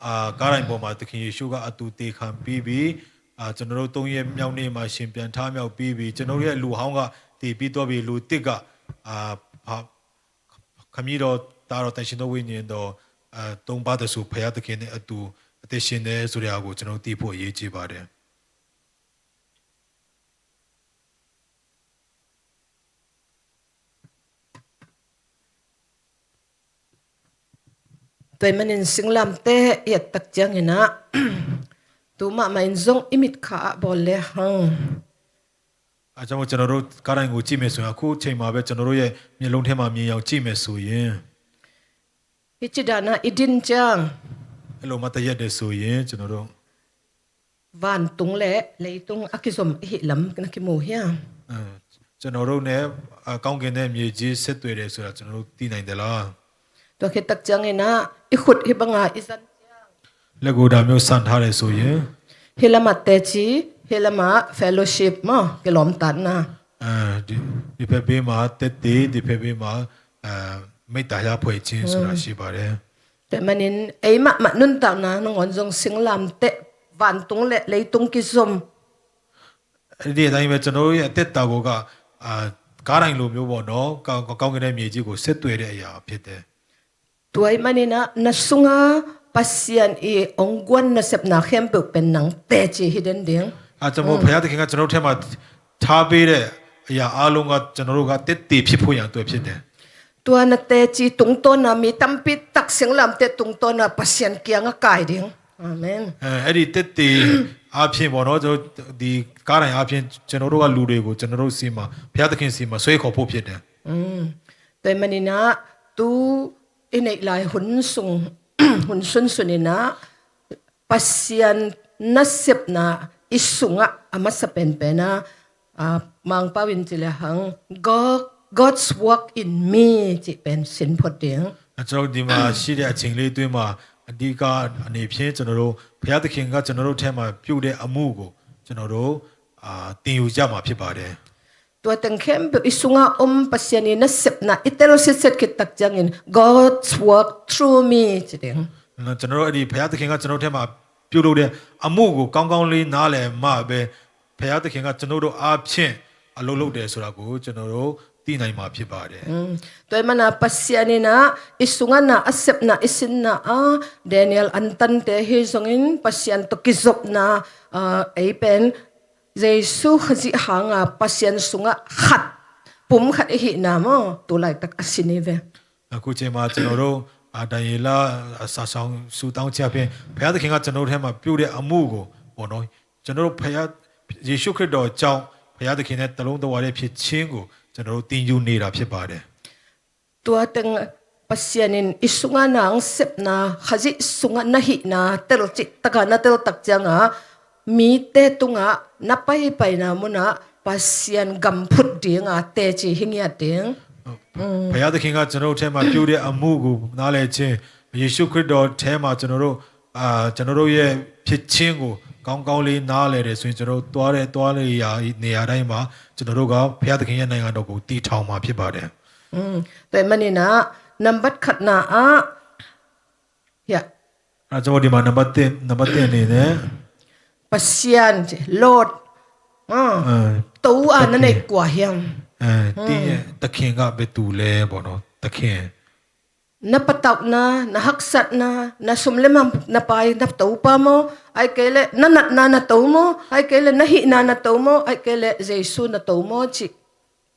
အာ၊ ကားတိုင်ပေါ်မှာ သခင်ယေရှုက အတူသေခံပြီးပြီ။ အာ၊ ကျွန်တော်တို့ သုံးရက်မြောက်နေ့မှာ ရှင်ပြန်ထမြောက်ပြီးပြီ။ ကျွန်တော်တို့ရဲ့ လူဟောင်းက သေပြီးသွားပြီ။ လူသစ်က အာ၊ ဖ- ခမည်းတော်၊ သားတော်၊ သန့်ရှင်းသောဝိညာဉ်တော်၊ အဲ၊ သုံးပါးတစ်စု ဘုရားသခင်နဲ့အတူ အသက်ရှင်တယ်ဆိုတဲ့ဟာကို ကျွန်တော်တို့ သိဖို့ အရေးကြီးပါတယ်။ Tua ahih manin singlamteh i et tak ciangin ah, tu mahmah in zong i mitkha ah bawl lehang. အဲကြောင့်မို့ ကျွန်တော်တို့ ကားတိုင်ကို ကြည့်မယ်ဆိုရင်၊ အခုချိန်မှာပဲ ကျွန်တော်တို့ရဲ့ မျက်လုံးထဲမှာ မြင်အောင် ကြည့်မယ်ဆိုရင်၊ Hih ci dana i din ciang, အဲ့လိုမှ တစ်ရက်တည်းဆိုရင် ကျွန်တော်တို့ vantung le leitung a kizom i hih lam na kimu hiam? အဲ၊ ကျွန်တော်တို့နဲ့ အဲ၊ ကောင်းကင်နဲ့ မြေကြီး ဆက်သွယ်တယ်ဆိုတာ ကျွန်တော်တို့ သိနိုင်သလား။ Tua khit tak ciangin ah, i khut hih banga i zan ciang, လက်ကိုဒါမျိုးဆန့်ထားတယ်ဆိုရင် ဟေ့လမတဲချီ ဟေ့လမ fellowship မကလောမ်တတ်နာ အာ၊ ဒီ၊ ဒီဖက်ပေးမှာ၊ တက်တည်၊ ဒီဖက်ပေးမှာ၊ အာ၊ မေတ္တာရဖွဲ့ခြင်းဆိုတာရှိပါတယ်။ တဲမနင် အိမ်မမနုန်တတ်နာ နငွန်ဇုံစင်လမ်တဲ ဝန်တုံးလဲ လေတုံးကိဇုံ အဲ့ဒီအတိုင်းပဲ ကျွန်တော်တို့ရဲ့အသက်တာကိုက၊ အာ၊ ကားတိုင်းလိုမျိုးပေါ့နော်၊ ကောင်း၊ ကောင်းကင်နဲ့မြေကြီးကိုဆက်သွယ်တဲ့အရာဖြစ်တယ်။ Tua ahih manin ah, na sungah Pasian i ong guan nasepna khempeuh pen nang teci hi den ding. အဲ၊ ကျွန်တော်၊ ဘုရားသခင်ကကျွန်တော်တို့ထဲမှာထားပေးတဲ့အရာအားလုံးကကျွန်တော်တို့ကသက်သေဖြစ်ဖို့ရန်အတွက်ဖြစ်တယ်။ Tua na teci tungtawn ah mi tampi tak singlamteh tungtawn ah Pasian kiangah kai ding. Amen. အဲ၊ အဲ့ဒီသက်သေအားဖြင့်ပေါ့နော်၊ ကျွန်တော်တို့ဒီကားတိုင်းအားဖြင့်ကျွန်တော်တို့ကလူတွေကိုကျွန်တော်တို့ဆီမှာ၊ ဘုရားသခင်ဆီမှာဆွဲခေါ်ဖို့ဖြစ်တယ်။ Tua ahih manin ah, tu i neih lai hun sung, hun sunsun in ah, Pasian nasepna i sungah a masa penpen ah, ah, Mangpau in ci le hang, God, God's work in me ကျင့်ပြီး ဆင်ဖို့တင်။ အဲ၊ ကျွန်တော်တို့ဒီမှာရှိတဲ့အချိန်လေးအတွင်းမှာ၊ အဓိကအနေဖြင့်ကျွန်တော်တို့၊ ဘုရားသခင်ကကျွန်တော်တို့ထဲမှာပြုတဲ့အမှုကိုကျွန်တော်တို့၊ အာ၊ သင်ယူကြမှာဖြစ်ပါတယ်။ Tua teng khempeuh i sungah om Pasian i nasepna i tel sitset khit tak ciangin, God's work through me ကျင့်တယ်။ နော်၊ ကျွန်တော်တို့၊ အဲ့ဒီ၊ ဘုရားသခင်ကကျွန်တော်တို့ထဲမှာပြုလုပ်တဲ့အမှုကိုကောင်းကောင်းလေးနားလည်မှပဲ၊ ဘုရားသခင်ကကျွန်တော်တို့အားဖြင့်အလုပ်လုပ်တယ်ဆိုတာကိုကျွန်တော်တို့သိနိုင်မှာဖြစ်ပါတယ်။ Tua ahih manin ah Pasian in ah i sungah na a sepna i sinna ah, Daniel antante hi zongin Pasian tawh kizopna, ah, ei pen Jesu Khazih hanga Pasian sungah khat, pum khat i hihna maw, tu laitak a sin hi ve. အခုချိန်မှာကျွန်တော်တို့၊ အာ၊ ဒံယေလအစာဆောင်ဆုတောင်းခြင်းအပြင်၊ ဘုရားသခင်ကကျွန်တော်တို့ထဲမှာပြုတဲ့အမှုကိုပေါ့နော်၊ ကျွန်တော်တို့၊ ဘုရား၊ ယေရှုခရစ်တော်အကြောင်း၊ ဘုရားသခင်နဲ့တလုံးတဝါတည်းဖြစ်ခြင်းကိုကျွန်တော်တို့သင်ယူနေတာဖြစ်ပါတယ်။ Tua teng Pasian in i sungah na ong sepna, Khazih sungah na hihna tel cih takah na tel tak ciangah, mite tungah na paipaina munah Pasian gam phut dinga teci hi ngiat ding. ဘုရားသခင်ကကျွန်တော်တို့ထဲမှာပြုတဲ့အမှုကိုနားလည်ခြင်း၊ ယေရှုခရစ်တော်ထဲမှာကျွန်တော်တို့၊ အာ၊ ကျွန်တော်တို့ရဲ့ဖြစ်ခြင်းကိုကောင်းကောင်းလေးနားလည်တယ်ဆိုရင်၊ ကျွန်တော်တို့သွားတဲ့၊ သွားတဲ့နေရာ၊ နေရာတိုင်းမှာကျွန်တော်တို့ကဘုရားသခင်ရဲ့နိုင်ငံတော်ကိုတည်ထောင်မှာဖြစ်ပါတယ်။ Tua ahih manin ah, nambat khatna ah, ya. အဲ၊ ကျွန်တော်ဒီမှာနံပါတ်တစ်၊ နံပါတ်တစ်အနေနဲ့၊ Pasian, Lord, ah, အဲ၊ တူဝ်အာ၊ သခင်၊ နနကွာဟံ။ အဲ၊ သင်ရဲ့သခင်ကဘယ်သူလဲပေါ့နော်၊ သခင်။ Na patauhna, na haksatna, na sum le man, na pai, na to pa maw, ahih kei leh na natna na to maw, ahih kei leh na hihna na to maw, ahih kei leh Jesu na to maw cih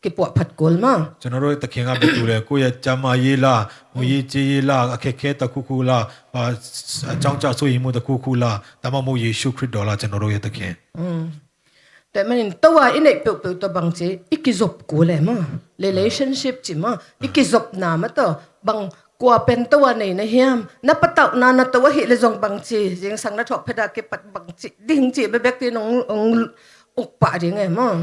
kipuah phat kul maw. ကျွန်တော်တို့ရဲ့သခင်ကဘယ်သူလဲ။ ကိုယ့်ရဲ့ကျန်းမာရေးလား၊ ငွေရေးကြေးရေးလား၊ အခက်အခဲတစ်ခုခုလား၊ အာ၊ အကြောင်းကြစိုးရိမ်မှုတစ်ခုခုလား၊ ဒါမှမဟုတ်ယေရှုခရစ်တော်လား၊ ကျွန်တော်တို့ရဲ့သခင်။ Tua ahih manin to a i neih peuhpeuh tawh bangci i kizop kul e maw. Relationship ci maw, i kizopna mah tawh bang, kua pen to a nei na hiam? Na patauhna na to ahih leh zong bangci, zingsang na thuak phet a kipat bangci ding cih bekbek tin ong, ong uk pah ding e maw.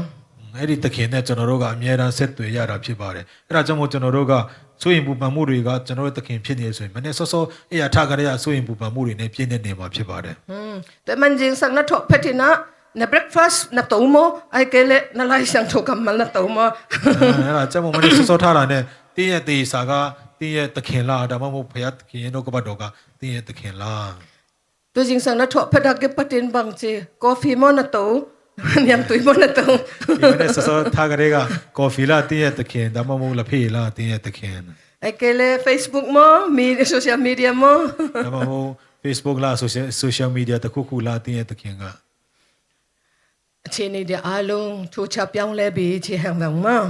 အဲ့ဒီသခင်နဲ့ကျွန်တော်တို့ကအမြဲတမ်းဆက်သွယ်ရတာဖြစ်ပါတယ်။ အဲ့ဒါကြောင့်မို့ကျွန်တော်တို့ကစိုးရိမ်ပူပန်မှုတွေကကျွန်တော်တို့သခင်ဖြစ်နေဆိုရင်၊ မနေ့စောစောအိပ်ရာထကြတဲ့စိုးရိမ်ပူပန်မှုတွေနဲ့ပြည့်နေနေမှာဖြစ်ပါတယ်။ Tua ahih manin zingsang na thuak phet in ah, na breakfast na to maw, ahih kei leh na Lai Siangtho kammal na to maw. အဲ၊ အဲ့ဒါကြောင့်မို့၊ မနေ့စောစောထတာနဲ့၊ သင်ရဲ့သရေစာကသင်ရဲ့သခင်လား၊ ဒါမှမဟုတ်ဘုရားသခင်ရဲ့နှုတ်ကပတ်တော်ကသင်ရဲ့သခင်လား။ Tu zingsang na thuak phet a kipat in bangci, coffee maw na to, niamtui maw na to. ဒီမနေ့စောစောထကြတဲ့က coffee လား၊ သင်ရဲ့သခင်၊ ဒါမှမဟုတ်လက်ဖက်ရည်လား၊ သင်ရဲ့သခင်။ Ahih kei leh Facebook maw, me-, social media maw, ဒါမှမဟုတ် Facebook လား၊ social, social media တစ်ခုခုလား၊ သင်ရဲ့သခင်က။ Chin i dia alung thucha piang le bi ci heng vang maw.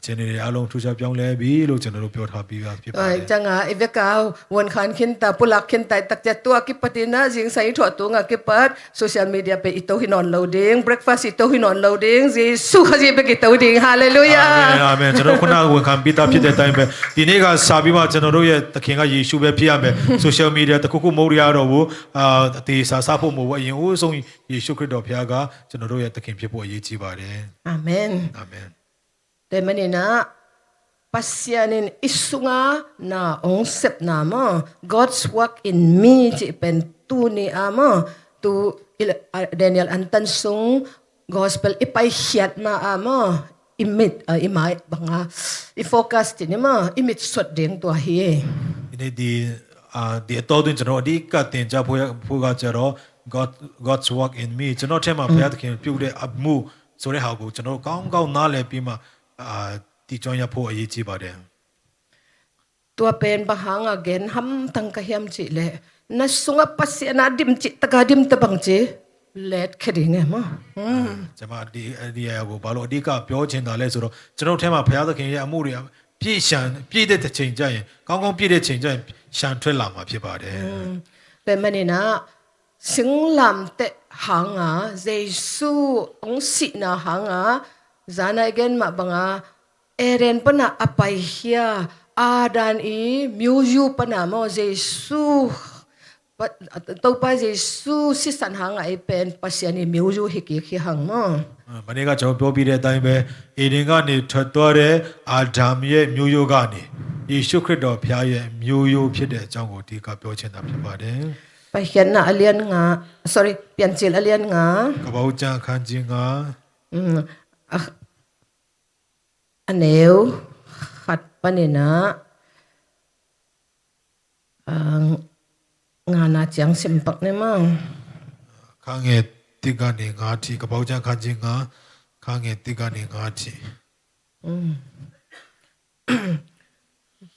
အခြေအနေတွေအားလုံးထူးခြားပြောင်းလဲပြီလို့ကျွန်တော်တို့ပြောထားပြီးသားဖြစ်ပါတယ်။ Tua ciangah i vekau vuan khan khinta, pulak khinta i tak ciang, tua kipat in ah zingsang i thuah tungah kipat social media pen i to hi nawn lo ding, breakfast i to hi nawn lo ding, Jesu Khazih bek i to ding. Halleluiah. အာမင်၊ အာမင်။ ကျွန်တော်တို့ခုနကဝန်ခံပြီးသားဖြစ်တဲ့အတိုင်းပဲ၊ ဒီနေ့ကစပြီးမှကျွန်တော်တို့ရဲ့သခင်ကယေရှုပဲဖြစ်ရမယ်။ social media တစ်ခုခုမဟုတ်ရတော့ဘူး။ အာ၊ သရေစာစားဖို့မဟုတ်ဘူး။ အရင်ဦးဆုံးယေရှုခရစ်တော်ဘုရားကကျွန်တော်တို့ရဲ့သခင်ဖြစ်ဖို့အရေးကြီးပါတယ်။ Amen. အာမင်။ Tua ahih manin ah, Pasian in i sunga na hong sepna maw, God's work in me cih pen tuni a maw, tu i la-, a, Daniel Antan sung gospel i paikhiatna a maw, i mit, a, i mai banga i focus cih ni maw, i mit sot ding tua hi. Ini di, a, di a tawh tuin cano di ka tin ca phu, phu ka cero, God, God's work in me. Cano thema pia takin piu de a mu, so de hau gu cano kaung kaung na le pi ma, a, ti cong ya phu a yi ci ba de. Tua pen bang hanga gen hamtang ka hiam cih leh, na sunga Pasian a dim cih taka dim ta bang ci, let khe ding e maw. Hmm. ကျွန်မဒီဒီအရာကိုဘာလို့အဓိကပြောချင်တာလဲဆိုတော့ ကျွန်တော်ထဲမှာဘုရားသခင်ရဲ့အမှုတွေပြည့်ရှံပြည့်တဲ့တစ်ချိန်ကျရင်ကောင်းကောင်းပြည့်တဲ့ချိန်ကျရင်ရှံထွက်လာမှာဖြစ်ပါတယ်။ Hmm. Tua manin ah singlamteh hanga, Jesu hong sihna hanga, zana i gen mah banga, Eden pana a paikhia Adam i myoyu pana maw, Jesu, pa, Topa Jesu sisan hanga i pen Pasian i myoyu hi kik hi hang maw. အာ၊ မနေ့ကကျွန်တော်ပြောပြီးတဲ့အတိုင်းပဲ၊ ဧဒင်ကနေထွက်သွားတဲ့အာဒံရဲ့မျိုးရိုးကနေ၊ ယေရှုခရစ်တော်ဘုရားရဲ့မျိုးရိုးဖြစ်တဲ့အကြောင်းကိုအဓိကပြောချင်တာဖြစ်ပါတယ်။ Paikhiatna a lian nga, sorry, Piancil a lian nga. ကပ္ပဦးကျမ်းအခန်းကြီးငါး။ Mm, a, a neu khat panin ah, ah, ngana ciang sim pak ni maw. ခန်းငယ်တစ်ကနေငါးထိ၊ ကပ္ပဦးကျမ်းအခန်းကြီးငါး၊ ခန်းငယ်တစ်ကနေငါးထိ။ Mm.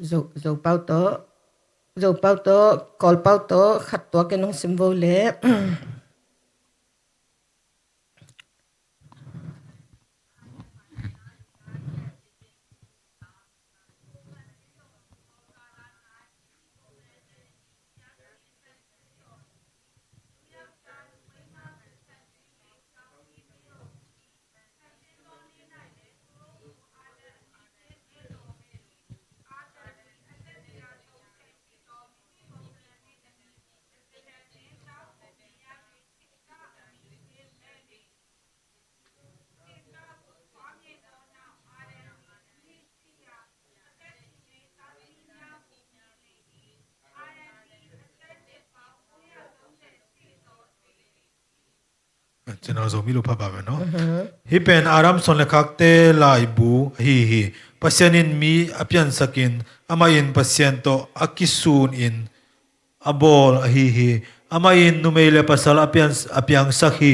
Zo, Zopau tawh, Zopau tawh, Kawlpau tawh, khat tuak in hong sim vo leh. General Zomi lo pha ba ve no. Mhm. Hih pen Adam suan le khakte laibu ahi hi. Pasian in mi a piansakin, amah in Pasian tawh a kisun in, a bawl ahi hi. Amah in numei le pasal a pian, a piangsak hi.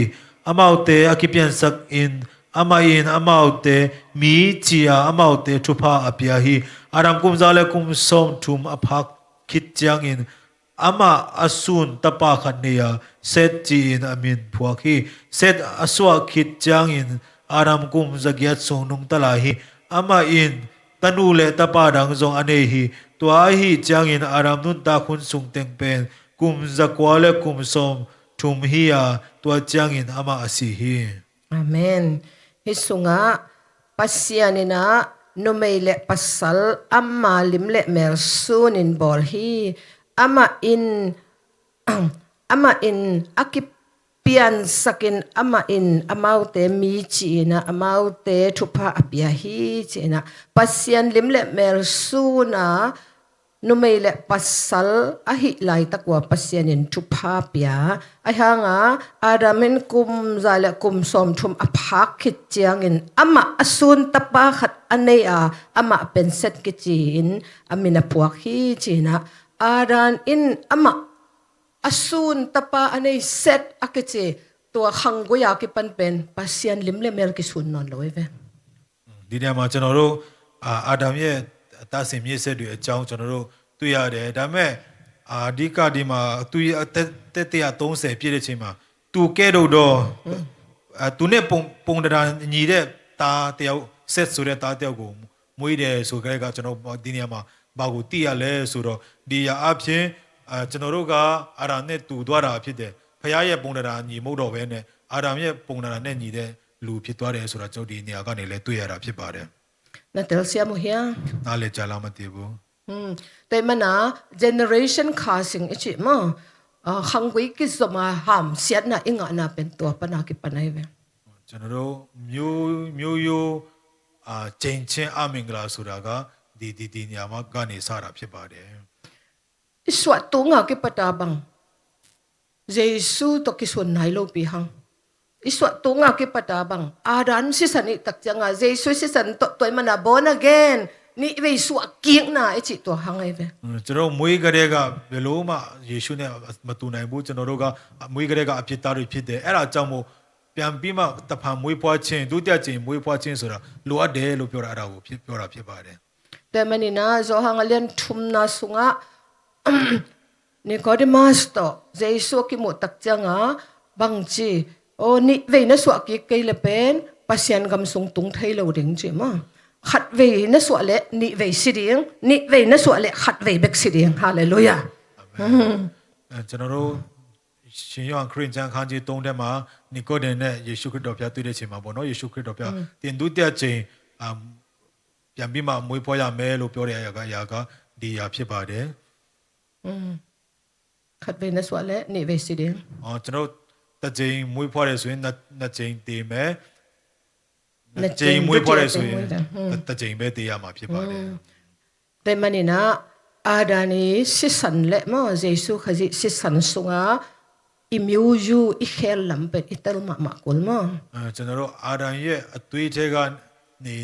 Amaute a kipiansak in, amah in amaute mi ci-a amaute thupha a pia hi. Adam kum za le kum sawmthum a phak khit ciangin, amah a sun tapa khat nei-a, Seth ci-in a min phuak hi. Seth a suah khit ciangin, Adam kum zagiat sung nungta lai hi. Amah in tanu le tapa dang zong a nei hi. Tua ahih ciangin Adam nuntak hun sung teng pen kum zakua le kum sawm thum hi-a, tua ciangin amah a si hi. Amen. Hih sungah Pasian in ah numei le pasal ama lim le mel sunin bawl hi. Amah in, amah in a ki piansakin amah in amaute mi ci-in ah amaute thupha a pia hi ci-in ah Pasian lim le mel sun a numei le pasal ahih laitak ua Pasian in thupha pia. Ahi hanga Adam in kum za le kum sawmthum a phak khit ciangin amah a sun tapa khat a nei a, amah pen Seth kici-in a min a phuak hi ci-in ah Adam in amah a sun tapa a nei Seth a kici tua khanggui a kipan pen Pasian lim le mel kisun nawn lo hi ve. ဒီနေရာမှာကျွန်တော်တို့၊ အာ၊ အာဒံရဲ့၊ အာ၊ သားစဉ်မြေးဆက်တွေအကြောင်းကျွန်တော်တို့တွေ့ရတယ်။ ဒါပေမဲ့၊ အာ၊ အဓိကဒီမှာ၊ သူ၊ အသက်၊ သက်တစ်ရာသုံးဆယ်ပြည့်တဲ့အချိန်မှာ၊ သူကဲ့သို့သော၊ အာ၊ သူနဲ့ပုံ၊ ပုံသဏ္ဍာန်ညီတဲ့သားတစ်ယောက်၊ ဆက်ဆိုတဲ့သားတစ်ယောက်ကို မွေးတယ်ဆိုကြတဲ့အခါ၊ ကျွန်တော်ဒီနေရာမှာဘာကိုသိရလဲဆိုတော့၊ ဒီအရာအပြင်၊ အာ၊ ကျွန်တော်တို့ကအာဒံနဲ့တူသွားတာဖြစ်တယ်။ ဘုရားရဲ့ပုံသဏ္ဍာန်အညီမဟုတ်တော့ဘဲနဲ့၊ အာဒံရဲ့ပုံသဏ္ဍာန်နဲ့ညီတဲ့လူဖြစ်သွားတယ်ဆိုတာ၊ ကျွန်တော်ဒီနေရာကနေလည်းတွေ့ရတာဖြစ်ပါတယ်။ Na telsiam uh hia? နားလည်ကြလားမသိဘူး။ Hmm. Tua ahih manin ah generation kha sing i cih maw, ah, khanggui kizom a hamsiatna i ngahna pen tua pan a kipan ahi ve. ကျွန်တော်တို့မျိုး၊ မျိုးရိုး၊ အာ၊ ကျင့်ခြင်းအမင်္ဂလာဆိုတာက၊ ဒီဒီဒီနေရာမှာကနေစတာဖြစ်ပါတယ်။ I suah tunga kipata bang Jesu tawh kisuan nai lopi hang. I suah tunga kipata bang Adam sisan i tak cianga Jesu sisan tawh tua i mana born again nih vei suah kikna i cih tua hang ai ve. ကျွန်တော်မွေးကလေးကဘယ်လိုမှယေရှုနဲ့မတူနိုင်ဘူးကျွန်တော်တို့ကမွေးကလေးကအပြစ်သားတွေဖြစ်တယ်အဲ့ဒါကြောင့်မို့ပြန်ပြီးမှတစ်ဖန်မွေးဖွားခြင်းဒုတိယကြိမ်မွေးဖွားခြင်းဆိုတာလိုအပ်တယ်လို့ပြောတာအဲ့ဒါကိုဖြစ်ပြောတာဖြစ်ပါတယ် Tua maninah Johan a lian thumna sungah Nicodemus tawh Jesu a kimuh tak cianga bangci aw nih vei na suah kik kei le pen Pasian gam sung tung thei lo ding ci maw? Khat vei na suah le nih vei si ding, nih vei na suah le khat vei bek si ding. Halleluia. ကျွန်တော်တို့ရှင်ယောဟန်ခရစ်ကျမ်းခန်းကြီးသုံးထဲမှာနီကိုဒင်နဲ့ယေရှုခရစ်တော်ဘုရားတွေ့တဲ့အချိန်မှာပေါ့နော်ယေရှုခရစ်တော်ဘုရားသင်ဒုတိယအကြိမ်အာပြန်ပြီးမှမွေးဖွားရမယ်လို့ပြောတဲ့အရာကအရာကဒီအရာဖြစ်ပါတယ်။ Khat vei na suah le nih vei si ding. ကျွန်တော်တို့တစ်ကြိမ်မွေးဖွားတယ်ဆိုရင်နှစ်နှစ်ကြိမ်သေမယ်။နှစ်ကြိမ်မွေးဖွားတယ်ဆိုရင်တစ်ကြိမ်ပဲသေရမှာဖြစ်ပါတယ်။ Tua maninah Adam i sisan le maw Jesu Khazih sisan sunga i myoyu i khel lam pen i tel mahmah kul maw? ကျွန်တော်တို့အာဒံရဲ့အသွေးထဲကနေ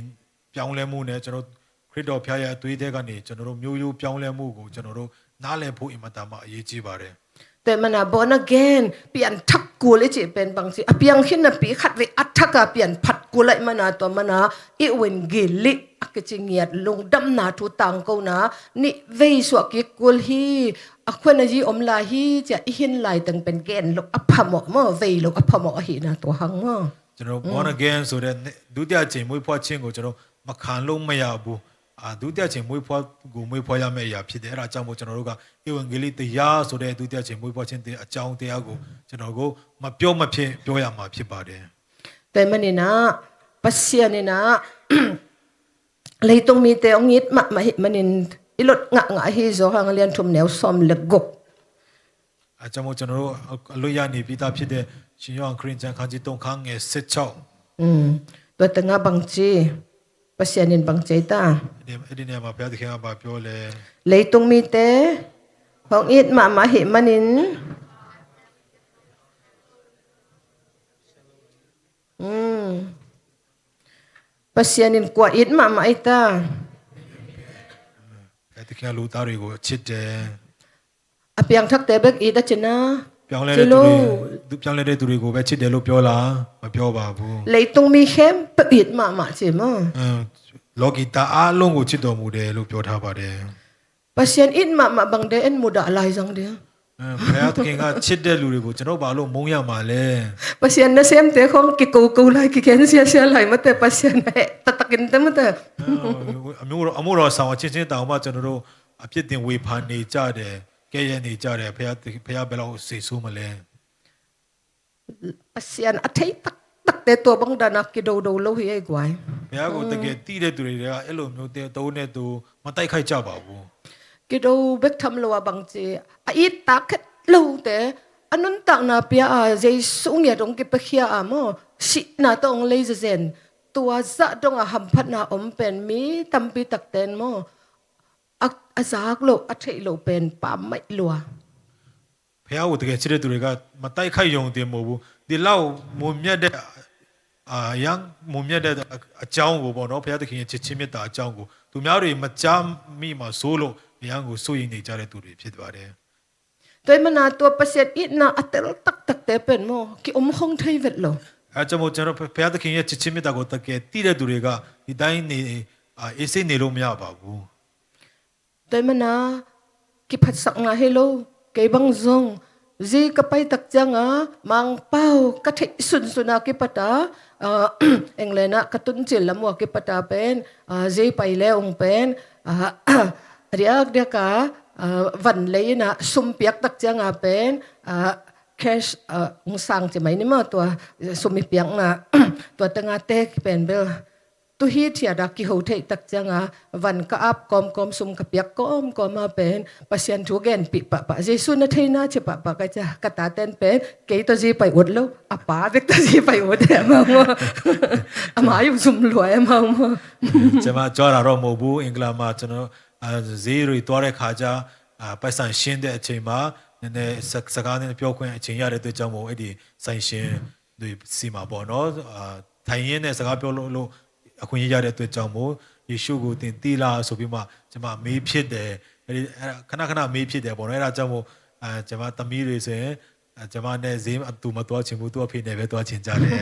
ပြောင်းလဲမှုနဲ့ကျွန်တော်ခရစ်တော်ဘုရားရဲ့အသွေးထဲကနေကျွန်တော်တို့မျိုးရိုးပြောင်းလဲမှုကိုကျွန်တော်တို့နားလည်ဖို့အင်မတန်မှအရေးကြီးပါတယ်။ Tua mana born again pian thak kul i cih pen bangci a piang khin napi khat vei a thaka pian phat kul ai mana tua mana i win gili a kici ngiat lungdamna thu tangkona nih vei suah kik kul hi a khuan a yi om lai hi cia i hin lai teng pen gen lo a phamawh maw vei lo a phamawh ahina tua hang maw? ကျွန်တော် born again ဆိုတဲ့ဒုတိယအကြိမ်မွေးဖွားခြင်းကိုကျွန်တော်မခံလို့မရဘူးအာဒုတိယအကြိမ်မွေးဖွားကိုမွေးဖွားရမယ့်အရာဖြစ်တယ်အဲ့ဒါကြောင့်မို့ကျွန်တော်တို့ကဧဝံဂေလိတရားဆိုတဲ့ဒုတိယအကြိမ်မွေးဖွားခြင်းအကြောင်းတရားကိုကျွန်တော်တို့မပြောမဖြစ်ပြောရမှာဖြစ်ပါတယ်။ Tua maninah Pasian inah leitung mite hong it mahmah hi manin i lot ngahngah hi Johan a lian thum neu sawm le guk. Acamu ကျွန်တော်တို့အလွတ်ရနေပြီးသားဖြစ်တဲ့ရှင်ယောဟန်ခရစ်ကျမ်းခန်းကြီးသုံးခန်းငယ်ဆယ့်ခြောက် Tua tengah bangci Pasian in bangci ta. အဲ့ဒီနေရာမှာဘုရားသခင်ကဘာပြောလဲ။ Leitung mite hong it mahmah hi manin Pasian in kua it mahmah ai ta. ဘုရားသခင်ကလူသားတွေကိုချစ်တယ်။ A piangthakte bek it a cina. ပြောင်းလဲတဲ့သူတွေသူပြောင်းလဲတဲ့သူတွေကိုပဲချစ်တယ်လို့ပြောလားမပြောပါဘူး။ Leitung mi khempeuh it mahmah ci maw? အဲလောကီသားအားလုံးကိုချစ်တော်မူတယ်လို့ပြောထားပါတယ်။ Pasian it mahmah bang de en mudah lai zang de. အဲဘုရားသခင်ကချစ်တဲ့လူတွေကိုကျွန်တော်ဘာလို့မုန်းရမှာလဲ။ Pasian nasemte khong kikoko lai kiken siasia lai mate Pasian he tatakin te mate. အဲအမျိုးတော်အမှုတော်ဆောင်အချင်းချင်းတောင်မှကျွန်တော်တို့အပြစ်တင်ဝေဖန်နေကြတယ်ကဲရဲနေကြတယ်ဘုရားသခင်ဘုရားဘယ်လောက်စိတ်ဆိုးမလဲ။ Pasian a thei taktakte tua bang dana kidodo lo hi ei guai. ဘုရားကိုတကယ်သိတဲ့သူတွေကအဲ့လိုမျိုးတဲ့တုံးနဲ့သူမတိုက်ခိုက်ကြပါဘူး။ Kido bek tham lo a bangci a it tak khet lote a nuntakna pia a Jesu ngiat hong kipakhia a maw sihna tawh hong lei zezen tua zah donga hamphatna om pen mi tampi takten maw a zak lo a theih lo pen pam maih lua. ဘုရားကိုတကယ်ချစ်တဲ့သူတွေကမတိုက်ခိုက်ယုံတင်မဟုတ်ဘူးဒီလောက်မုံမြတ်တဲ့အအာရန်မုံမြတ်တဲ့အအကြောင်းကိုပေါ့နော်ဘုရားသခင်ရဲ့ချစ်ချင်းမေတ္တာအကြောင်းကိုသူများတွေမကြားမိမှာစိုးလို့အရန်ကိုစိုးရိမ်နေကြတဲ့သူတွေဖြစ်ပါတယ်။ Tua mana tua Pasian itna a tel taktakte pen maw ki om khong thei vet lo. အဲကြောင့်မို့ကျွန်တော်ဘုရားသခင်ရဲ့ချစ်ချင်းမေတ္တာကိုတကယ်သိတဲ့သူတွေကဒီတိုင်းနေအာအေးဆေးနေလို့မရပါဘူး။ Tua mana kiphatsakna hi lo kei bang zong zi ka pai tak cianga Mangpau ka theih sunsun a kipata England ah ka tuncil lam uh a kipata pen zi pai le ung pen a diakdiaka van lei ina sum piak tak cianga pen cash ung sang ci mai ni maw tua sum i piakna tua tengah tek pen bel Tu hi thiat a kiho theih tak cianga van ka ap kawmkawm, sum ka piak kawmkawm a pen Pasian thu genpih pahpah, Jesu na theina ci pahpah ka cia, ka taten pen kei tawh zi pai ut lo, a pa bek tawh zi pai ut e amau maw. Amah yu zum lua e amau maw. ကျွန်မကြွားတာတော့မဟုတ်ဘူး။ အင်္ဂလန်မှာကျွန်တော်အာဇီးရီတွားတဲ့ခါကျအာပိုက်ဆံရှင်းတဲ့အချိန်မှာနည်းနည်းစစကားနဲ့ပြောခွင့်အချိန်ရတဲ့အတွက်ကြောင့်မို့အဲ့ဒီဆိုင်ရှင်တွေဆီမှာပေါ့နော်အာထိုင်ရင်းနဲ့စကားပြောလို့လို့အခွင့်အရေးရတဲ့အတွက်ကြောင့်မို့ယေရှုကိုသင်သိလားဆိုပြီးမှကျွန်မမေးဖြစ်တယ်အဲ့ဒီအဲ့ဒါခဏခဏမေးဖြစ်တယ်ပေါ့နော်အဲ့ဒါကြောင့်မို့အာကျွန်မသမီးတွေဆိုရင်အာကျွန်မနဲ့ဈေးအတူမသွားချင်ဘူးသူ့အဖေနဲ့ပဲသွားချင်ကြတယ်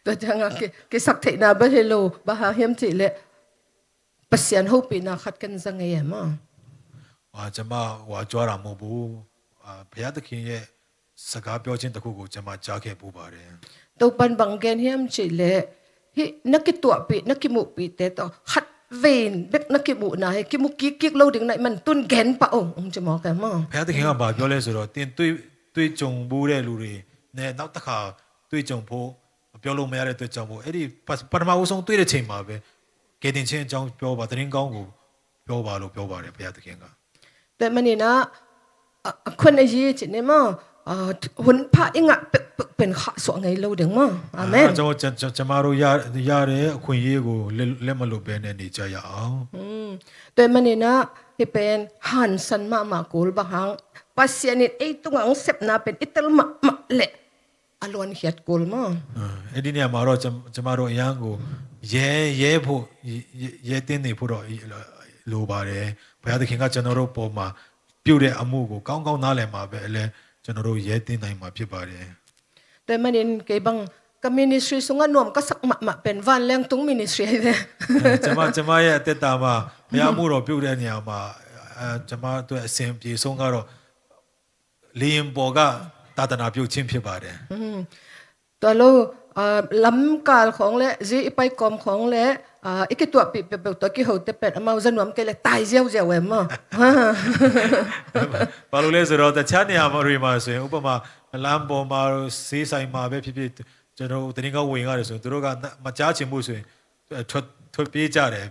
Tua cianga ki, kisak theihna bel hi lo, bang hang hiam cih leh Pasian hopihna khat kan za ngei e maw. အာကျွန်မဟိုအကြွားတာမဟုတ်ဘူးအာဘုရားသခင်ရဲ့စကားပြောခြင်းတစ်ခုကိုကျွန်မကြားခဲ့ပူပါတယ် Topan bang gen hiam cih leh hi na kituahpih na kimuhpihte tawh khat vein bek na kimuhna hi kimu kikkik lo ding na i man tun gen pah o ong ci mawk e maw. ဘုရားသခင်ကဘာပြောလဲဆိုတော့သင်တွေ့တွေ့ကြုံဘူးတဲ့လူတွေနဲ့နောက်တစ်ခါတွေ့ကြုံဖို့ပြောလို့မရတဲ့အတွက်ကြောင့်မို့အဲ့ဒီပပထမဦးဆုံးတွေ့တဲ့ချိန်မှာပဲကယ်တင်ခြင်းအကြောင်းပြောပါသတင်းကောင်းကိုပြောပါလို့ပြောပါတယ်ဘုရားသခင်က Tua manin ah a khun a yi cih ni maw, hun pha i ngah pekpek pen khahsuah ngei lo ding maw. Amen. ကျွန်တော်ကျွန်ကျွန်ကျွန်မတို့ရရတဲ့အခွင့်အရေးကိုလက်လက်မလွတ်ဘဲနဲ့နေကြရအောင်။ Tua manin ah hi pen hansan mahmah kul bang hang Pasian in ei tungah hong sepna pen i tel mahmah leh a luankhiat kul maw. အဲ့ဒီနေရာမှာတော့ကျွန်ကျွန်မတို့အရမ်းကိုရဲရဲဖို့ရဲတင်းနေဖို့တော့လိုပါတယ်။ဘုရားသခင်ကကျွန်တော်တို့ပေါ်မှာပြုတဲ့အမှုကိုကောင်းကောင်းနားလည်မှာပဲအလဲကျွန်တော်တို့ရဲတင်းနိုင်မှာဖြစ်ပါတယ်။ Tua manin kei bang ka ministry sungah nuam ka sak mahmah pen vanleng tung ministry ahi ve. ကျွန်မကျွန်မရဲ့အသက်တာမှာဘုရားမှုတော်ပြုတဲ့နေရာမှာအဲကျွန်မတို့အဆင်ပြေဆုံးကတော့လေရင်ပေါ်ကသာသနာပြုခြင်းဖြစ်ပါတယ်။ Tua lo lamkal khawng le zi i paikawm khawng le i kituahpih peuhpeuh tawh kihote pen amau zanuam kei le tai ziauziau em maw. ဘာလို့လဲဆိုတော့တခြားနေရာတွေမှာဆိုရင်ဥပမာလမ်းပေါ်မှာဈေးဆိုင်မှာပဲဖြစ်ဖြစ်ကျွန်တော်တို့တင်းကောင်းဝင်ရတယ်ဆိုရင်သူတို့ကမကြားချင်ဘူးဆိုရင်ထွက်ထွက်ပြေးကြတယ်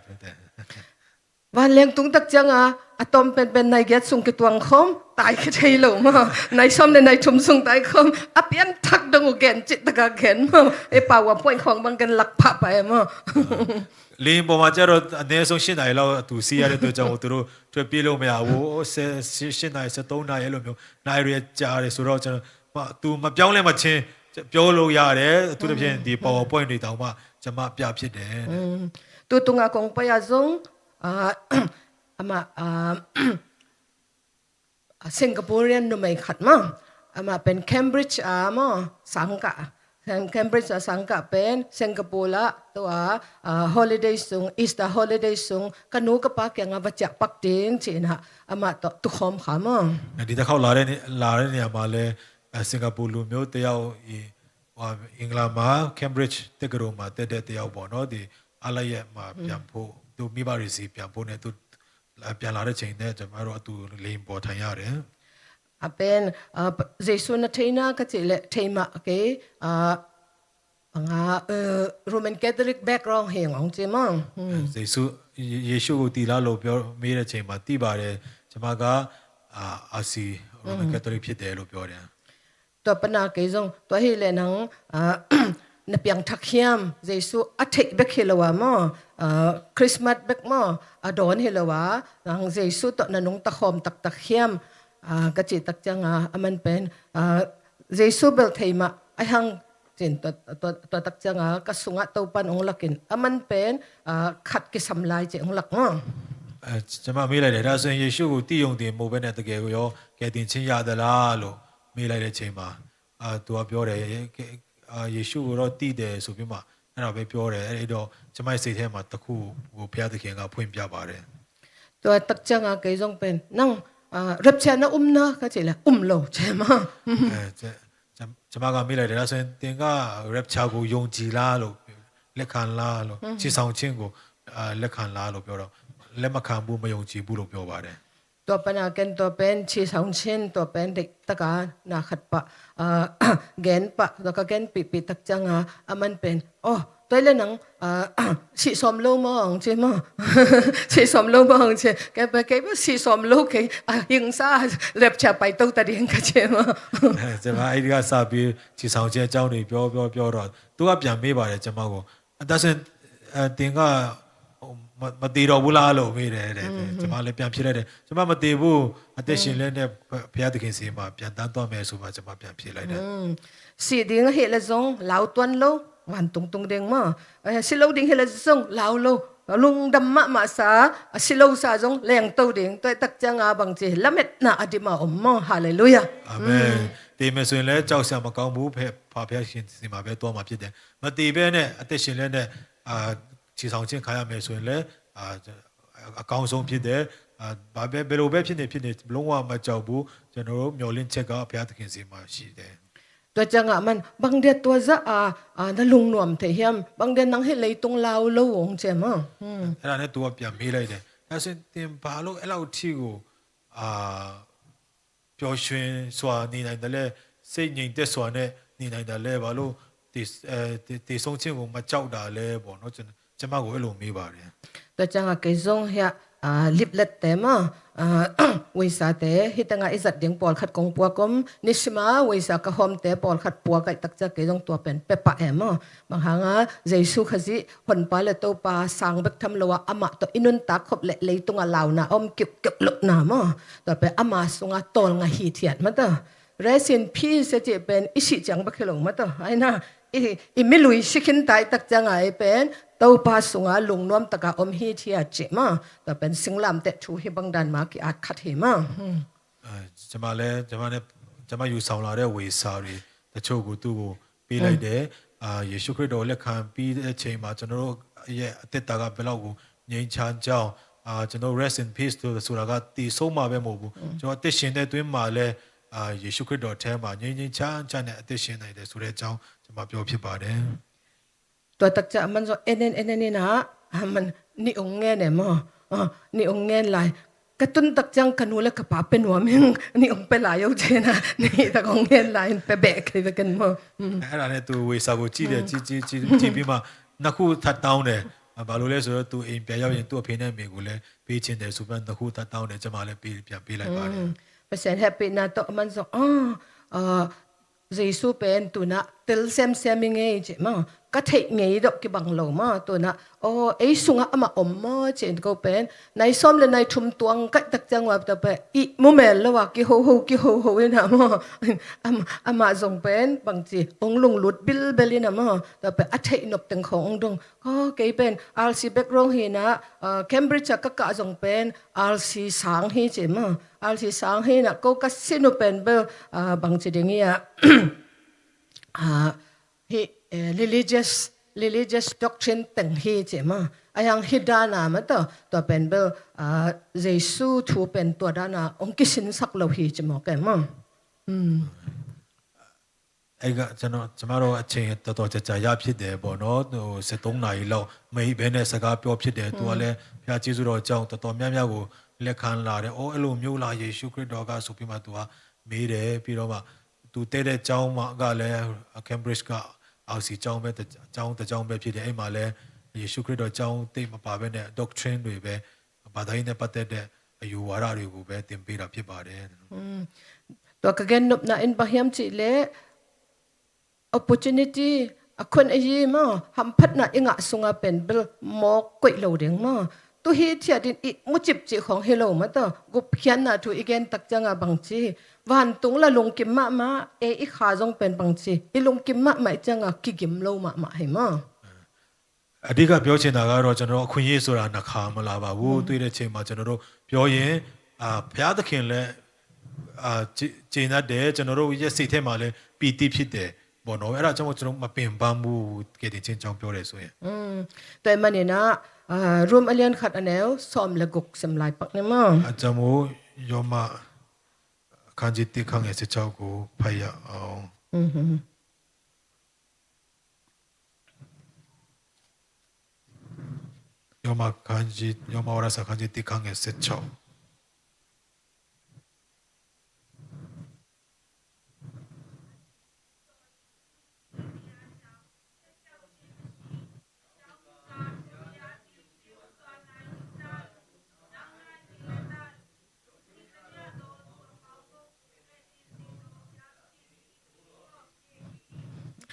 Vanleng tung tak cianga a tawm penpen nai giat sung kituang khawm tai kha thei lo maw. Nai sawm le nai thum sung tai khawm a pian thak dong uh gen cih taka gen maw. E power point khawng bang gen lak phah pah e maw. လေယာဉ်ပေါ်မှာကျတော့အနည်းဆုံးရှစ်နာရီလောက်အတူစီးရတဲ့အတွက်ကြောင့်မို့သူတို့ထွက်ပြေးလို့မရဘူး။ဆယ်ရှစ်နာရီဆယ်သုံးနာရီအဲ့လိုမျိုးနာရီတွေကြာတယ်ဆိုတော့ကျွန်တော်မသူမပြောင်းလဲမချင်းပြောလို့ရတယ်။အထူးသဖြင့်ဒီ PowerPoint တွေတောင်မှကျွန်မပြဖြစ်တယ်။ Tutunga kong pai a zong ah, amah ah, Singaporean numei khat maw. Amah pen Cambridge ah maw sangkah. Cambridge ah sangkah pen Singapore ah tua ah, holiday sung, Easter holiday sung ka nu ka pa kiangah va ciah pak ding ci-in ah amah tawh tukhawm kha maw. ဒီတစ်ခေါက်လာတဲ့နေလာတဲ့နေရာမှာလဲအဲစင်ကာပူလူမျိုးတယောက်အီဟိုအင်္ဂလန်မှာ Cambridge တက္ကသိုလ်မှာတက်တဲ့တယောက်ပေါ့နော်ဒီအားလပ်ရက်မှာပြန်ဖို့သူမိဘတွေဆီပြန်ဖို့နဲ့သူပြန်လာတဲ့ချိန်နဲ့ကျွန်တော်တို့အတူလေယာဉ်ပေါ်ထိုင်ရတယ်။ A pen ah, Jesu na theina ka cih leh thei mah kei ah, banga eh, Roman Catholic background hi ngawng ci maw. ယေရှုယေရှုကိုတည်လားလို့ပြောမေးတဲ့ချိန်မှာတည်ပါတယ်ကျွန်မကအာ RC Roman Catholic ဖြစ်တယ်လို့ပြောတယ်။ Tua pana kei zong tua hi leh nang ah, na piangthak hiam Jesu a theih bek hi lo a maw ah, Christmas bek maw a dawn hi lo a nang Jesu tawh na nungta khawm taktak hiam ah, ka cih tak cianga a man pen ah, Jesu bel thei mah a hang cin tua tua tua tak cianga ka sungah Topan ong lakin a man pen ah, khat kisam lai ci ong lak maw. အဲကျွန်မမေးလိုက်တယ်ဒါဆိုရင်ယေရှုကိုတည်ယုံတင်မှုပဲနဲ့တကယ်ရောကယ်တင်ခြင်းရသလားလို့မေးလိုက်တဲ့အချိန်မှာအာသူကပြောတယ်အာယေရှုကိုတော့တည်တယ်ဆိုပြီးမှအဲ့ဒါပဲပြောတယ်အဲ့တော့ကျွန်မရဲ့စိတ်ထဲမှာတစ်ခုကိုဘုရားသခင်ကဖွင့်ပြပါတယ်။ Tua tak cianga kei zong pen nang ah, rapture na um na ka cih leh um lo ci maw. အဲကျွန်ကျွန်မကမေးလိုက်တယ်ဒါဆိုရင်သင်က rapture ကိုယုံကြည်လားလို့လက်ခံလားလို့ချစ်ဆောင်ခြင်းကိုအာလက်ခံလားလို့ပြောတော့လက်မခံဘူးမယုံကြည်ဘူးလို့ပြောပါတယ်။ Tua pana ken tua pen Chi Saung Chin tua pen deih taka na khat pah, ah, gen pah, tua ka genpihpih tak cianga aman pen, oh, tua le nang, ah, sih sawm lo mawng ci maw. Sih sawm lo mawng ci. Kei pen kei pen sih sawm lo kei, ah, hingsa lepcia paito ta ding ka ci maw. Cima ai dika sabi Chi Saung Chin အကြောင်းတွေ ပြောပြောပြောတော့ သူကပြန်မေးပါတယ် ကျမကို အသက်ရှင် အဲတင်ကမမတည်တော့ဘူးလားလို့မေးတယ်တဲ့ ကျမလည်းပြန်ဖြေလိုက်တယ် ကျမမတည်ဘူး အသက်ရှင်လျက်နဲ့ဘုရားသခင်ဆီမှာပြန်တန်းသွားမယ်ဆိုမှ ကျမပြန်ဖြေလိုက်တယ် Sih ding hi le zong lau tuan lo, van tungtung ding maw. Eh, si lo ding hi le zong lau lo. Lungdam mahmah sa, a si lo sa zong lengto ding. Tua tak cianga bangci lametna a dim a om maw. Halleluiah. Amen. သေမယ်ဆိုရင်လည်းကြောက်စရာမကောင်းဘူး ဖဲဖာဖျားရှင်စီမှာပဲသွားမှာဖြစ်တယ် မသေဘဲနဲ့အသက်ရှင်လျက်နဲ့အာခြေဆောင်ခြင်းခံရမယ်ဆိုရင်လည်းအာအကောင်းဆုံးဖြစ်တယ်အာဘာပဲဘယ်လိုပဲဖြစ်နေဖြစ်နေလုံးဝမကြောက်ဘူးကျွန်တော်တို့မျှော်လင့်ချက်ကဘုရားသခင်စီမှာရှိတယ် Tua cianga man bangdia tua za a, a na lungnuam thei hiam, bangdia nang hi leitung lau lo ong ce maw. အဲ့ဒါနဲ့သူကပြန်မေးလိုက်တယ်ဒါဆိုရင်သင်ဘာလို့အဲ့လောက်ထိကိုအာ ပျော်ရွှင်စွာနေနိုင်တယ်လဲစိတ်ငြိမ်သက်စွာနဲ့နေနိုင်တယ်လဲဘာလို့တည်အဲတည်တည်ဆုံးခြင်းကိုမကြောက်တာလဲပေါ့နော်ကျွန်ကျမကိုအဲ့လိုမေးပါတယ် Tua cianga kei zong hia, a, liplet te maw, a, weisa te hi tanga i zat ding pawlkhat kong puak om, nisima weisa ka hawm te pawlkhat puak ai tak cia kei zong tua pen pepah e maw. Bang hanga Jesu Khazih honpa le topa sang bek tham lo a amah tawh i nuntak khop le leitunga launa om kiuhkiuh lohna maw. Tua pen ama sunga tawlnga hithiat mata. Rest in peace a cih pen i sih ciang bek hi lo mata. Aina i, i milui si khin tai tak cianga i pen topa sunga lungnuam taka om hithiat cih maw. Tua pen singlamteh thu hi bangdan ma ki at khat hi maw. အဲကျွန်မလည်းကျွန်မနဲ့ကျွန်မယူဆောင်လာတဲ့ဝေစာတွေတချို့ကိုသူ့ကိုပေးလိုက်တယ်အာယေရှုခရစ်တော်လက်ခံပြီးတဲ့အချိန်မှာကျွန်တော်တို့ရဲ့အသက်တာကဘယ်လောက်ကိုငြိမ်းချမ်းကြောင်းအာကျွန်တော် rest in peace ဆိုတာကတည်ဆုံးမှာပဲမဟုတ်ဘူးကျွန်တော်အသက်ရှင်တဲ့တွင်မှာလည်းအာယေရှုခရစ်တော်ထဲမှာငြိမ်းငြိမ်းချမ်းချမ်းနဲ့အသက်ရှင်နိုင်တယ်ဆိုတဲ့အကြောင်းကျွန်မပြောဖြစ်ပါတယ် Tua tak ciah man zaw enen enen ina man ni ong ngen e maw. Ni ong ngen lai ka tun tak ciang ka nu le ka pa pe nuam ing ni ong pe lai yo cena ni tak ong ngen lai in pe beh kei veken maw. အဲ့ဒါနဲ့သူဝေစာကိုကြည့်တယ်ကြည့်ကြည့်ကြည့်ကြည့်ပြီးမှနှစ်ခုထပ်တောင်းတယ်ဘာလို့လဲဆိုတော့သူအိမ်ပြန်ရောက်ရင်သူ့အဖေနဲ့အမေကိုလည်းပေးချင်တယ်ဆိုပြီးနှစ်ခုထပ်တောင်းတယ်ကျွန်မလည်းပေးပြန်ပေးလိုက်ပါတယ် Pasian hehpihna tawh man zaw Jesu pen tunah tel semsem i ngei cih maw ka theih ngei dawh kibang lo maw tunah aw ei sungah amah om maw cih ko pen nai sawm le nai thum tuang kaih tak ciang uap ta pen ih mumel lo a kihoho kihoho ina maw amah zong pen bangci ong lunglut bilbel ina maw ta pen a theih nop teng khawng ong dong aw kei pen R C background hina Cambridge a ka kah zong pen R C sang hi cih maw R C sang hina ko ka sinu pen bel bangci ding ia hi religious religious doctrine teng hi cih maw a yang hi dana ma ta tua pen bel Jesu thu pen tua dana ong kisinsak lo hi cih maw ke maw. အဲ့ကကျွန်တော်ကျမတို့အချိန်တော်တော်ကြာကြာရဖြစ်တယ်ပေါ့နော်ဟို73နာရီလောက်မအိပ်ဘဲနဲ့စကားပြောဖြစ်တယ်သူကလည်းဘုရားကျေးဇူးတော်ကြောင့်တော်တော်များများကိုလက်ခံလာတယ်အော်အဲ့လိုမျိုးလားယေရှုခရစ်တော်ကဆိုပြီးမှသူကမေးတယ်ပြီးတော့မှသူတဲတဲ့ကျောင်းမှာကလည်း Cambridge က R C ကျောင်းပဲကျောင်းတစ်ကျောင်းပဲဖြစ်တယ်အဲ့မှာလည်းယေရှုခရစ်တော်ကျောင်းသိပ်မပါဘဲနဲ့ doctrine တွေပဲဘာသာရေးနဲ့ပတ်သက်တဲ့အယူဝါဒတွေကိုပဲသင်ပေးတာဖြစ်ပါတယ်။ Tua ka gen nopna in bang hiam cih leh opportunity a khun a yi maw hamphatna i ngah sunga pen bel mawk koih lo ding maw tu hi thiat in i mucip cih khawng hi lo ma ta gupkhiatna thu i gen tak cianga bangci vantung la lungkim mahmah e i kha zong pen bangci i lungkim mahmah i cianga kigim lo mahmah hi maw. အဓိကပြောချင်တာကတော့ကျွန်တော်တို့အခွင့်အရေးဆိုတာနှစ်ခါမလာပါဘူးတွေ့တဲ့အချိန်မှာကျွန်တော်တို့ပြောရင်အာဘုရားသခင်လည်းအာကျေကျေနပ်တယ်ကျွန်တော်တို့ရဲ့စိတ်ထဲမှာလည်းပီတိဖြစ်တယ်ပေါ့နော်အဲ့ဒါကြောင့်မို့ကျွန်တော်မပင်ပန်းဘူးကယ်တင်ခြင်းကြောင့်ပြောတယ်ဆိုရင် Tua i manina Rom a lian khat a neu sawm le guk sem lai pak ni maw. အကြောင်းမို့ယောမအခန်းကြီးတစ်ခန်းငယ်16ကိုဖတ်ရအောင်ယောမခန်းကြီးယောမဝရစာခန်းကြီးတစ်ခန်းငယ်16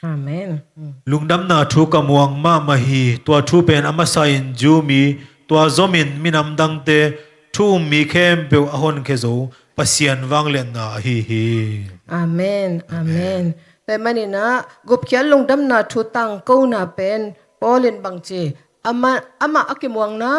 Amen. Lungdamna thu ka muang mahmah hi. Tua thu pen a masa-in Jew mi, tua zomin minam dangte, thu um mi khempeuh a honkhia zo Pasian vangliatna ahi hi. Amen. Amen. Tua maninah gupkhiat lungdamna thu tangkona pen Paul in bangci, amah, amah a kimuangna,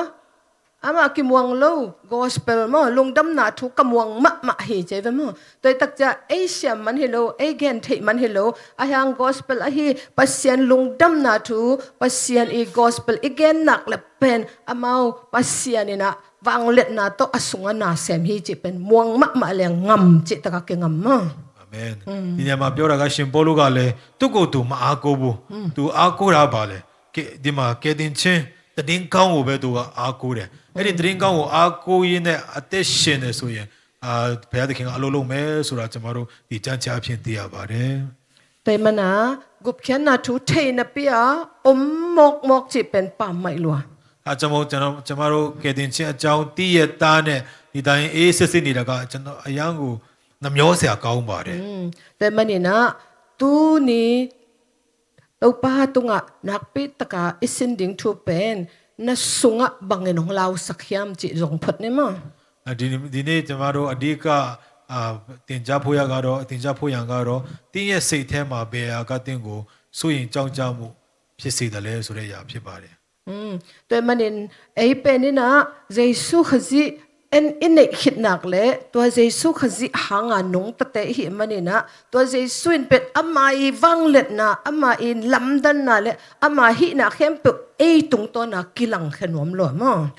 amah kimuang lo gospel maw, lungdamna thu ka muang mahmah hi ci ve maw. Tua i takcia ei siam man hi lo, ei gen theih man hi lo, a hiang gospel ahi, Pasian lungdamna thu, Pasian i gospel i gen nak le pen amau Pasian inah vangliatna tawh a sungah na sem hi cih pen muang mahmah le ngam cih takah kingam maw. Amen. Ni niam a piau rak a sim pawl uh gah le tuku tu ma a ko bu, tu a ko ra ba le, ke dima ke din chin, ta ding kang u be tu a ko de. Edi ta ding kang u a ko yi ne a te shin ne su yen. A phe a te king a lo lo me su ra chamaru di chan cha phin ti a ba de. Tua mana gupkhiatna thu theihna pia om mawkmawk cih pen pam maih lua. A chamaru chamaru ke din chin a chau ti ye ta ne di ta in e se si ni da ka chamaru a yang u nam yo se a kau ba de. Tua maninah tuni Topa tungah nakpi taka i sin ding thu pen na sungah bangin hong lausak hiam cih zong phot ni maw? A dini, dini cemaro a dika, a, tinja phuya garo, tinja phuya garo, tinye sei thema be a ka tingu, suying chong jamu, phisi dale sure ya phibare. Tua manin ei peninah Jesu Khazih en i neih khitnak le tua Jesu Khazih hanga nungtate i hih maninah tua Jesu in pen ama i vangliatna, ama i lamdanna le ama hihna khempeuh ei tungtawna kilangkhia nuam lua maw?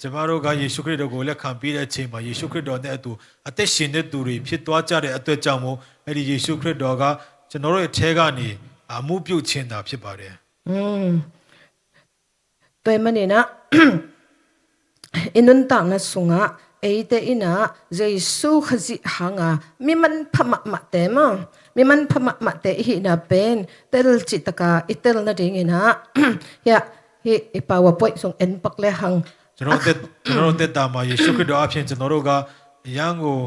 ကျွန်တော်တို့ကယေရှုခရစ်တော်ကိုလက်ခံပြီးတဲ့အချိန်မှာယေရှုခရစ်တော်နဲ့အတူအသက်ရှင်တဲ့သူတွေဖြစ်သွားကြတဲ့အတွက်ကြောင့်မို့အဲ့ဒီယေရှုခရစ်တော်ကကျွန်တော်တို့ရဲ့ထဲကနေအမှုပြုတ်ခြင်းသာဖြစ်ပါတယ်။ Tua maninah i nuntakna sungah eite inah Jesu Khazih hanga mi manpha mahmahte maw, mi manpha mahmahte i hihna pen tel cihtaka i tel nadinginah hiah hih i PowerPoint sung en pak le hang. ကျွန်တော်တို့သက်ကျွန်တော်တို့သက်တာမှာယေရှုခရစ်တော်အဖြစ်ကျွန်တော်တို့ကရန်ကို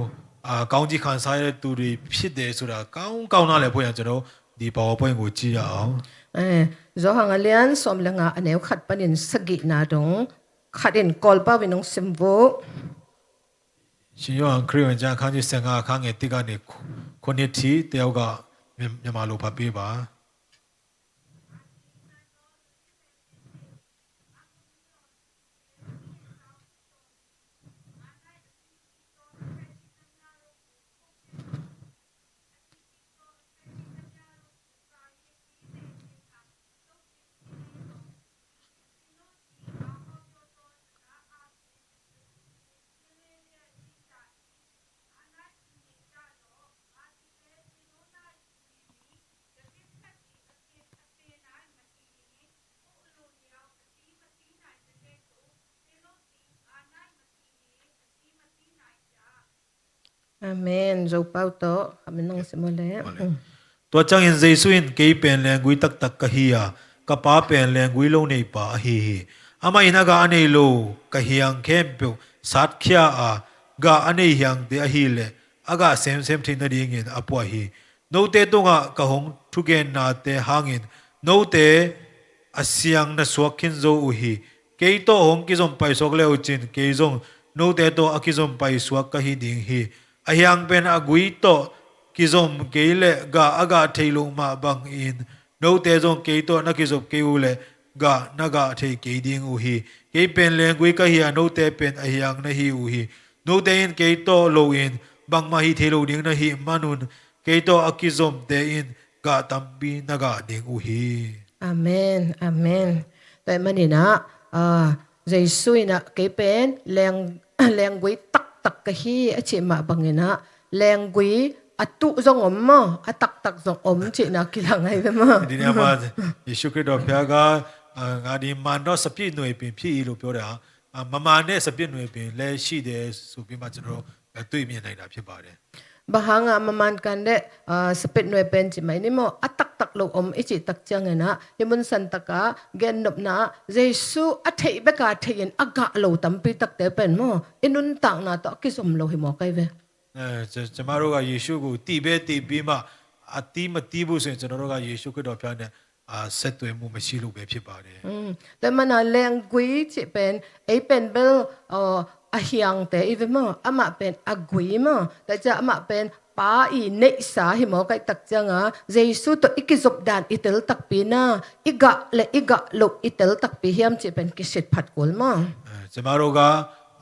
အာကောင်းကြီးခံစားရတဲ့သူတွေဖြစ်တယ်ဆိုတာကောင်းကောင်းနားလည်ဖို့ရန်ကျွန်တော်ဒီ PowerPoint ကိုကြည့်ရအောင်။ Johan a lian sawm le nga a neu khat panin sagihna dong khatin Kawlpau in hong sim vuk. ရှင်ယောဟန်ခရစ်ဝင်ကျမ်းအခန်းကြီးဆယ့်ငါးအခန်းငယ်တစ်ကနေခုနှစ်ထိတယောက်ကမြန်မာလိုဖတ်ပေးပါ။ Amen. Zopau tawh khamin nang sim uh le. Tua ciangin Jesu in kei pen lenggui taktak ka hi a ka pa pen lenggui lo neipa ahi hi. Amah in a gah a nei lo ka hiang khempeuh satkhia a gah a nei hiangte ahileh a gah semsem theih nadingin a puah hi. Note tungah ka hong thugennate hangin note a siang na suak khin zo uh hi. Kei tawh hong kizom paisuak le uhcin kei zong note tawh a kizom paisuak ka hi ding hi. A hiang pen a gui tawh kizom kei le gah a gah thei loh mah bangin note zong kei tawh na kizop kei uh le gah na gah thei kei ding uh hi. Kei pen lenggui ka hi a note pen a hiang na hi uh hi. Note in kei tawh loin bangmah hih thei lo ding na hih manun kei tawh a kizomte in gah tampi na gah ding uh hi. Amen. Amen. Tua maninah Jesu inah kei pen leng lenggui taktak ka hi a cih mah banginah lenggui a tuh zong om maw, a taktak zong om cihna kilang ai ve maw? Dini ama Yesu Khrist dawh phiaga ngadi man dawh sapi nuai pin phi i lo pyo da. အာ၊ မမှန်တဲ့စပစ်နွယ်ပင်လည်းရှိတယ်ဆိုပြီးမှကျွန်တော်တို့တွေ့မြင်နိုင်တာဖြစ်ပါတယ်။ Bang hanga maman kan le sapit nuai pen ci mai ni maw, a taktak lo om i cih tak ciangin ah hi mun san takah gennopna ah Jesu a theih beka theih in a gah lo tampi takte pen maw i nuntakna tawh a kizom lo hi maw kai ve. အဲ၊ ကျွန်တော်တို့ကယေရှုကိုသိပဲသိပြီးမှ၊ အသီးမသီးဘူးဆိုရင် ကျွန်တော်တို့က ယေရှုခရစ်တော်ဘုရားနဲ့ အာ၊ ဆက်သွယ်မှုမရှိလို့ပဲ ဖြစ်ပါတယ်။ อืม แต่มันนะ แรงกวีจิเป็น ไอ้เป็นเบล เอ่อ အဟျင်တဲ အီဝဲမ့ၢ် အမ့ၢ်ပၢ်အဂွီမ့ၢ် แต่จะ အမ့ၢ်ပၢ် ပၢ်အံၤ နေဆာ ဟီမ့ၢ် ကဲတၢ်ကီတၢ်ခဲ ယေရှု တၢ်အံၤ ကီးစပ်းတၢ် အံၤတဲလ်တၢ်ကပီၤနၤ အံၤဂ့ၢ်လၢ အံၤဂ့ၢ် လၢ အံၤတဲလ်တၢ်ကပီၤ ဟံၣ် စံးပၢ် ကီးစပ်းဖတ်းကိးမ့ၢ် အဲ၊ ကျွန်တော်တို့က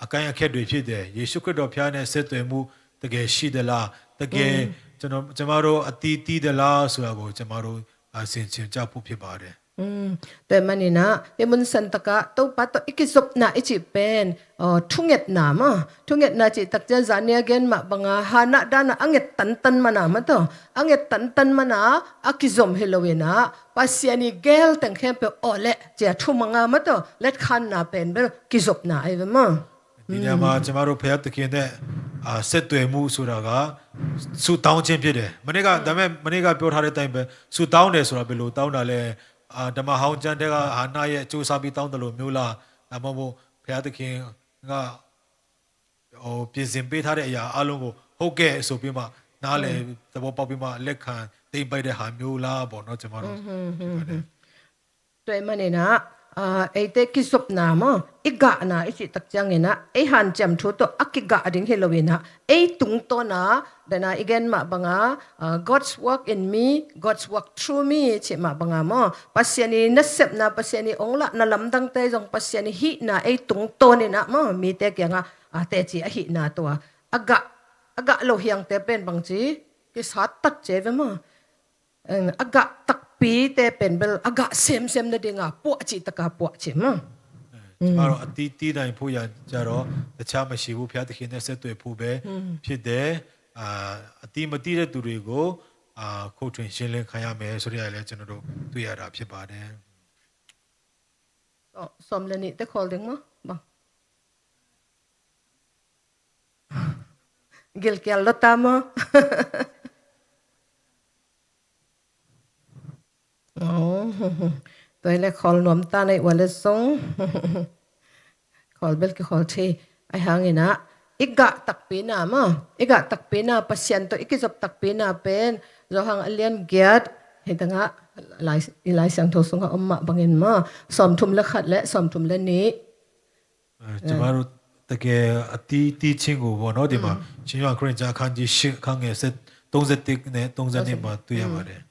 အကိုင်းအခက်တွေဖြစ်တယ်။ ယေရှုခရစ်တော်ဘုရားနဲ့ ဆက်သွယ်မှု တကယ်ရှိသလား။ တကယ် ကျွန်တော်၊ ကျွန်တော်တို့ အသီးသီးသလားဆိုတာကို ကျွန်တော်တို့ အာ၊ ဆင်ခြင်ကြဖို့ ဖြစ်ပါတယ်။ อืม แต่มันนี่นะ เอมุนสันตะกะ โตปะโต อิกิศพนา อิจิเป็น เอ่อ ထုငိုက်နာ မ့ၢ် ထုငိုက်နာ စံးတၢ်ကီ ဇာနံအဂ့ၢ်မ့ၢ် ဘင်ၣ်ဂၤ ဟါနဒါနၤ အငိုက်တၢၢ်တၢၢ်မနၤ မ့ၢ် တၢ် အငိုက်တၢၢ်တၢၢ်မနၤ အကီးစပ်းဟီၣ်လီၤဝဲနၤ ပှၤစံးနံၤ ကဲလ်တၢ်ခဲ ပအိၣ်လဲၣ် စံးထုမငါ မ့ၢ် တၢ် လက်ခံနာ ပၢ် ဘၣ် ကီးစပ်းနာ အီဝဲမ့ၢ် ဒီနေရာမှာ ကျွန်တော်တို့ ဘုရားသခင်နဲ့ အာ၊ ဆက်သွယ်မှုဆိုတာက ဆုတောင်းခြင်းဖြစ်တယ်။ မနေ့က၊ ဒါပေမဲ့ မနေ့ကပြောထားတဲ့အတိုင်းပဲ ဆုတောင်းတယ်ဆိုတာ ဘယ်လိုတောင်းတာလဲ။ အာ၊ ဓမ္မဟောင်းကျမ်းထဲက ဟန္နာရဲ့ ကြိုးစားပြီးတောင်းသလိုမျိုးလား။ ဒါမှမဟုတ် ဘုရားသခင်က ဟို၊ ပြင်ဆင်ပေးထားတဲ့အရာအားလုံးကို ဟုတ်ကဲ့ဆိုပြီးမှ နားလည်သဘောပေါက်ပြီးမှ လက်ခံသိမ်းပိုက်တဲ့ဟာမျိုးလားပေါ့နော်။ ကျွန်တော်တို့ တွဲမနေတာ အဲတဲ ကိစုပ်နာမ့ၢ် အဂ့ၢ်နာ အစံးတက့ၢ်ငိုၢ်နာ အဲဟန်စံးထူးတီး အကဂ့ၢ်ဒ်ဟီၣ်လီၤဝဲနာ အဲတုၤတီးနာ ဒီးနာ အဂ့ၢ်မ့ၢ်ဘၣ်ငါ God's work in me, God's work through me စံးမ့ၢ်ဘၣ်ငါမ့ၢ် ပှၤစံးနံၤ နစံးနာ ပှၤစံးနံၤ အိၣ်လၢနလမ်းဒၣ်တဲ ယွၤပှၤစံးနံၤ ဟံးနာ အဲတုၤတီးန့ၣ်နာမ့ၢ် မ့ၢ်တဲက့ၢ်ငါ တဲစံး အဟံးနာတီး အဂ့ၢ် အဂ့ၢ်လီၤဟံၣ်တဲပၢၢ်ဘၣ်စံး ကိးဆၢတၢ်စံးဝဲမ့ၢ် အဂ့ၢ်တၢ်ကပီၤတဲပၢၢ်ဘၣ် အဂ့ၢ်စဲမစဲမနုၤဒ်ငါ ပှၤစံးတက့ၢ် ပှၤစံးမ့ၢ် ကျွန်တော်တို့ အသီးသီးနိုင်ဖို့ရာကြတော့ တခြားမရှိဘူး။ ဘုရားသခင်နဲ့ ဆက်သွယ်ဖို့ပဲဖြစ်တယ်။ အာ၊ အသီးမသီးတဲ့သူတွေကို အာ၊ ခုတ်ထွင်ရှင်းလင်းခံရမယ်ဆိုတဲ့အရာလည်း ကျွန်တော်တို့ တွေ့ရတာဖြစ်ပါတယ်။ စီၤမလၢနံၣ် တဲခိးဒ်မ့ၢ် ဂိလ်ကဲလ်လီၤတၢ်မ့ၢ် တွဲလဲၤခိးနွံတၢ်န့ၣ် ဝဲလဲၤစိာ် ခိးဘၣ်က့ၤခိးထံ အဟံၣ်နာ အဂ့ၢ်တၢ်ကပီၤနာမ့ၢ် အဂ့ၢ်တၢ်ကပီၤနာ ပှၤစံးတီး အကိစုပ်တၢ်ကပီၤနာပၢၢ် ယိၤဟၣ်အလံၣ်ယဲၢ် ဟဲတၢ်ငါ လံာ်စံးထီၣ်ဆူငါ အိၣ်မးဘၣ်ငိုၢ်မ့ၢ် စီၤမထုမ်လၢခတ်လဲၣ် စီၤမထုမ်လၢနံၣ် အဲ၊ ကျွန်တော်တို့ တကယ် အသီးသီးခြင်းကိုပေါ့နော်၊ ဒီမှာ ရှင်ယောဟန်ခရစ်ယာန်ကျမ်း အခန်းကြီးရှစ် အခန်းငယ် သုံးဆယ့်တစ်နဲ့ သုံးဆယ့်နှစ်မှာ တွေ့ရပါတယ်။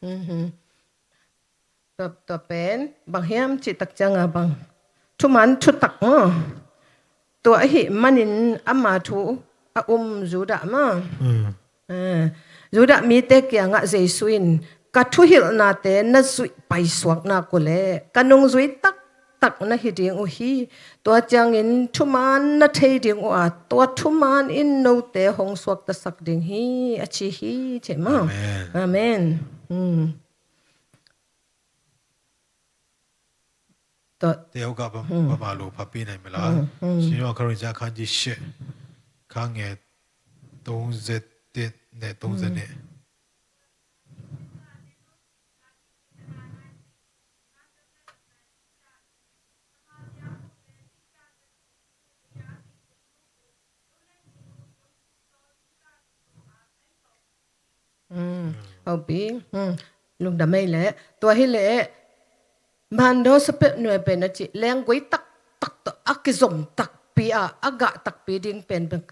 ဒီးပၢၢ် ဘၣ်ဟံၣ်စံးတက့ၢ်ငါဘၣ် ထူမၢ်ထူတၢ်မ့ၢ် တီးအဟံၣ်မနုၤ အမၤထူ အအုမ်ယူဒၤမ့ၢ် ယူဒၤမ့ၢ်တဲက့ၢ်ငါ ယေရှုအံၤ ကထုးဟံၣ်နၤတဲ နစူးပၢၢ်သွဲၣ်နၤကိးလဲၣ် ကနုင်စူးတၢ် တၢ်နဟံးဒ်အိၣ်ဟံၣ် တီးကၢ်ငိုၢ် ထူမၢ်နထံၣ်ဒ်အိၣ်ဧါ တီးထူမၢ်အံၤ နအိၣ်တဲ ဟိုင်းသွဲၣ်တၢ်သးဒ်ဟံၣ် အဆံးဟံၣ် စံးမ့ၢ် အၤမ့ၣ် အၤမ့ၣ် တယောက်က ဗမာလို ဖတ်ပေးနိုင်မလား။ ရှင်ယောဟန်ခရစ်ယာန်ကျမ်း အခန်းကြီးရှစ် အခန်းငယ် သုံးဆယ့်တစ်နဲ့ သုံးဆယ့်နှစ်။ ဟုတ်ပြီ။ လူဒါမဲလဲ တွာဟိလဲ မန်ဒီစပစ်နွဲပဲနကလဲင်ကွိတကတကတအကဇုံတကပီအဂတကပီဒ်ပၢၢ်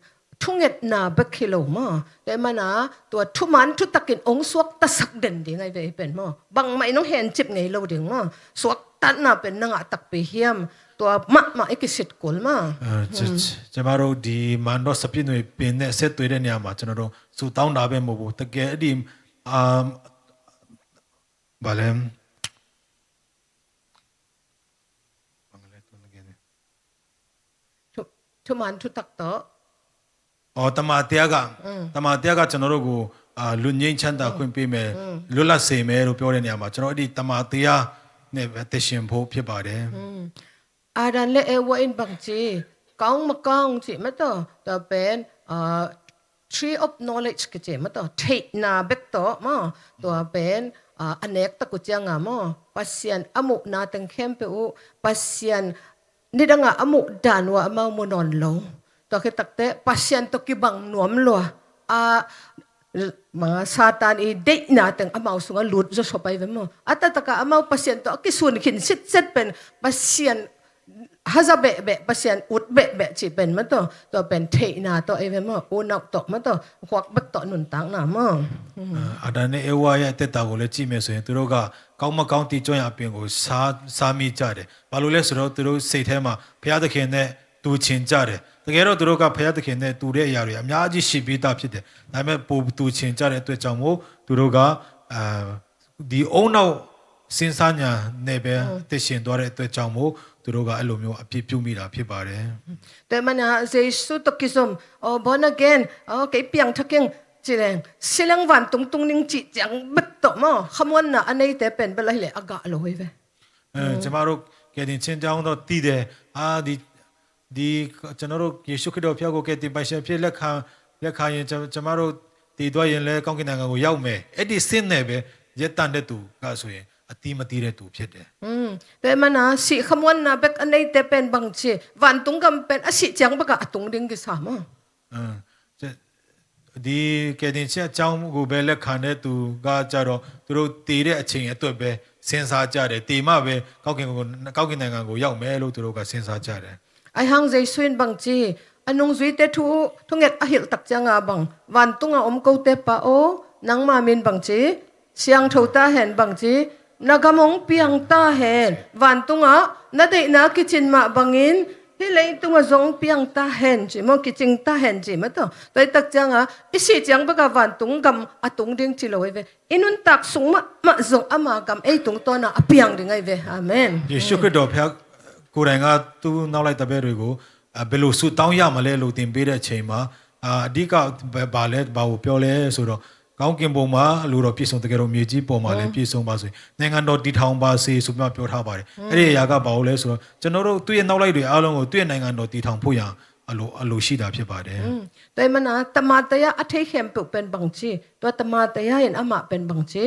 ထုငိုၢ်နာဘၣ်ခိၣ်လီၤမး တဲမနုၤ တွာထူမၢ်ထူတက့ၢ် အိုင်းသွဲၣ်တၢ်သးဒ်ဒ်ငါဝဲပၢၢ်မး ဘၣ်မနုၤဟဲၣ်စပ်ငါလီၤဒ်မး သွဲၣ်တၢ်နၢ်ပၢၢ်နငါတကပီဟံၣ် တွာမးမးအကစံးကိးလီၤမး ကျွန်တော်တို့ ဒီမန်ဒီစပစ်နွဲပဲနကလဲင်ကွိတကတကတအကဇုံတကပီအဂတကပီဒ်ပၢၢ် ထုငိုၢ်နာဘၣ်ခိၣ်လီၤမး အဲ၊ ကျွန်တော်တို့ ဒီမန်ဒီစပစ်နွဲပဲနဲ့ ဆက်သွယ်တဲ့နေရာမှာ ကျွန်တော်တို့ ဆုတောင်းတာပဲမဟုတ်ဘူး။ တကယ်အဲ့ဒီ အာ၊ ဘာလဲ။ ထုမၢ်ထုတကတ အော်၊ တမန်တရားက၊ တမန်တရားက ကျွန်တော်တို့ကို အာ၊ လွတ်ငြိမ်းချမ်းသာခွင့်ပေးမယ်၊ လွတ်လပ်စေမယ်လို့ ပြောတဲ့နေရာမှာ ကျွန်တော် အဲ့ဒီတမန်တရားနဲ့ပဲ သင်ရှင်ဖို့ဖြစ်ပါတယ်။ အာဒံလၢအဲဝဲအံၤဘၣ်စံး ကောင်းမကောင်းစံး မ့ၢ်တၢ် တွာပၢၢ် အာ၊ tree of knowledge ကစံး မ့ၢ်တၢ် ထံၣ်နာဘၣ်တၢ်မး တွာပၢၢ် အာ၊ အနဲၣ်တကစံးငါမး ပှၤစံးအမူးနၢ်တၢ်ခဲမ်ပူး ပှၤစံး နံၣ်တဂၤအမူးဒၣ်နွဲအမူးမူနီၢ်လီၤ တွာခ့တကတဲ ပှၤစံးတက့ၢ်ဘၣ်နွဲမးလီၤ အာ၊ Manga Satan i deihna teng amau sungah lut zawsop ahi ve maw. A taktak a amau Pasian tawh a kisun khin sitset pen Pasian haza behbeh, Pasian ut behbeh cih pen maw tawh, tua pen theihna tawh ahi ve maw, unau tawh maw tawh, khuak bek tawh nuntakna maw. Adam ne Ewa ya teta ko le cih me so yen tu do ka ကောင်းမကောင်း သိကျွမ်းရာအပင်ကို စားစားမိကြတယ်။ ဘာလို့လဲဆိုတော့ သူတို့စိတ်ထဲမှာ ဘုရားသခင်နဲ့ တူချင်ကြတယ်။ တကယ်တော့ သူတို့က ဘုရားသခင်နဲ့ တူတဲ့အရာတွေ အများကြီးရှိပြီးသားဖြစ်တယ်။ ဒါပေမဲ့ ပိုတူချင်ကြတဲ့အတွက်ကြောင့်မို့ သူတို့က အာ ဒီအုံနောက်စဉ်းစားညာနဲ့ပဲ အသက်ရှင်သွားတဲ့အတွက်ကြောင့်မို့ သူတို့က အဲ့လိုမျိုးအပြစ်ပြုမိတာဖြစ်ပါတယ်။ Tua ahih manin ah Jesu tawh kizom, aw, born again, aw, kei piangthak ing ci leng, si leng vantung tung ning cih ciang bek tawh maw, khamuanna a neite pen bel ahih leh a gah lo hi ve. အဲ၊ ကျွန်မတို့ ကယ်တင်ခြင်းအကြောင်းတော့ သိတယ်။ အာ၊ ဒီ၊ ဒီ၊ ကျွန်တော်တို့ ယေရှုခရစ်တော်ဘုရားကို ကယ်တင်ပိုင်ရှင်အဖြစ် လက်ခံ၊ လက်ခံရင်၊ ကျွန်၊ ကျွန်မတို့ သေသွားရင်လည်း ကောင်းကင်နိုင်ငံကို ရောက်မယ်။ အဲ့ဒီစိတ်နဲ့ပဲ ရပ်တန့်တဲ့သူကဆိုရင် အသီးမသီးတဲ့သူဖြစ်တယ်။ Tua ahih manin ah, sih khamuanna bek a neite pen bangci, vantung gam pen a sih ciang bek ah a tung ding kisa maw. အာ၊ ဒီကယ်တင်ခြင်းအကြောင်းကိုပဲ လက်ခံတဲ့သူကကြတော့ သူတို့သေတဲ့အချိန်အတွက်ပဲ စဉ်းစားကြတယ်။ သေမှပဲ ကောင်းကင်ကို၊ ကောင်းကင်နိုင်ငံကို ရောက်မယ်လို့ သူတို့က စဉ်းစားကြတယ်။ Ahi hang Jesu in bangci, a nungzuite thu, thunget a hilh tak ciangin bang, vantung a om kote Pa aw, nangma min bangci siangtho ta hen, bangci, na gam hong piang ta hen, vantung ah na deihna kicin mah bangin hih leitung ah zong piang ta hen ci maw, kicing ta hen ci maw tawh. Tua ahih tak ciangin i sih ciang bek ah vantung gam a tung ding ci lo hi ve. I nuntak sung mahmah zong ama gam ei tungtawn ah a piang ding ahi ve. Amen. ယေရှုခရစ်တော်ဘုရားကိုယ်တိုင်က သူ့နောက်လိုက်တပည့်တွေကို အာ၊ ဘယ်လိုဆုတောင်းရမလဲလို့ သင်ပေးတဲ့အချိန်မှာ၊ အာ၊ အဓိက ဘာ၊ ဘာလဲ၊ ဘာကိုပြောလဲဆိုတော့၊ ကောင်းကင်ဘုံမှာ အလိုတော်ပြည့်စုံသကဲ့သို့ မြေကြီးပေါ်မှာလည်း ပြည့်စုံပါစေ၊ နိုင်ငံတော်တည်ထောင်ပါစေဆိုပြီးမှ ပြောထားပါတယ်။ အဲ့ဒီအရာက ဘာလို့လဲဆိုတော့၊ ကျွန်တော်တို့ သူ့ရဲ့နောက်လိုက်တွေအားလုံးကို သူ့ရဲ့နိုင်ငံတော်တည်ထောင်ဖို့ရန် အလို၊ အလိုရှိတာဖြစ်ပါတယ်။ Tua ahih manin ah, Tamataya a thei khempeuh pen bangci, tua Tamataya in amah pen bangci,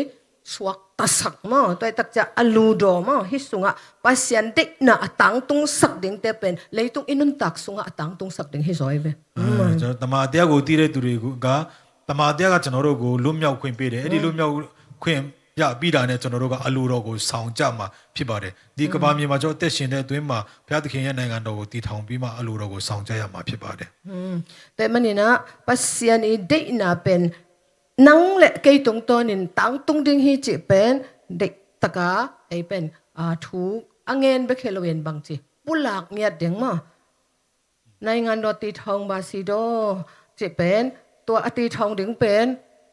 suaktasak maw. Tua ahih tak ciang a ludaw maw, hih sungah Pasian deihna a tangtungsak dingte pen leitung i nuntak sungah a tangtungsak ding hi zaw hi ve. အာ၊ ကျွန်တော်၊ တမန်တရားကို သိတဲ့သူတွေက တမန်တရားက ကျွန်တော်တို့ကို လွတ်မြောက်ခွင့်ပေးတယ်။ အဲ့ဒီလွတ်မြောက်ခွင့်ရပြီးတာနဲ့ ကျွန်တော်တို့က အလိုတော်ကို ဆောင်ကြမှာဖြစ်ပါတယ်။ ဒီကမ္ဘာမြေမှာ ကျွန်တော် အသက်ရှင်တဲ့အတွင်းမှာ ဘုရားသခင်ရဲ့နိုင်ငံတော်ကို တည်ထောင်ပြီးမှ အလိုတော်ကို ဆောင်ကြရမှာဖြစ်ပါတယ်။ Tua ahih manin ah, Pasian i deihna pen nang le kei tungtawnin tangtung ding hi cih pen, deihtak a ei pen, aa, thu a ngen bek hi loin bangci, pulak ngiat ding maw. နိုင်ငံတော်တည်ထောင်ပါစေတော့ cih pen, tua a တည်ထောင် ding pen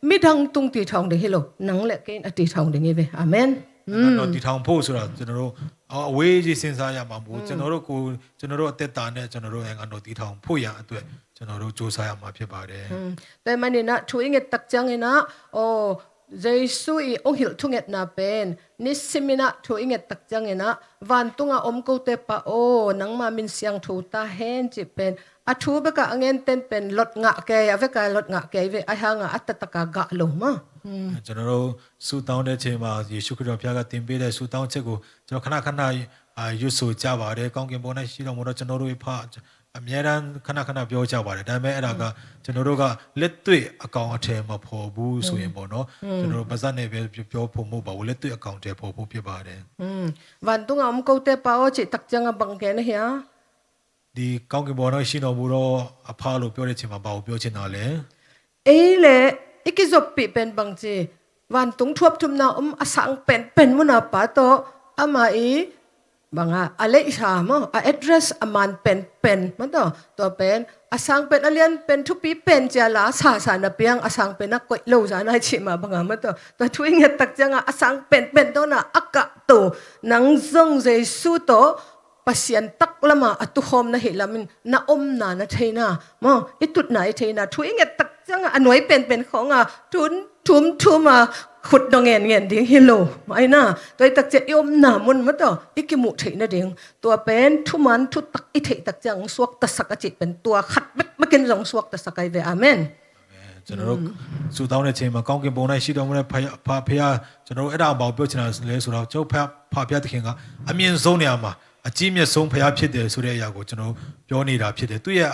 midang tung တည်ထောင် ding hi lo, nang le kei in a တည်ထောင် ding hi ve. Amen. နိုင်ငံတော်တည်ထောင်ဖို့ဆိုတာ ကျွန်တော်တို့ အဝေးကြီးစဉ်းစားရမှာမဟုတ်ဘူး။ ကျွန်တော်တို့ကိုယ်၊ ကျွန်တော်တို့အသက်တာနဲ့ ကျွန်တော်တို့နိုင်ငံတော်တည်ထောင်ဖို့ရန်အတွက် ကျွန်တော်တို့ကြိုးစားရမှာဖြစ်ပါတယ်။ Tua ahih manin ah, thu i nget tak ciangin ah, aw, Jesu i hong hilh thungetna pen, nisimin ah thu i nget tak ciangin ah, vantung a om kote Pa aw, nangma min siangtho ta hen cih pen, a thu bek ah a ngen ten pen lot ngah kei, a vek a lot ngah kei ve, ahi hang ah a taktak a gah lo maw. ကျွန်တော်တို့ဆုတောင်းတဲ့အချိန်မှာ ယေရှုခရစ်တော်ဘုရားက သင်ပေးတဲ့ဆုတောင်းချက်ကို ကျွန်တော် ခဏခဏ၊ အာ၊ ရွတ်ဆိုကြပါတယ်။ ကောင်းကင်ဘုံ၌ရှိတော်မူသော ကျွန်တော်တို့ရဲ့ဘုရား၊ အမြဲတမ်း ခဏခဏ ပြောကြပါတယ်။ ဒါပေမဲ့ အဲ့ဒါက ကျွန်တော်တို့က လက်တွေ့အကောင်အထည် မဖော်ဘူးဆိုရင်ပေါ့နော်၊ ကျွန်တော်တို့ ပါးစပ်နဲ့ပဲ ပြောဖို့မဟုတ်ပါဘူး။ လက်တွေ့အကောင်အထည်ဖော်ဖို့ဖြစ်ပါတယ်။ Vantung a om kote Pa aw cih tak ciangin bang gen ahi a? ဒီကောင်းကင်ဘုံ၌ ရှိတော်မူသောအဖလို့ ပြောတဲ့အချိန်မှာ ဘာကိုပြောချင်တာလဲ။ Ei le i kizoppih pen bangci, vantung thuap thumna om a sang penpen muna Pa tawh, ama i banga a leihsa maw, a address a man penpen maw tawh, tua pen a sang pen, a lian pen, thupi pen cia la sasa na piang, a sang pen a koih lo za na i cih mah banga maw tawh, tua thu i nget tak ciangin a sang penpen tawh na a kahto, nang zong Jesu tawh Pasian taklam a a tukhawm na hih lamin, na omna na theihna maw, i tutna i theihna, thu i nget tak ciangin a nuai penpen khawng a thum thum thum a khut dong ngen ngen ding hi lo. Ahi na, tua ahih tak ciang i omna mun maw tawh i kimuh theih nading, tua pen thuman thutak i theih tak ciang suaktasak a cih pen tua khat bekbek in zong suaktasak ahi ve. Amen. ကျွန်တော်တို့ဆုတောင်းတဲ့အချိန်မှာ ကောင်းကင်ဘုံ၌ရှိတော်မူတဲ့ဘုရား၊ ဘုရား၊ ကျွန်တော်တို့ အဲ့ဒါကို ဘာကိုပြောချင်တာလဲဆိုတော့ ကျွန်တော်တို့ ဘုရား၊ ဘုရား၊ ဘုရားသခင်က အမြင့်ဆုံးနေရာမှာ အကြီးမြတ်ဆုံးဘုရားဖြစ်တယ်ဆိုတဲ့အရာကို ကျွန်တော်တို့ ပြောနေတာဖြစ်တယ်။ သူ့ရဲ့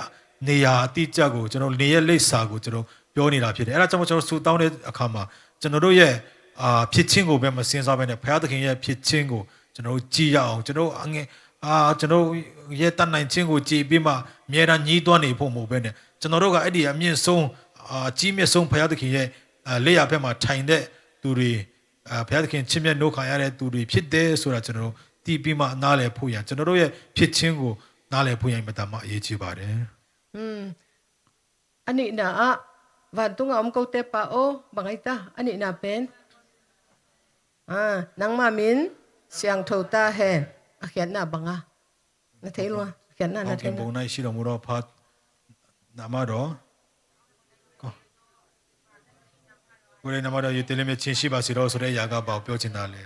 နေရာအတိအကျကို ကျွန်တော်တို့ နေရာလိပ်စာကို ကျွန်တော်တို့ ပြောနေတာဖြစ်တယ်။ အဲဒါကြောင့်မို့ ကျွန်တော်တို့ဆုတောင်းတဲ့အခါမှာ ကျွန်တော်တို့ရဲ့အာဖြစ်ခြင်းကိုပဲမစဉ်းစားဘဲနဲ့ ဘုရားသခင်ရဲ့ဖြစ်ခြင်းကိုကျွန်တော်တို့ကြည့်ရအောင်။ ကျွန်တော်တို့အငယ်အာကျွန်တော်တို့ရဲ့တတ်နိုင်ခြင်းကိုကြည့်ပြီးမှအမြဲတမ်းညှိတွားနေဖို့မဟုတ်ဘဲနဲ့ ကျွန်တော်တို့ကအဲ့ဒီအမြင့်ဆုံးအာကြီးမြတ်ဆုံးဘုရားသခင်ရဲ့အာလက်ျာဘက်မှာထိုင်တဲ့သူတွေအာဘုရားသခင်ချစ်မြတ်နိုးခံရတဲ့သူတွေဖြစ်တယ်ဆိုတာကျွန်တော်တို့သိပြီးမှနားလည်ဖို့ရန်ကျွန်တော်တို့ရဲ့ဖြစ်ခြင်းကိုနားလည်ဖို့ရန်မတန်မှအရေးကြီးပါတယ်။ อืม Anihna ah vantung a om kote pa aw, bang ai ta? Anihna pen ah nangma min siangtho ta hen. A khiatna bang a? Na thei lua? A khiatna na thei lua? ကိုယ်တိုင်နမတော်ယူတည်လင်းမြတ်ခြင်းရှိပါစေတော့ဆိုတဲ့အရာကဘာကိုပြောချင်တာလဲ။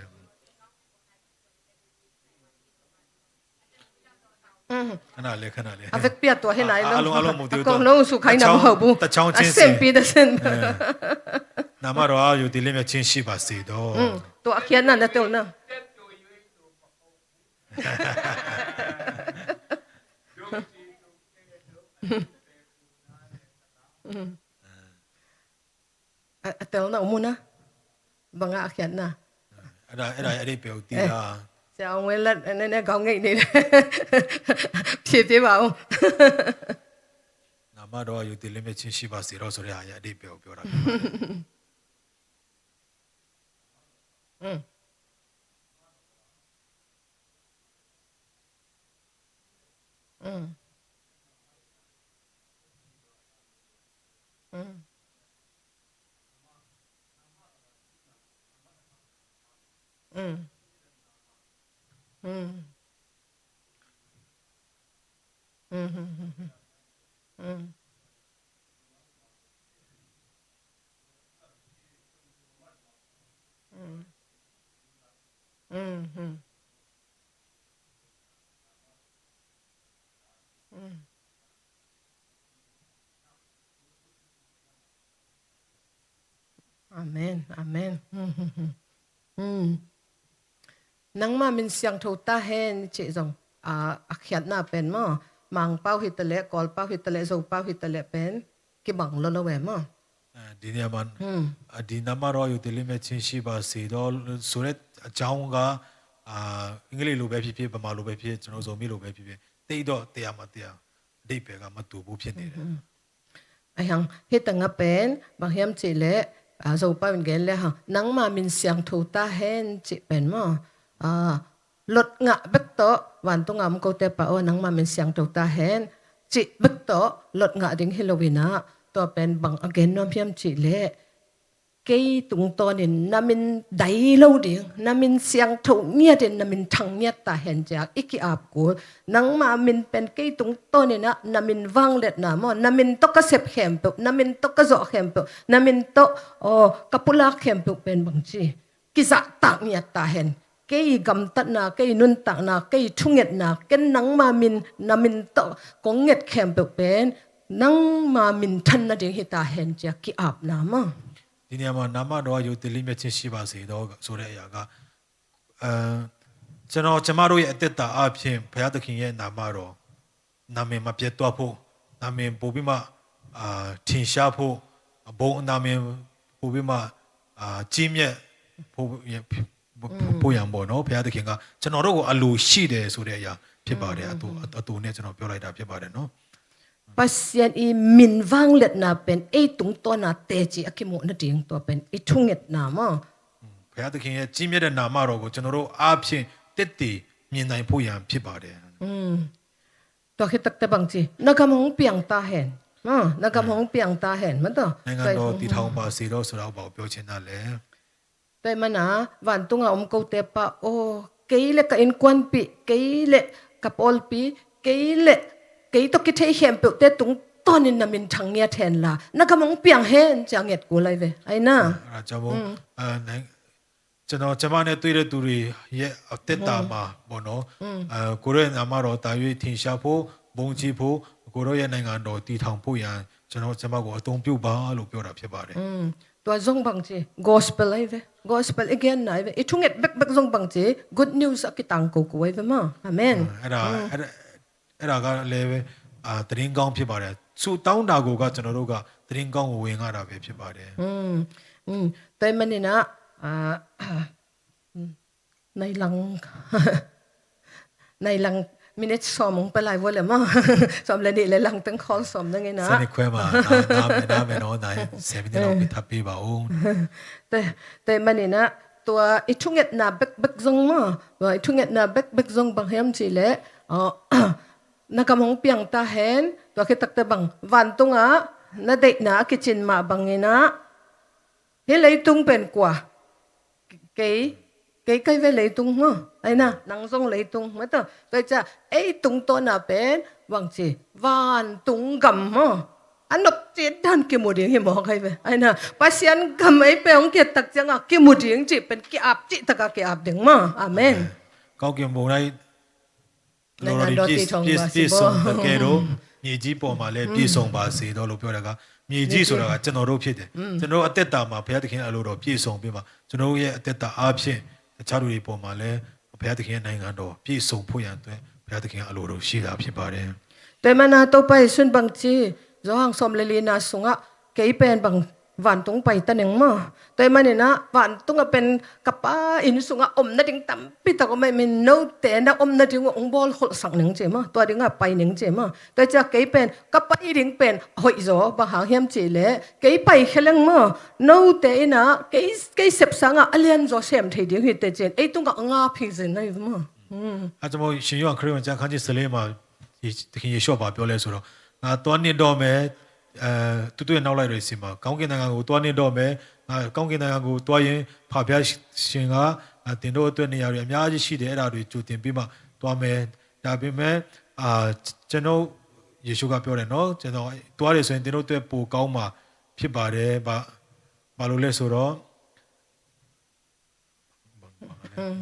ခဏလေးခဏလေး။ အဝက်ပြတ်သွားဟဲနိုင်လုံး အလုံးအလုံးမဟုတ်သေးဘူး။ အကုန်လုံးစုခိုင်းတာမဟုတ်ဘူး။ တစ်ချောင်းတစ်ချောင်းချင်းစီ။ အဆင်ပြေတဲ့ဆင်။ အဲ။ နာမတော်အားယူတည်လင်းမြတ်ခြင်းရှိပါစေတော့။ อืม ตัวအขียนนั่นนะ ตัวนั้น။ อืม အ- အတဲလ်နာ အမူနာ ဘင်ဂါ အခိယတ်နာ အဲ့ဒါအဲ့ဒါအဲ့ဒီပဲကိုတီးတာ။ ဆရာအောင်ဝဲလက်နည်းနည်းခေါင်းငိတ်နေတယ်။ ဖြေပေးပါဦး။ နာမတော်ယူတည်လင်းမြတ်ခြင်းရှိပါစေတော့ဆိုတဲ့ဟာရဲ့အဓိပ္ပာယ်ကိုပြောတာဖြစ်ပါတယ်။ อืม อืม อืม อืม อืม อืม อืม อืม อืม อืม อืม อืม อาเมน อาเมน อืม อืม อืม nangma min siangtho ta hen cih zong a, a khiatna pen maw, Mangpau hi taleh, Kawlpau hi taleh, Zopau hi taleh pen kibang lolo ve maw. အာဒီနေရာမှာ อืม အာဒီနာမတော်ယူတည်လင်းမြတ်ခြင်းရှိပါစေတော့ဆိုတဲ့အကြောင်းကအာအင်္ဂလိပ်လိုပဲဖြစ်ဖြစ်ဗမာလိုပဲဖြစ်ဖြစ်ကျွန်တော်ဇော်မီလိုပဲဖြစ်ဖြစ်တိတ်တော့တရားမတရားအဓိပ္ပာယ်ကမတူဘူးဖြစ်နေတယ်။ Ahi hang, hih tengah pen bang hiam cih leh, a, Zopau in gen le hang, nangma min siangtho ta hen cih pen maw, a, lot ngah bek tawh, vantung a om kote pa aw, nangma min siangtho ta hen cih bek tawh lot ngah ding hi lo in ah, tua pen bang a gen nuam hiam cih leh, kei tungtawnin na min dai lo ding, na min siangtho ngiatin na min thang ngiat ta hen ci-a i ki-ap kul. Nangma min pen kei tungtawnin ah na min vangliatna maw, na min tawh ka sep khempeuh, na min tawh ka zawh khempeuh, na min tawh, aw, ka pulak khempeuh pen bangci kizahtak ngiat ta hen. Kei gamtatna, kei nuntakna, kei thungetna, ken nangma min, na min tawh kong nget khempeuh pen nangma minthan nading hi ta hen ci-a ki-apna maw. ဒီနေရာမှာနာမတော်ယူတည်လင်းမြတ်ခြင်းရှိပါစေတော့ဆိုတဲ့အရာကအဲကျွန်တော်ကျမတို့ရဲ့အသက်တာအပြင်ဘုရားသခင်ရဲ့နာမတော်နာမည်မပြတ်သွားဖို့နာမည်ပိုပြီးမှအာထင်ရှားဖို့ဘုံနာမည်ပိုပြီးမှအာကြီးမြတ်ဖို့ဖို့ရန်ပေါ့နော်ဘုရားသခင်ကကျွန်တော်တို့ကိုအလိုရှိတယ်ဆိုတဲ့အရာဖြစ်ပါတယ်အတူအတူနဲ့ကျွန်တော်ပြောလိုက်တာဖြစ်ပါတယ်နော်။ Pasian i min vangliatna pen ei tungtawna teci a kimuh nading tua pen i thungetna maw. ဘုရားသခင်ရဲ့ကြီးမြတ်တဲ့နာမတော်ကိုကျွန်တော်တို့အားဖြင့်သက်သေမြင်နိုင်ဖို့ရန်ဖြစ်ပါတယ်။ ตัวคิดตักแต่บางที na gam hong piang ta hen, na gam hong piang ta hen มันตัว နိုင်ငံတော်တည်ထောင်ပါစေတော့ဆိုတာကိုဘာကိုပြောချင်တာလဲ။ Tua ahih manin ah vantung a om kote pa aw, kei le ka innkuanpih, kei le ka pawlpi, kei le kei tawh kithei khempeuhte tungtawnin na min thang ngiat hen la, na gam hong piang hen ci-a nget kul lai ve. Ai na. အဲဒါကြောင့်မို့အဲနိုင်ကျွန်တော်ကျမနဲ့တွေ့တဲ့သူတွေရဲ့အသက်တာမှာပေါ့နော်အဲကိုယ်ရဲ့နာမတော်တာ၍ထင်ရှားဖို့ဘုန်းကြီးဖို့ကိုယ်တို့ရဲ့နိုင်ငံတော်တည်ထောင်ဖို့ရန်ကျွန်တော်ကျမကိုအသုံးပြုပါလို့ပြောတာဖြစ်ပါတယ်။ Tua zong bangci gospel ai ve. Gospel i genna ai ve. I thunget bekbek zong bangci good news a kitang koko ai ve maw. Amen. အဲ့ဒါအဲ့ဒါအဲ့ဒါကလည်းပဲအာသတင်းကောင်းဖြစ်ပါတယ်။ ဆုတောင်းတာကိုကကျွန်တော်တို့က သတင်းကောင်းကို ဝင်ရတာပဲဖြစ်ပါတယ်။ อืม อืม แต่มันนี่นะ อ่า อืม ในหลัง ในหลัง minute สองไปหลายวันแล้วมั้ง สองและนี่และหลังตั้ง call สองนั่นไงนะ เส้นนี้ค่อยมา น้ำน้ำน้ำไม่น้อย ไหน เซมินาร์ เราไปทับปีบ่าโอ้ แต่ แต่มันนี่นะ tua i thungetna bekbek zong maw, tua i thungetna bekbek zong bang hiam cih leh, na gam hong piang ta hen, tua khit takte bang vantung ah na deihna a kicin mah bangin ah, hih leitung pen kua? Kei, kei kai ve leitung maw, ai na, nang zong leitung maw, tua, tua ciah ei tungtawna pen bangci vantung gam maw, a nop cih dan kimu ding hi maw, kai ve, ai na, Pasian gam ei pe hong kiat tak ciangah kimu ding cih pen ki-ap cih takah ki-ap ding maw. Amen. ကောင်းကင်ဘုံ၌ လိုတော်သည်ပြည့်ပြည့်ပြည့်စုံသကဲ့သို့ မြေကြီးပေါ်မှာလည်း ပြည့်စုံပါစေသောလို့ ပြောတာက မြေကြီးဆိုတာက ကျွန်တော်တို့ဖြစ်တယ်။ ကျွန်တော်တို့အသက်တာမှာ ဘုရားသခင်အလိုတော်ပြည့်စုံပေးမှာ။ ကျွန်တော်တို့ရဲ့အသက်တာအားဖြင့် တခြားသူတွေပေါ်မှာလည်း ဘုရားသခင်ရဲ့နိုင်ငံတော်ပြည့်စုံဖို့ရန်အတွက် ဘုရားသခင်အလိုတော်ရှိတာဖြစ်ပါတယ်။ Tua ahih manin ah Topa Jesuh in bangci, Johan sawm le lina sungah, kei pen bang vantung pai ta ning maw. Tua ahih manin ah vantung ah pen ka Pa inn sungah om nading tampi tak om ahih manin note na om nading uh hong bawl kholhsak ning ci maw. Tua dingah pai ning ci maw. Tua ciah kei pen ka pai ding pen hoih zaw, bang hang hiam cih leh kei pai khia leng maw, note in ah kei, kei sep sangah a lian zaw sem thei ding hi teh ci-in ei tungah a ngap hi zen ahi maw. Hmm. အဲဒါကြောင့်မို့ ရှင်ယောဟန်ခရစ်ဝင်ကျမ်း ခန်းကြီးဆယ့်လေးမှာ သခင်ယေရှုက ဘာပြောလဲဆိုတော့ ငါသွားနေတော့မယ်။ အဲ၊ သူ့ရဲ့နောက်လိုက်တွေဆီမှာ ကောင်းကင်နိုင်ငံကို သွားနေတော့မယ်။ ငါကောင်းကင်နိုင်ငံကို သွားရင် ဖခင်ရှင်က အဲ၊ သင်တို့အတွက် နေရာတွေ အများကြီးရှိတယ်။ အဲဒါတွေ ကြိုတင်ပြီးမှ သွားမယ်။ ဒါပေမဲ့ အာ၊ ကျွန်တော်၊ ယေရှုက ပြောတယ်နော်။ ကျွန်တော်သွားတယ်ဆိုရင် သင်တို့အတွက် ပိုကောင်းမှာ ဖြစ်ပါတယ်။ ဘာ၊ ဘာလို့လဲဆိုတော့ Bang, bang,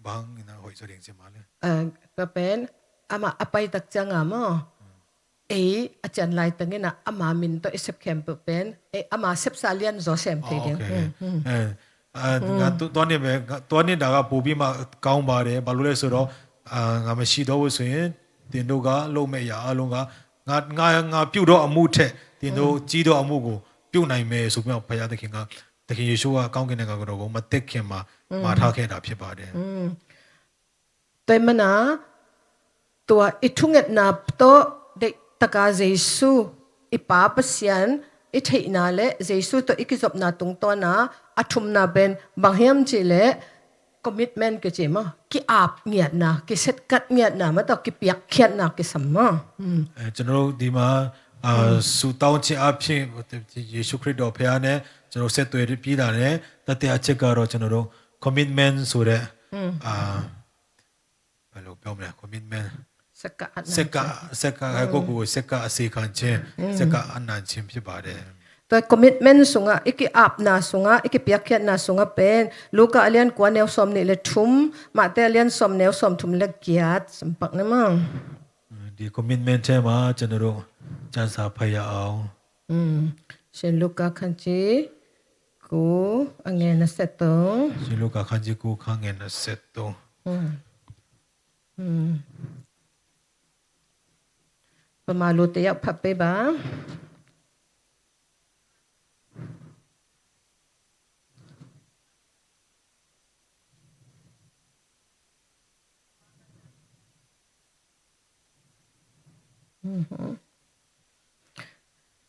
bang ina hoih zaw ding ci mah le. Eh, ka pen, amah a pai tak ciangah maw, ei a cian laitang in ah ama min tawh i sep khempeuh pen, ei ama sepsa lian zaw sem thei ding. Oh, okay. Hmm, hmm. Eh, ah, nga tu, သွားနေမယ်၊ ငါသွားနေတာက ပိုပြီးမှ ကောင်းပါတယ်။ ဘာလို့လဲဆိုတော့ အာ၊ ငါမရှိတော့ဘူးဆိုရင် သင်တို့က လုပ်မယ့်အရာအားလုံးက ငါ၊ ငါ၊ ငါပြုတ်တော့ အမှုထက် သင်တို့ကြီးသောအမှုကို ပြုတ်နိုင်မယ်ဆိုပြီးမှ ဘုရားသခင်က သခင်ယေရှုက ကောင်းကင်နိုင်ငံတော်ကို မတက်ခင်မှာ မှာထားခဲ့တာ ဖြစ်ပါတယ်။ Tua ahih manin ah, tua i thungetna tawh deihtakin Jesuh, i Pa Pasian i theihna le Jesuh tawh i kizopna tungtawn ah a thumna pen bang hiam cih leh, commitment က ci maw, ki-ap ngiatna, kisetkat ngiatna maw, tawh kipiakkhiatna kisam maw. Hmm. အဲ၊ ကျွန်တော်တို့ဒီမှာ၊ အာ၊ ဆုတောင်းခြင်းအားဖြင့် ယေရှုခရစ်တော်ဘုရားနဲ့ ကျွန်တော် ဆက်သွယ်ပြီးတာနဲ့ တတိယအချက်ကတော့ ကျွန်တော်တို့ commitment ဆိုတဲ့၊ အာ၊ ဘယ်လိုပြောမလဲ၊ commitment ဆက်ကပ်၊ ဆက်ကပ်၊ ကိုယ့်ကိုယ်ကို ဆက်ကပ်၊ အစေခံခြင်း၊ ဆက်ကပ်၊ အပ်နှံခြင်း ဖြစ်ပါတယ်။ Tua commitment sungah, i ki-apna sungah, i kipiakkhiatna sungah pen, Luka a lian kua, neu sawmnih le thum, Mate a lian sawm, neu sawmthum le giat, sampak na maw. ဒီ commitment ထဲမှာ ကျွန်တော်တို့ ကျမ်းစာဖတ်ရအောင်။ Hmm. ရှင်လုကာခန်းကြီးကိုး အငယ်နှစ်ဆယ့်သုံး။ ရှင်လုကာခန်းကြီးကိုး အခန်းငယ်နှစ်ဆယ့်သုံး။ Hmm. Hmm. ဗမာလိုတယောက်ဖတ်ပေးပါ။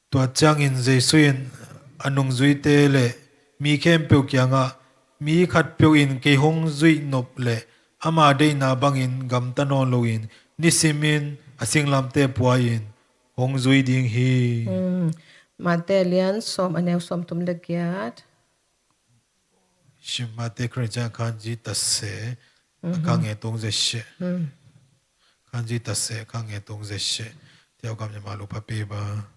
Tua ciangin Jesuh in a nungzuite le mi khempeuh kiangah, mi khatpeuh in kei hong zuih nop leh, ama deihna bangin gamta nawn loin, nisimin a singlamteh pua-in hong zui ding hi. Mate a lian sawm, a neu sawmthum le giat. ရှင်မဿဲခရစ်ယာန်ကျမ်း အခန်းကြီးတစ်ဆယ်၊ အခန်းငယ်သုံးဆယ့်ရှစ်။ အခန်းကြီးတစ်ဆယ်၊ အခန်းငယ်သုံးဆယ့်ရှစ်။ တယောက်က မြန်မာလိုဖတ်ပေးပါ။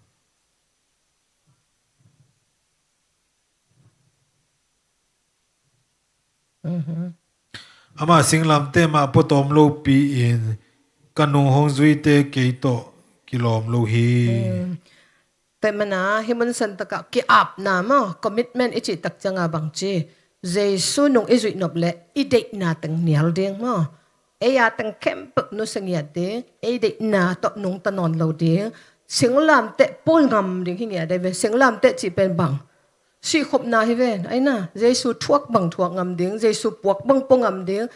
Ama singlamteh mah pua tawm lo pi-in, ka nung hong zuite kei tawh kilawm lo hi. Tua ahih manin ah, hih mun santakah ki-apna maw, commitment i cih tak ciangah bangci, Jesuh nung i zuih nop leh i deihna teng nial ding maw. Ei a teng khempeuh nusia ngiat ding, ei deihna tawh nungta nawn lo ding. singlamteh pua ngam ding hi ngiat ei ve. Singlamteh cih pen bang? Sihkhopna hi ven. Aina, Jesu thuak bang thuak ngam ding, Jesu puak bang pua ngam ding.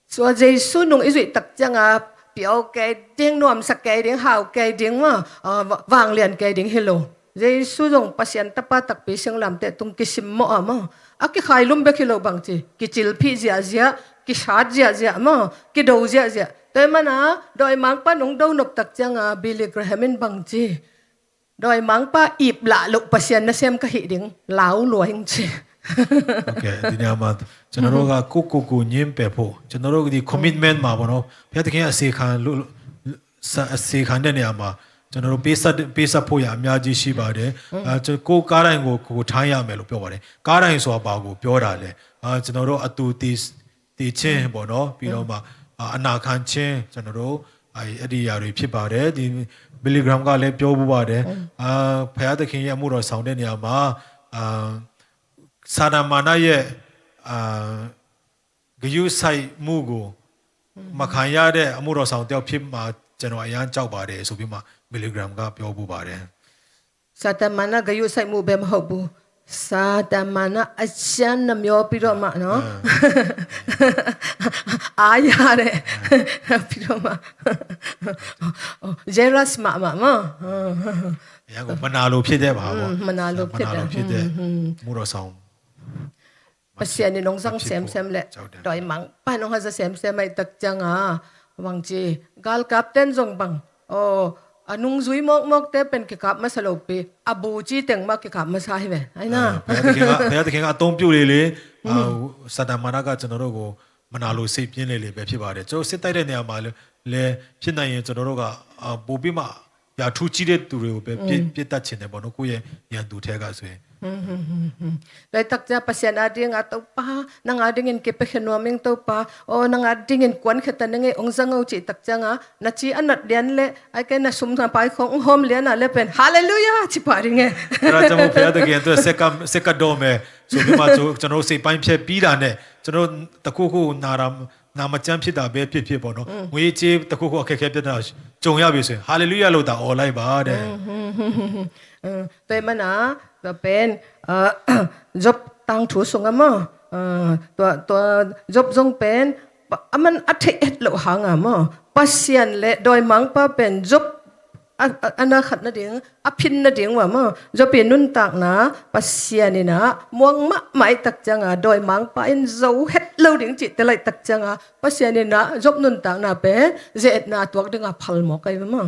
Tua Jesu nung i zuih tak cianga piau kei ding, nuamsa kei ding, hau kei ding maw, ah, va-, vanglian kei ding hi lo. Jesu zong Pasian tapa takpi singlamteh tung kisimmawh a maw. A kikhailum bek hi lo bang ci, kicilphih ziahziah, kisat ziahziah maw, kido ziahziah. Tua ahih mana dawimangpa nung do nop tak cianga Billy Graham in bang ci, dawimangpa ip lah loh Pasian nasem ka hih ding lau lua hing ci. Ok, ဒီနေရာမှာ ကျွန်တော်တို့က ကိုယ့်ကိုယ်ကို ငြင်းပယ်ဖို့ ကျွန်တော်တို့ဒီ commitment မှာပေါ့နော် ဘုရားသခင်က အစေခံလို့ အစေခံတဲ့နေရာမှာ ကျွန်တော်တို့ ပေးဆပ် ပေးဆပ်ဖို့ရ အများကြီးရှိပါတယ်။ အာ ကျွန်တော် ကိုယ်ကားတိုင်းကို ကိုယ်ထိုင်ရမယ်လို့ ပြောပါတယ်။ ကားတိုင်းဆိုတာ ဘာကိုပြောတာလဲ။ အာ ကျွန်တော်တို့ အတူတည် တည်ခြင်းပေါ့နော်။ ပြီးတော့မှ အာ အနာခံခြင်း ကျွန်တော်တို့ အာ အဲ့ဒီအရာတွေ ဖြစ်ပါတယ်။ ဒီ Billy Graham ကလည်း ပြောဖူးပါတယ်။ အာ ဘုရားသခင်ရဲ့ အမှုတော်ဆောင်တဲ့နေရာမှာ အာ စာတန်မာနရဲ့ အာ ဂရုစိုက်မှုကို မခံရတဲ့ အမှုတော်ဆောင်တစ်ယောက်ဖြစ်မှာ ကျွန်တော် အရမ်းကြောက်ပါတယ်ဆိုပြီးမှ Billy Graham က ပြောဖူးပါတယ်။ စာတန်မာနဂရုစိုက်မှုပဲမဟုတ်ဘူး။ စာတန်မာနအရမ်းနှမျောပြီးတော့မှနော်။ အာ အားရတဲ့။ ပြီးတော့မှ။ อ๋อ jealous မမနော်။ အရမ်းကို မနာလိုဖြစ်တဲ့ပါပေါ့။ อืม မနာလိုဖြစ်တဲ့။ မနာလိုဖြစ်တဲ့။ อืม อืม မှုတော်ဆောင်။ Pasian in hong zang semsem leh, dawimangpa in hong haza semsem ahih tak cianga, bang ci, galkap ten zong bang, aw, a nungzui mawkmawkte pen kikap masa lopi, a bu ci teng mah kikap masa hi ve. Aina. Ah, ဘုရားသခင်က ဘုရားသခင်က အသုံးပြုလေလေ၊ အာ စာတန်မာနက ကျွန်တော်တို့ကို မနာလိုစိတ်ပြင်းလေလေပဲ ဖြစ်ပါတယ်။ ကျွန်တော် စစ်တိုက်တဲ့နေရာမှာလည်း လည်း ဖြစ်နိုင်ရင် ကျွန်တော်တို့က အာ ပိုပြီးမှ ရာထူးကြီးတဲ့သူတွေကိုပဲ ပစ် อืม ပစ်တတ်ချင်တယ်ပေါ့နော်။ ကိုယ့်ရဲ့ရန်သူထဲကဆိုရင်။ อืม อืม อืม อืม Laitak cia Pasian ading a Topa, nang adingin kipia khin nuam ing Topa, aw, nang adingin kuan khia ta ning ei, hong zang o cih tak cianga, na ci a nat lian leh, ai kei na sum na pai khong hong hawm lian a leh pen, Hallelujah! Ci pah ding e. အဲ့ဒါကြောင့်မို့ ဘုရားသခင်အတွက် ဆက်ကပ် ဆက်ကပ်တော့မယ်ဆိုပြီးမှ ကျွန်တော်တို့ စိတ်ပိုင်းဖြတ်ပြီးတာနဲ့ ကျွန်တော်တို့ တစ်ခုခုနာတာ နာမကျန်းဖြစ်တာပဲဖြစ်ဖြစ်ပေါ့နော်။ อืม ငွေကြေးတစ်ခုခုအခက်အခဲပြဿနာကြုံရပြီဆိုရင် Hallelujah လို့သာအော်လိုက်ပါတဲ့။ อืม อืม อืม อืม อืม Tua ahih mana, tua pen, ah, Job tangthu sungah maw, ah, tua, tua Job zong pen, a man a theih het loh hanga maw, Pasian leh dawimangpa pen Job a, a, a na khat nading, a phin nading uh a maw, Job i nuntakna Pasian in a muang mahmah ahih tak cianga, dawimangpa in zo het lo ding cihte laih tak cianga, Pasian in a Job nuntakna pen ze-etna tuak dinga phal mawk ahi ve maw.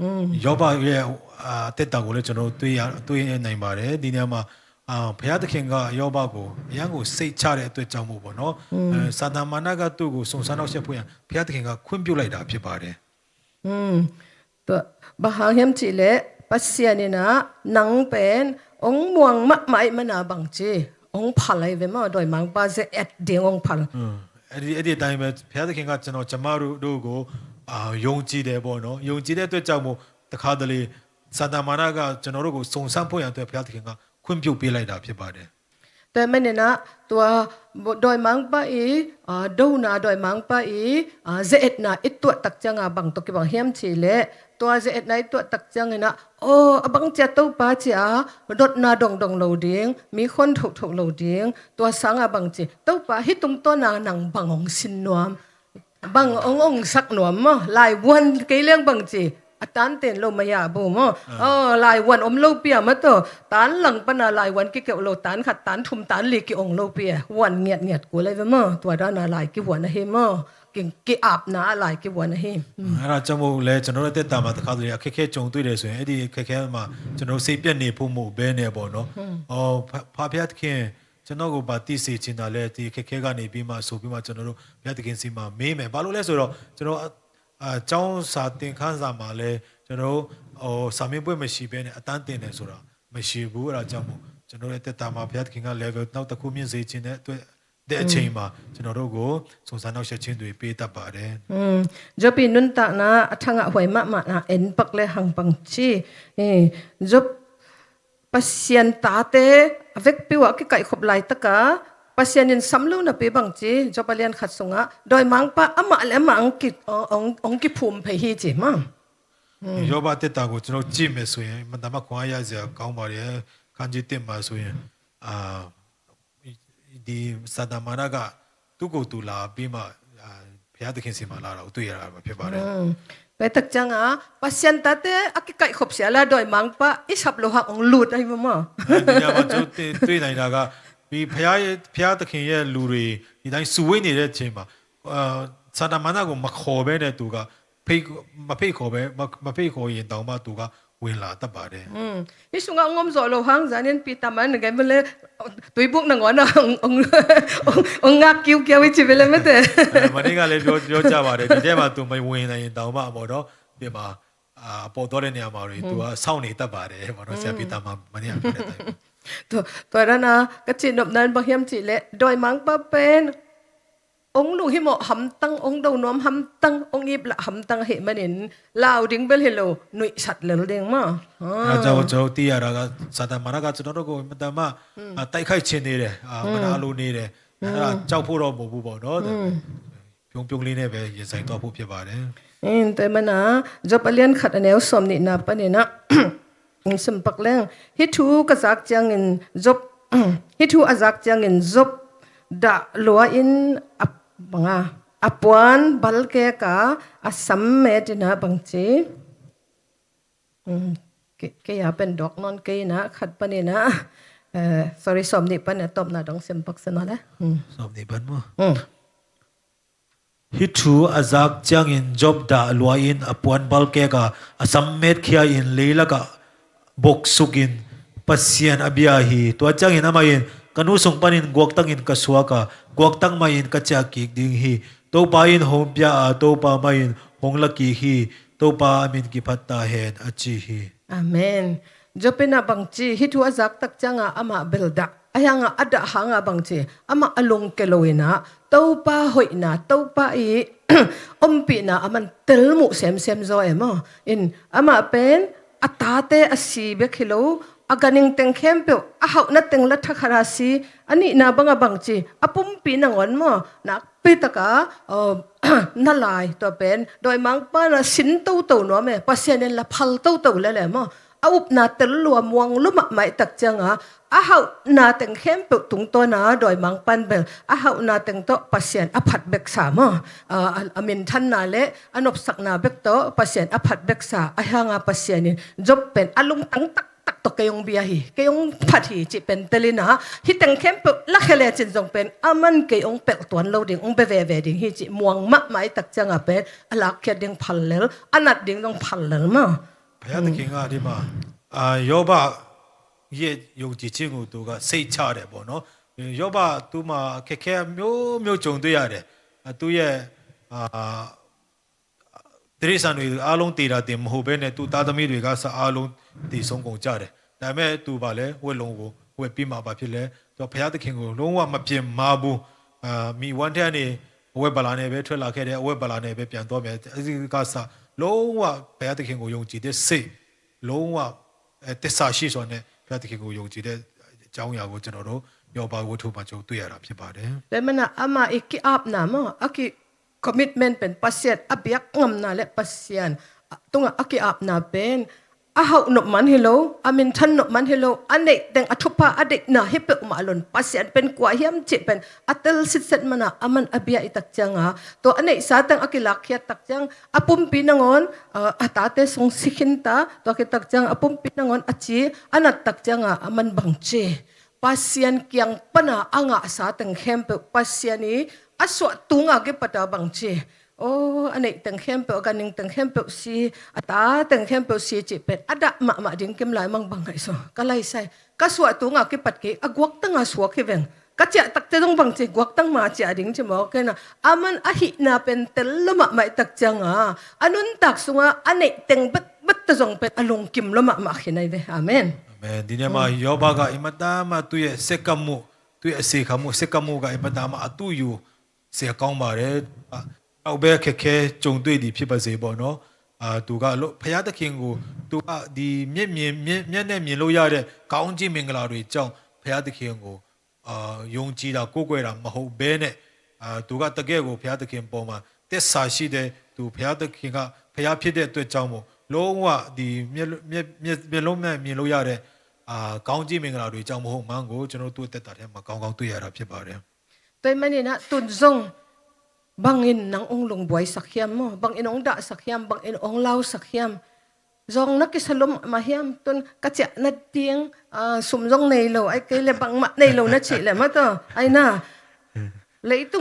อืม ယောဘရဲ့ အာ အသက်တာကိုလည်း ကျွန်တော်တို့ တွေ့ရ တွေ့ရနိုင်ပါတယ်။ ဒီနေရာမှာ အာ ဘုရားသခင်က ယောဘကို အရမ်းကို စိတ်ချတဲ့အတွက်ကြောင့်မို့ပေါ့နော်။ อืม အဲ စာတန်မာနက သူ့ကို စုံစမ်းနှောင့်ယှက်ဖို့ရန် ဘုရားသခင်က ခွင့်ပြုလိုက်တာ ဖြစ်ပါတယ်။ อืม Tua, bang hang hiam cih leh, Pasian in a, nang pen, hong muang mahmah ahih mana bang ci, hong phal ahi ve maw, dawimangpa ze-et ding hong phal. อืม အဲ့ဒီ အဲ့ဒီအတိုင်းပဲ ဘုရားသခင်က ကျွန်တော် ကျွန်မတို့ကို အာ ယုံကြည်တယ်ပေါ့နော်။ ယုံကြည်တဲ့အတွက်ကြောင့်မို့ တခါတလေ စာတန်မာနက ကျွန်တော်တို့ကို စုံစမ်းဖို့ရန်အတွက် ဘုရားသခင်က ခွင့်ပြုပေးလိုက်တာ ဖြစ်ပါတယ်။ Tua ahih manin a, tua dawimangpa i, ah, dona, dawimangpa i, ah, ze-etna i tuah tak cianga bang tawh kibang hiam cih leh, tua ze-etna i tuah tak ciangin a, aw, a bang cia Topa cia, dotna dongdong lo ding, mi khuan thotho lo ding, tua sanga bang ci, Topa hih tungtawna nang bang hong sin nuam. Bang hong ongsak nuam maw, laivuan kei leng bang ci, a tanten lo maya bu maw. Ah. Aw, laivuan om lopi a maw taw, tan lang pana laivuan kikeuh lo, tan khat, tan thum, tan li ki-ong lopi a, vuan ngiatngiat kul ahi ve maw, tua dana lai kivuan ahi maw, ki, ki-apna a lai kivuan ahi. อืม အဲ့ဒါကြောင့်မို့လဲ ကျွန်တော်တို့ အသက်တာမှာ တစ်ခါတလေ အခက်အခဲကြုံတွေ့တယ်ဆိုရင် အဲ့ဒီအခက်အခဲမှာ ကျွန်တော်တို့ စိတ်ပျက်နေဖို့ မဟုတ်ဘဲနဲ့ပေါ့နော်။ อืม အော် ဖ ဖ ဘုရားသခင် ကျွန်တော်ကို ဘာသိစေချင်တာလဲ။ ဒီအခက်အခဲကနေပြီးမှ ဆိုပြီးမှ ကျွန်တော်တို့ ဘုရားသခင်ဆီမှာ မေးမယ်။ ဘာလို့လဲဆိုတော့ ကျွန်တော် အာ ကျောင်းစာသင်ခန်းစာမှာလည်း ကျွန်တော်တို့ ဟို စာမေးပွဲမရှိဘဲနဲ့ အတန်းတင်တယ်ဆိုတာ မရှိဘူး။ အဲ့ဒါကြောင့်မို့ ကျွန်တော်ရဲ့ သက်တာမှာ ဘုရားသခင်က level နောက်တစ်ခု မြင့်စေချင်တဲ့အတွက် တဲ့အချိန်မှာ ကျွန်တော်တို့ကို စုံစမ်းနှောင့်ယှက်ခြင်းတွေ ပေးတတ်ပါတယ်။ อืม Job i nuntakna a thangah huai mahmahna en pak le hang bang ci. Eh, Job Pasian tate a vekpi uh a kikaihkhop laitaka Pasian in sam lo napi bang ci, Job a lian khat sungah dawimangpa amah le amah hong ki, hong, hong, hong kiphum phei hi ci maw. ယောဘအသက်တာကိုကျွန်တော်ကြည့်မယ်ဆိုရင် အင်မတန်မှခွန်အားရစရာကောင်းပါတယ်။ ခန်းကြီးတစ်မှာဆိုရင်အာဒီစာတန်မာနကသူ့ကိုယ်သူလာပြီးမှအာဘုရားသခင်ဆီမှာလာတာကိုတွေ့ရတာပဲဖြစ်ပါတယ်။ อืม Tua tak ciangin Pasian tate a kikaihkhop sia la dawimangpa i sap lo hang ong lut ahi maw? ဒီနေရာမှာကျွန်တော်တွေ့တွေ့နိုင်တာကဒီဘုရားရဲ့ဘုရားသခင်ရဲ့လူတွေဒီတိုင်းစုဝေးနေတဲ့အချိန်မှာအာစာတန်မာနကိုမခေါ်ဘဲနဲ့သူကဖိတ်မဖိတ်ခေါ်ပဲမမဖိတ်ခေါ်ရင်တောင်မှသူကဝင်လာတတ်ပါတယ်။ อืม Hi sungah ong om zawh lo hang zanin Peter man ngai mele tuibuk nangawn ah ong ong ong ong ngak kiukiau i ci bele mete. အဲမနေ့ကလည်းပြောပြောကြပါတယ်ဒီထဲမှာသူမဝင်နိုင်ရင်တောင်မှပေါ့နော်ဒီမှာအာပေါ်တော့တဲ့နေရာမှာတွေသူကစောင့်နေတတ်ပါတယ်ပေါ့နော်ဆရာပီတာမှာမနေ့ကပြောတဲ့အတိုင်း Tua tua dana ka cihnop nan bang hiam cihleh dawimangpa pen ong lunghimawh hamtang ong do nuam hamtang ong iplah hamtang ahih manin lau ding bel hi lo nuihsat lel ding maw? အဲဒါကြောင့်ကျွန်တော်သိရတာကစာတန်မာနကကျွန်တော်တို့ကိုအင်မတန်မှအာတိုက်ခိုက်ချင်နေတယ်အာမနာလိုနေတယ်အဲဒါကြောက်ဖို့တော့မဟုတ်ဘူးပေါ့နော်။ ပြုံးပြုံးလေးနဲ့ပဲရင်ဆိုင်သွားဖို့ဖြစ်ပါတယ်။ In te mana Job a lian khat a neu sawm nihna panin ah in sumpak leng hi thu ka zak ciangin Job hi thu a zak ciangin Job dah lua in a banga a puan balkeka a sam metina bangci kei a pen dawk nawn kei ina khat panina sorry sawm nih pan a tawpna dong sumpak sena le. Sawm nih pan maw? Hi thu a zak ciangin Job dah lua in a puanbal keka a sammet khia in leilakah boksukin Pasian a bia hi. Tua ciangin amah in ka nu sung panin guaktangin ka suak a guaktang mahin ka ciah kik ding hi. Topa in hong pia a Topa mahin hong la kik hi. Topa a min kiphat ta hen a ci hi. Amen. Job in a bangci hi thu a zak tak cianga amah beldah a hianga a dah hanga bangci amah a lungke lo inah Topa hoihna Topa i ompihna a man tel muh semsem zaw e maw? In amah pen a tate a si bek hi lo a ganingteng khempeuh a hauhna teng la thakhat a si a nihna banga bangci a pumpi nangawn maw? Nakpitaka na lai tua pen dawimangpa na sin toto nuam e Pasian in la phal toto lele maw? A upna tel lua muang lua mahmah i tak cianga a hauhna teng khempeuh tungtawna dawimangpan bel a hauhna teng tawh Pasian a phat beksa maw? A minthanna le a nopsakna bek tawh Pasian a phat beksa a hianga Pasian in Job pen a lungtang taktak tawh kei hong bia hi kei hong phat hi cih pen telina hi teng khempeuh la khia lecin zong pen a man kei hong pelh tuan lo ding hong bia veve ding hi cih muang mahmah i tak cianga pen a lakkhiat ding phal lel a nat ding zong phal lel maw? ဘုရားသခင်ကဒီမှာအာယောဘရဲ့ယုံကြည်ခြင်းကိုသူကစိတ်ချတယ်ပေါ့နော်။ ယောဘသူမှာအခက်အခဲမျိုးမျိုးကြုံတွေ့ရတယ်။ အာသူရဲ့အာတိရစ္ဆာန်တွေအားလုံးတည်တာတင်မဟုတ်ဘဲနဲ့သူသားသမီးတွေကစအားလုံးတည်ဆုံးကုန်ကြတယ်။ ဒါပေမဲ့သူပါလေဝက်လုံးကိုဝက်ပြီးမှပါဖြစ်လဲသူဘုရားသခင်ကိုလုံးဝမပြစ်မှားဘူး။ အာမိဝမ်းထဲကနေအဝဲဘလာနဲ့ပဲထွက်လာခဲ့တယ်အဝဲဘလာနဲ့ပဲပြန်သွားမယ်အဲဒီကစလုံးဝဘုရားသခင်ကိုယုံကြည်တဲ့စိတ်လုံးဝအဲတစ္ဆာရှိစွာနဲ့ဘုရားသခင်ကိုယုံကြည်တဲ့အကြောင်းအရာကိုကျွန်တော်တို့ယောဘဝတ္ထုမှာကျွန်တော်တွေ့ရတာဖြစ်ပါတယ်။ Pemana ama iki apna mo aki commitment pen Pasian a biak ngamna le Pasian tunga aki apna pen a hauh nop man hi lo a minthan nop man hi lo a neih teng a thupha a deihna hi peuhmah lon Pasian pen kua hiam cih pen a tel sitset mana a man a bia i tak cianga tua a neihsa teng a kilakkhiat tak ciang a pumpi nangawn a tate sung sikhinta tua khit tak ciang a pumpi nangawn a ci a nat tak cianga a man bangci Pasian kiang pana a ngahsa teng khempeuh Pasian i a suah tunga kipata bangci Aw a neih teng khempeuh a ganhing teng khempeuh si a ta teng khempeuh si cih pen a dah mahmah ding kim lai mang bang ngaih saw ka laisai ka suah tunga kipat kei a guaktanga suak hi veng ka ciah takte zong bang ci guaktang ma ciah ding ci mawk kena a man a hihna pen tel lo mahmah i tak cianga a nuntak sunga a neih teng betbet ta zong pen a lungkim lo mahmah khin ai ve. Amen. Amen. ဒီနေ့မှာယောဘကအင်မတန်မှသူ့ရဲ့စိတ်ကပ်မှုသူ့ရဲ့အစေခံမှုစိတ်ကပ်မှုကအင်မတန်မှအတူယူ ဆရာကောင်းပါတယ်။ ဘယ်လောက်ပဲအခက်အခဲကြုံတွေ့သည်ဖြစ်ပါစေပေါ့နော်။ အာသူကဘုရားသခင်ကိုသူကဒီမျက်မြင်မျက်မျက်နဲ့မြင်လို့ရတဲ့ကောင်းကြီးမင်္ဂလာတွေကြောင့်ဘုရားသခင်ကိုအာယုံကြည်တာကိုးကွယ်တာမဟုတ်ဘဲနဲ့အာသူကတကယ့်ကိုဘုရားသခင်ပေါ်မှာသစ္စာရှိတဲ့သူဘုရားသခင်ကဘုရားဖြစ်တဲ့အတွက်ကြောင့်မို့ လုံးဝ ဒီမျက်မျက်မျက်မျက်လုံးမျက်မြင်လို့ရတဲ့အာကောင်းကြီးမင်္ဂလာတွေကြောင့်မဟုတ်မှန်းကိုကျွန်တော်တို့သူ့အသက်တာထဲမှာကောင်းကောင်းတွေ့ရတာဖြစ်ပါတယ်။ တွင်မနီနာတွင်ဇုံ ဘင်အင်နင်ဢုင်လူင်ဘွိုင်စၢၵ်ႈႁႅမ် မော် ဘင်အင်ဢုင်ဒၣ်စၢၵ်ႈႁႅမ် ဘင်အင်ဢုင်လၢဝ်စၢၵ်ႈႁႅမ် ဇုံနကီႈသလုမ်မႃးႁႅမ် တွင်ကၢၵ်ႈၼႃႇတင်း သုမ်ဇုံၼႆလူ ဢၢႆၵေလႄႈ ဘင်မႃးၼႆလူ ၼႃႇၸီႇလႄႈ မႃးတေႃႈ ဢၢႆၼႃႇ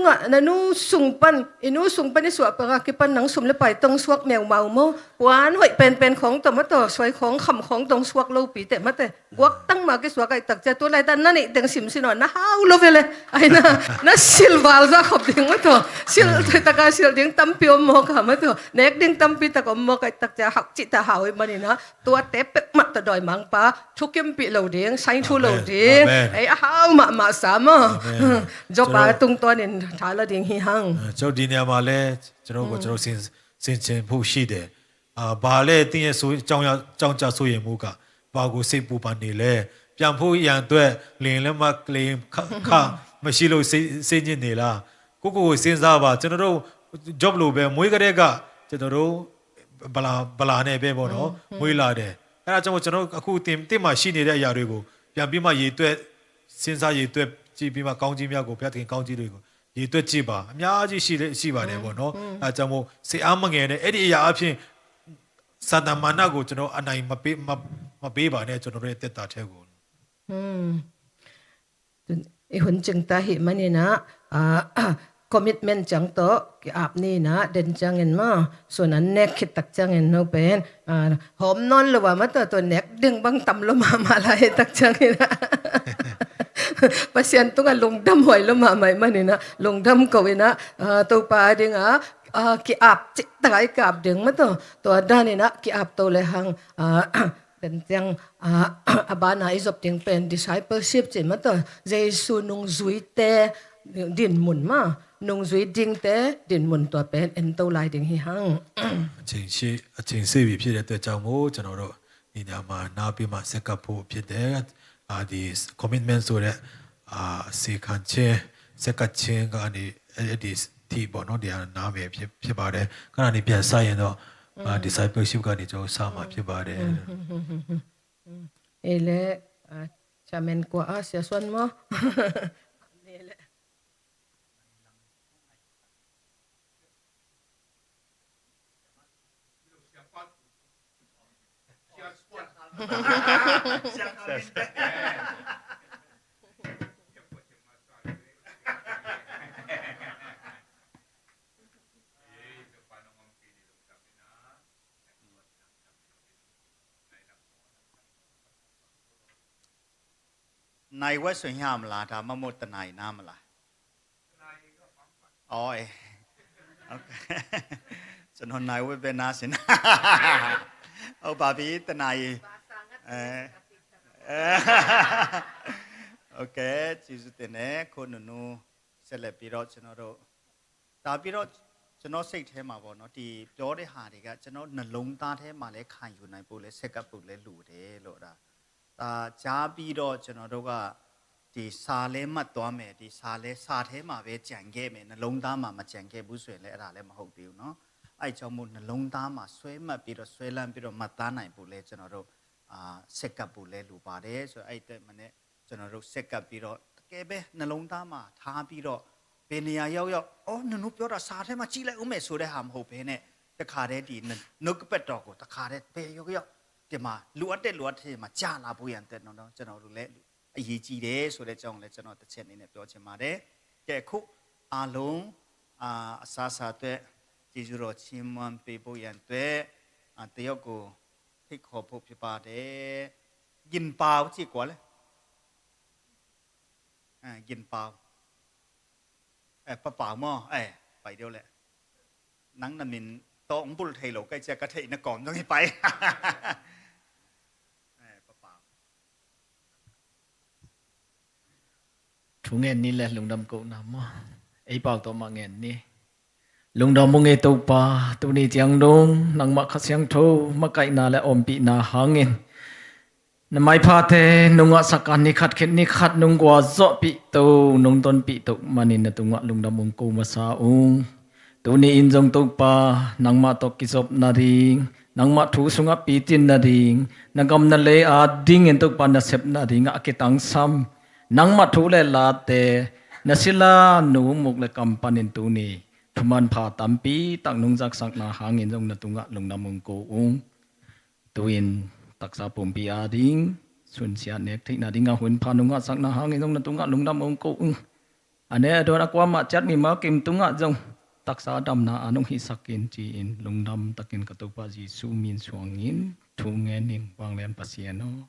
လႄႈ ဢီႇတုင်ႇဢႃႇ ၼႃႇၼူႇသုင်ပၼ် ဢီႇၼူႇသုင်ပၼ် ဢီႇသူႇဢႃႇပႃႇရႃႇ ၵိၼ်ပၼ် ၼင်ႇသုမ်လႄႈ ပႆႇတွင်ႉသွၵ်ႈ မႅဝ်မႃးမူဝ်း ပၢၼ်ႇႁွႆႈပႅၼ်ႈပႅၼ်ႈ ၶွင်တွမ်မႃးတေႃႇ သွႆႈၶွင်ၶမ်း ၶွင်တွင်ႉသွၵ်ႈ လူဝ်ႇပီႇတႄႉ မႃးတႄႉ ၵွၵ်းတင်းမႃး ၵိၼ်သွၵ်ႈ ဢၢႆႈတၵ်ႉၸႃႇ တူဝ်လႆႈတႃႇ ၼၼ်ႉဢိတ်း တင်းသိမ်သိၼ်ဢေႃႈ ၼႃႇႁၢဝ်လူဝ်ႇဝႄႈလႄႈ ဢၢႆၼႃႇ ၼႃႇသိလ်ဝႃႇ ၸႃႉၶွပ်ႈတိင်ႇ မႃးတေႃႇ သိလ် ဢိုမ်း တၵ်ႉၵႃႈ သိလ်တိင်ႇ တမ်းပီႈဢွမ်ႇမေႃႈၶႃႈ မႃးတေႃႇ ၼႅၵ်ႈတိင်ႇ တမ်းပီႈ တၵ်ႉဢွမ်ႇမေႃႈၶႃႈ ဢၢႆႈတၵ်ႉၸႃႇ ႁၵ်ႉၸီႉတႃႇႁၢဝ် ဢၢႆႈမၼ်းၼႆႉၼႃႇ တူဝ်တႄႉ ပႅၵ်ႉမႃး တႃႇတွႆႇမၢင်ပႃး ထုၵ်ႇၵိၼ်ပီႇလူဝ်ႇတိင်ႇ သႆႇထူႇလူဝ်ႇတိင်ႇ ဢႃႇမဵၼ်ႇ ဢၢႆႈဢႃႇႁၢဝ်မႃး မႃးသႃႇမႃး ဢႃႇမဵၼ်ႇ ၸဝ်ႈပႃႈ ၸဝ်ႈ တုင်းတွၼ်ႈၼႆႉ ထႃႈလႃႈတိင်ႇႁိႁင်ႇ ဢႃႇ ၸဝ်ႈ တီႈၼႆႈမႃးလႄႈ ၸဝ်ႈၵေႃႈ ဢႃႇမဵၼ်ႇ ၸဝ်ႈသဵင်ႈ သဵင်ႈသဵင်ႈၽူႈသီႇတႄႉ ဢႃႇ ဘာလဲ သင်ရဲ့ စိုး ကြောင်းရ ကြောင်းကြစိုးရိမ်မှုက ဘာကိုစိတ်ပူပန်နေလဲ။ ပြန်ဖို့ရန်အတွက် လေယာဉ်လက်မှတ် လေယာဉ်ခ ခ မရှိလို့ စိတ် စိတ်ညစ်နေလား။ ကိုယ့်ကိုယ်ကိုယ်စဉ်းစားပါ။ ကျွန်တော်တို့ job လိုပဲ မွေးကတည်းက ကျွန်တော်တို့ ဗလာ ဗလာနဲ့ပဲပေါ့နော်။ မွေးလာတယ်။ အဲဒါကြောင့်မို့ ကျွန်တော်တို့ အခုသင် သင်မှာရှိနေတဲ့အရာတွေကို ပြန်ပြီးမှရေတွက် စဉ်းစားရေတွက်ကြည့်ပြီးမှ ကောင်းကြီးများကို ဘုရားသခင်ကောင်းကြီးတွေကို ရေတွက်ကြည့်ပါ။ အများကြီးရှိတယ် ရှိပါတယ်ပေါ့နော်။ အဲဒါကြောင့်မို့ စိတ်အားမငယ်နဲ့ အဲ့ဒီအရာအဖြစ် စာတန်မာနကို ကျွန်တော်အနိုင်မပေး မ မပေးပါနဲ့ ကျွန်တော်တို့ရဲ့သက်တာထဲကို။ ဢိုမ်း ဢီႇႁုၼ်ၸိုင်ႈတႃႇႁိ မၼ်းၼႆႉၼႃႇ ဢႃႇ commitment ၸၢင်ႈတေႃႇ ၵႃႈဢၢပ်ႈၼႆႉၼႃႇ တႅၼ်းၸၢင်ႈဢၼ်မႃး သူၼ်ဢၼ်ၼႅၵ်ႈၶိတ်ႇတၵ်ႉၸၢင်ႈဢၼ်ၼေႃႈပဵၼ် ဢႃႇ ႁွမ်ၼွၼ်းလႄႈဝႃႈ မႃးတေႃႇ တေႃႇၼႅၵ်ႈ တိင်ႇပင်းတမ်လူမ်မႃး မႃးလၢႆတၵ်ႉၸၢင်ႈၼႆႉၼႃႇ ပႃႇသႅၼ်ႇတုင်းဢႃႇ လူင်တမ်းႁွႆႈလူမ်မႃးမႂ်ႇမၼ်းၼႆႉၼႃႇ လူင်တမ်းၵဝ်ႇၼႆႉၼႃႇ ဢႃႇ တူဝ်ပႃႈတိင်ႇဢႃႇ ဢႃႇ ၵႃႈဢၢပ်ႈၸိတ်ႉတၵ်ႉ ၵႃႈဢၢပ်ႈတိင်ႇမႃးတေႃႇ တူဝ်တၢၼ်ႇၼႆႉၼႃႇ ၵႃႈဢၢပ်ႈတူဝ်လႄႈႁင် ဢႃႇ ပဵၼ်ၸိူင်ႉ ဢႃႇ ဢႃႇ ပႃးၼႃႇ ဢီႈၸွပ်ႈတိင်ႇပဵၼ် discipleship ၸိူင်ႉမႃးတေႃႇ ယေႇသုၼုင်ႈၸုၺ်ႇတႄႉ တိၼ်မုၼ်မႃး ၼုင်ႈၸုၺ်ႇတိင်ႇတႄႉ တိၼ်မုၼ်တူဝ်ပဵၼ် ဢဵၼ်တူဝ်လၢႆတိင်ႇႁိႁင်။ အချိန်ရှိ အချိန်စေ့ပြီဖြစ်တဲ့အတွက်ကြောင့်မို့ ကျွန်တော်တို့ဒီညမှာနားပြီးမှဆက်ကပ်ဖို့ဖြစ်တယ်။ အာ ဒီ commitment ဆိုတဲ့ အာ အစီခံခြင်း ဆက်ကပ်ခြင်းကနေ အဲ့ဒီထိပေါ့နော် ဒီဟာနားမယ်ဖြစ် ဖြစ်ပါတယ်။ ခဏနေပြန်ဆက်ရင်တော့ အာ discipleship ကနေကျွန်တော်စမှာဖြစ်ပါတယ်။ ဢေးလႄႈ ဢႃႇ ၸႃႇမႅၼ်ႈၵႂႃႇ ဢႃႇ သြႃႇသွၼ်မေႃး ဢေးလႄႈ နိုင်ဝဲဆိုရင်ရမလား။ ဒါမှမဟုတ် တစ်နာရီနားမလား။ အော် အေး ဟုတ်ကဲ့။ ကျွန်တော်နိုင်ဝဲပဲနားဆင်။ ဟုတ်ပါပြီ။ တစ်နာရီ။ အဲ။ အဲ။ ဟုတ်ကဲ့။ ကျေးဇူးတင်တယ်။ ခုနူနူ ဆက်လက်ပြီးတော့ ကျွန်တော်တို့ ဒါပြီးတော့ ကျွန်တော်စိတ်ထဲမှာပေါ့နော်၊ ဒီပြောတဲ့ဟာတွေက ကျွန်တော်နှလုံးသားထဲမှာလည်း ခံယူနိုင်ဖို့လည်း ဆက်ကပ်ဖို့လည်းလိုတယ်လို့၊ ဒါ၊ ဒါကြားပြီးတော့ ကျွန်တော်တို့က ဒီစာလည်းမှတ်သွားမယ်၊ ဒီစာလည်း စာထဲမှာပဲကျန်ခဲ့မယ်၊ နှလုံးသားမှာမကျန်ခဲ့ဘူးဆိုရင်လည်း အဲ့ဒါလည်းမဟုတ်သေးဘူးနော်။ အဲ့ကြောင့်မို့ နှလုံးသားမှာဆွဲမှတ်ပြီးတော့ ဆွဲလန်းပြီးတော့ မှတ်သားနိုင်ဖို့လည်း ကျွန်တော်တို့၊ အာ၊ ဆက်ကပ်ဖို့လည်းလိုပါတယ်ဆိုတော့ အဲ့ဒီအတွက်မနဲ့ ကျွန်တော်တို့ဆက်ကပ်ပြီးတော့ တကယ်ပဲနှလုံးသားမှာထားပြီးတော့ ဘယ်နေရာရောက်ရောက် အော်၊ နနူပြောတာစာထဲမှာကြည့်လိုက်ဦးမယ်ဆိုတဲ့ဟာမဟုတ်ဘဲနဲ့ တခါတည်းဒီနှုတ်ကပတ်တော်ကို တခါတည်း ဘယ်ရောက်ရောက် ဒီမှာလိုအပ်တဲ့ လိုအပ်တဲ့မှာကြာလာဖို့ရန်အတွက်နော် ကျွန်တော်တို့လည်းအရေးကြီးတယ်ဆိုတဲ့အကြောင်းကိုလည်း ကျွန်တော်တစ်ချက်အနေနဲ့ပြောချင်ပါတယ်။ ကဲ၊ အခုအားလုံး၊ အာ၊ အစားအစာအတွက်ကျေးဇူးတော်ချီးမွမ်းပေးဖို့ရန်အတွက်၊ အာ၊ တယောက်ကိုဖိတ်ခေါ်ဖို့ဖြစ်ပါတယ်။ ဂိန်ပၢဝ် ကြည့်ကွာလေ။ အဲ၊ ဂိန်ပၢဝ်။ အဲ၊ ပပၢဝ်မော်။ အဲ၊ ပိုင်တယ်လေ။ နင်နမင်တောင်းဘုလ်ထေးလို့ ကဲချက်ကထေးနကောမ်တော့ပိုင်။ အဲ၊ ပပၢဝ်။ ထူငဲၢ်နံၣ်လႄႈ လူင်တမ်ၵူၼ်းနမ်မော်။ အဲ၊ ပၢဝ်တေႃႇမငဲၢ်နံၣ်။ လူင်တော်မူငယ်တုပ်ပါ၊ တုန်ၢ်တီႈၸၢင်ႈလူင်၊ နင်မၢၵ်ႈၶတ်းသႅင်ထူဝ်း၊ မၢၵ်ႈၵႆႇၼႃႇလႄႈ ဢွမ်ပီႇၼႃႇႁႃငိၼ်း၊ နမႆႈၽႃႈတႄႉ ၼုင်ႈဢသၢၵ်ႈၵၢၼ်ၼီႈၶတ်းၶိတ်ႇၼီႈၶတ်း၊ ၼုင်ႈၵႂႃႇၸွႆႈပီႈတူဝ်ႈ၊ ၼုင်ႈတွၼ်းပီႈတူဝ်ႈ၊ မၼ်းၼႆႉၼႃႇ တုင်ႇဝႃႈ လူင်တမ်ဢုင်ႇၵူဝ်ႇမသႃႇဢုင်ႇ၊ တုန်ၢ်တီႈၸၢင်ႈတုပ်ပါ၊ နင်မၢၵ်ႈတေႃႇၵိၸွပ်ႈၼႃႇရီႇ၊ nangmah thu sungah pitin nading, na gam na lei adingin Topa nasep nadingah a kitangsam nangmah thu le late na sila nu Muk le Kam panin tuni thuman pha tampi tak nungzaksakna hangin zong na tungah lungdam ung ko ung. Tu-in taksa pumpi ading sunsia nek theihna dingah hun pha nungah sakna hangin zong na tungah lungdam ung ko ung. A ne a dawn a kuamah ciat mimal kim tungah zong taksa damna a nong hisak in ci-in lungdam takin ka Topa Jesu min suangin thu ngen ning, vanglian Pasian aw.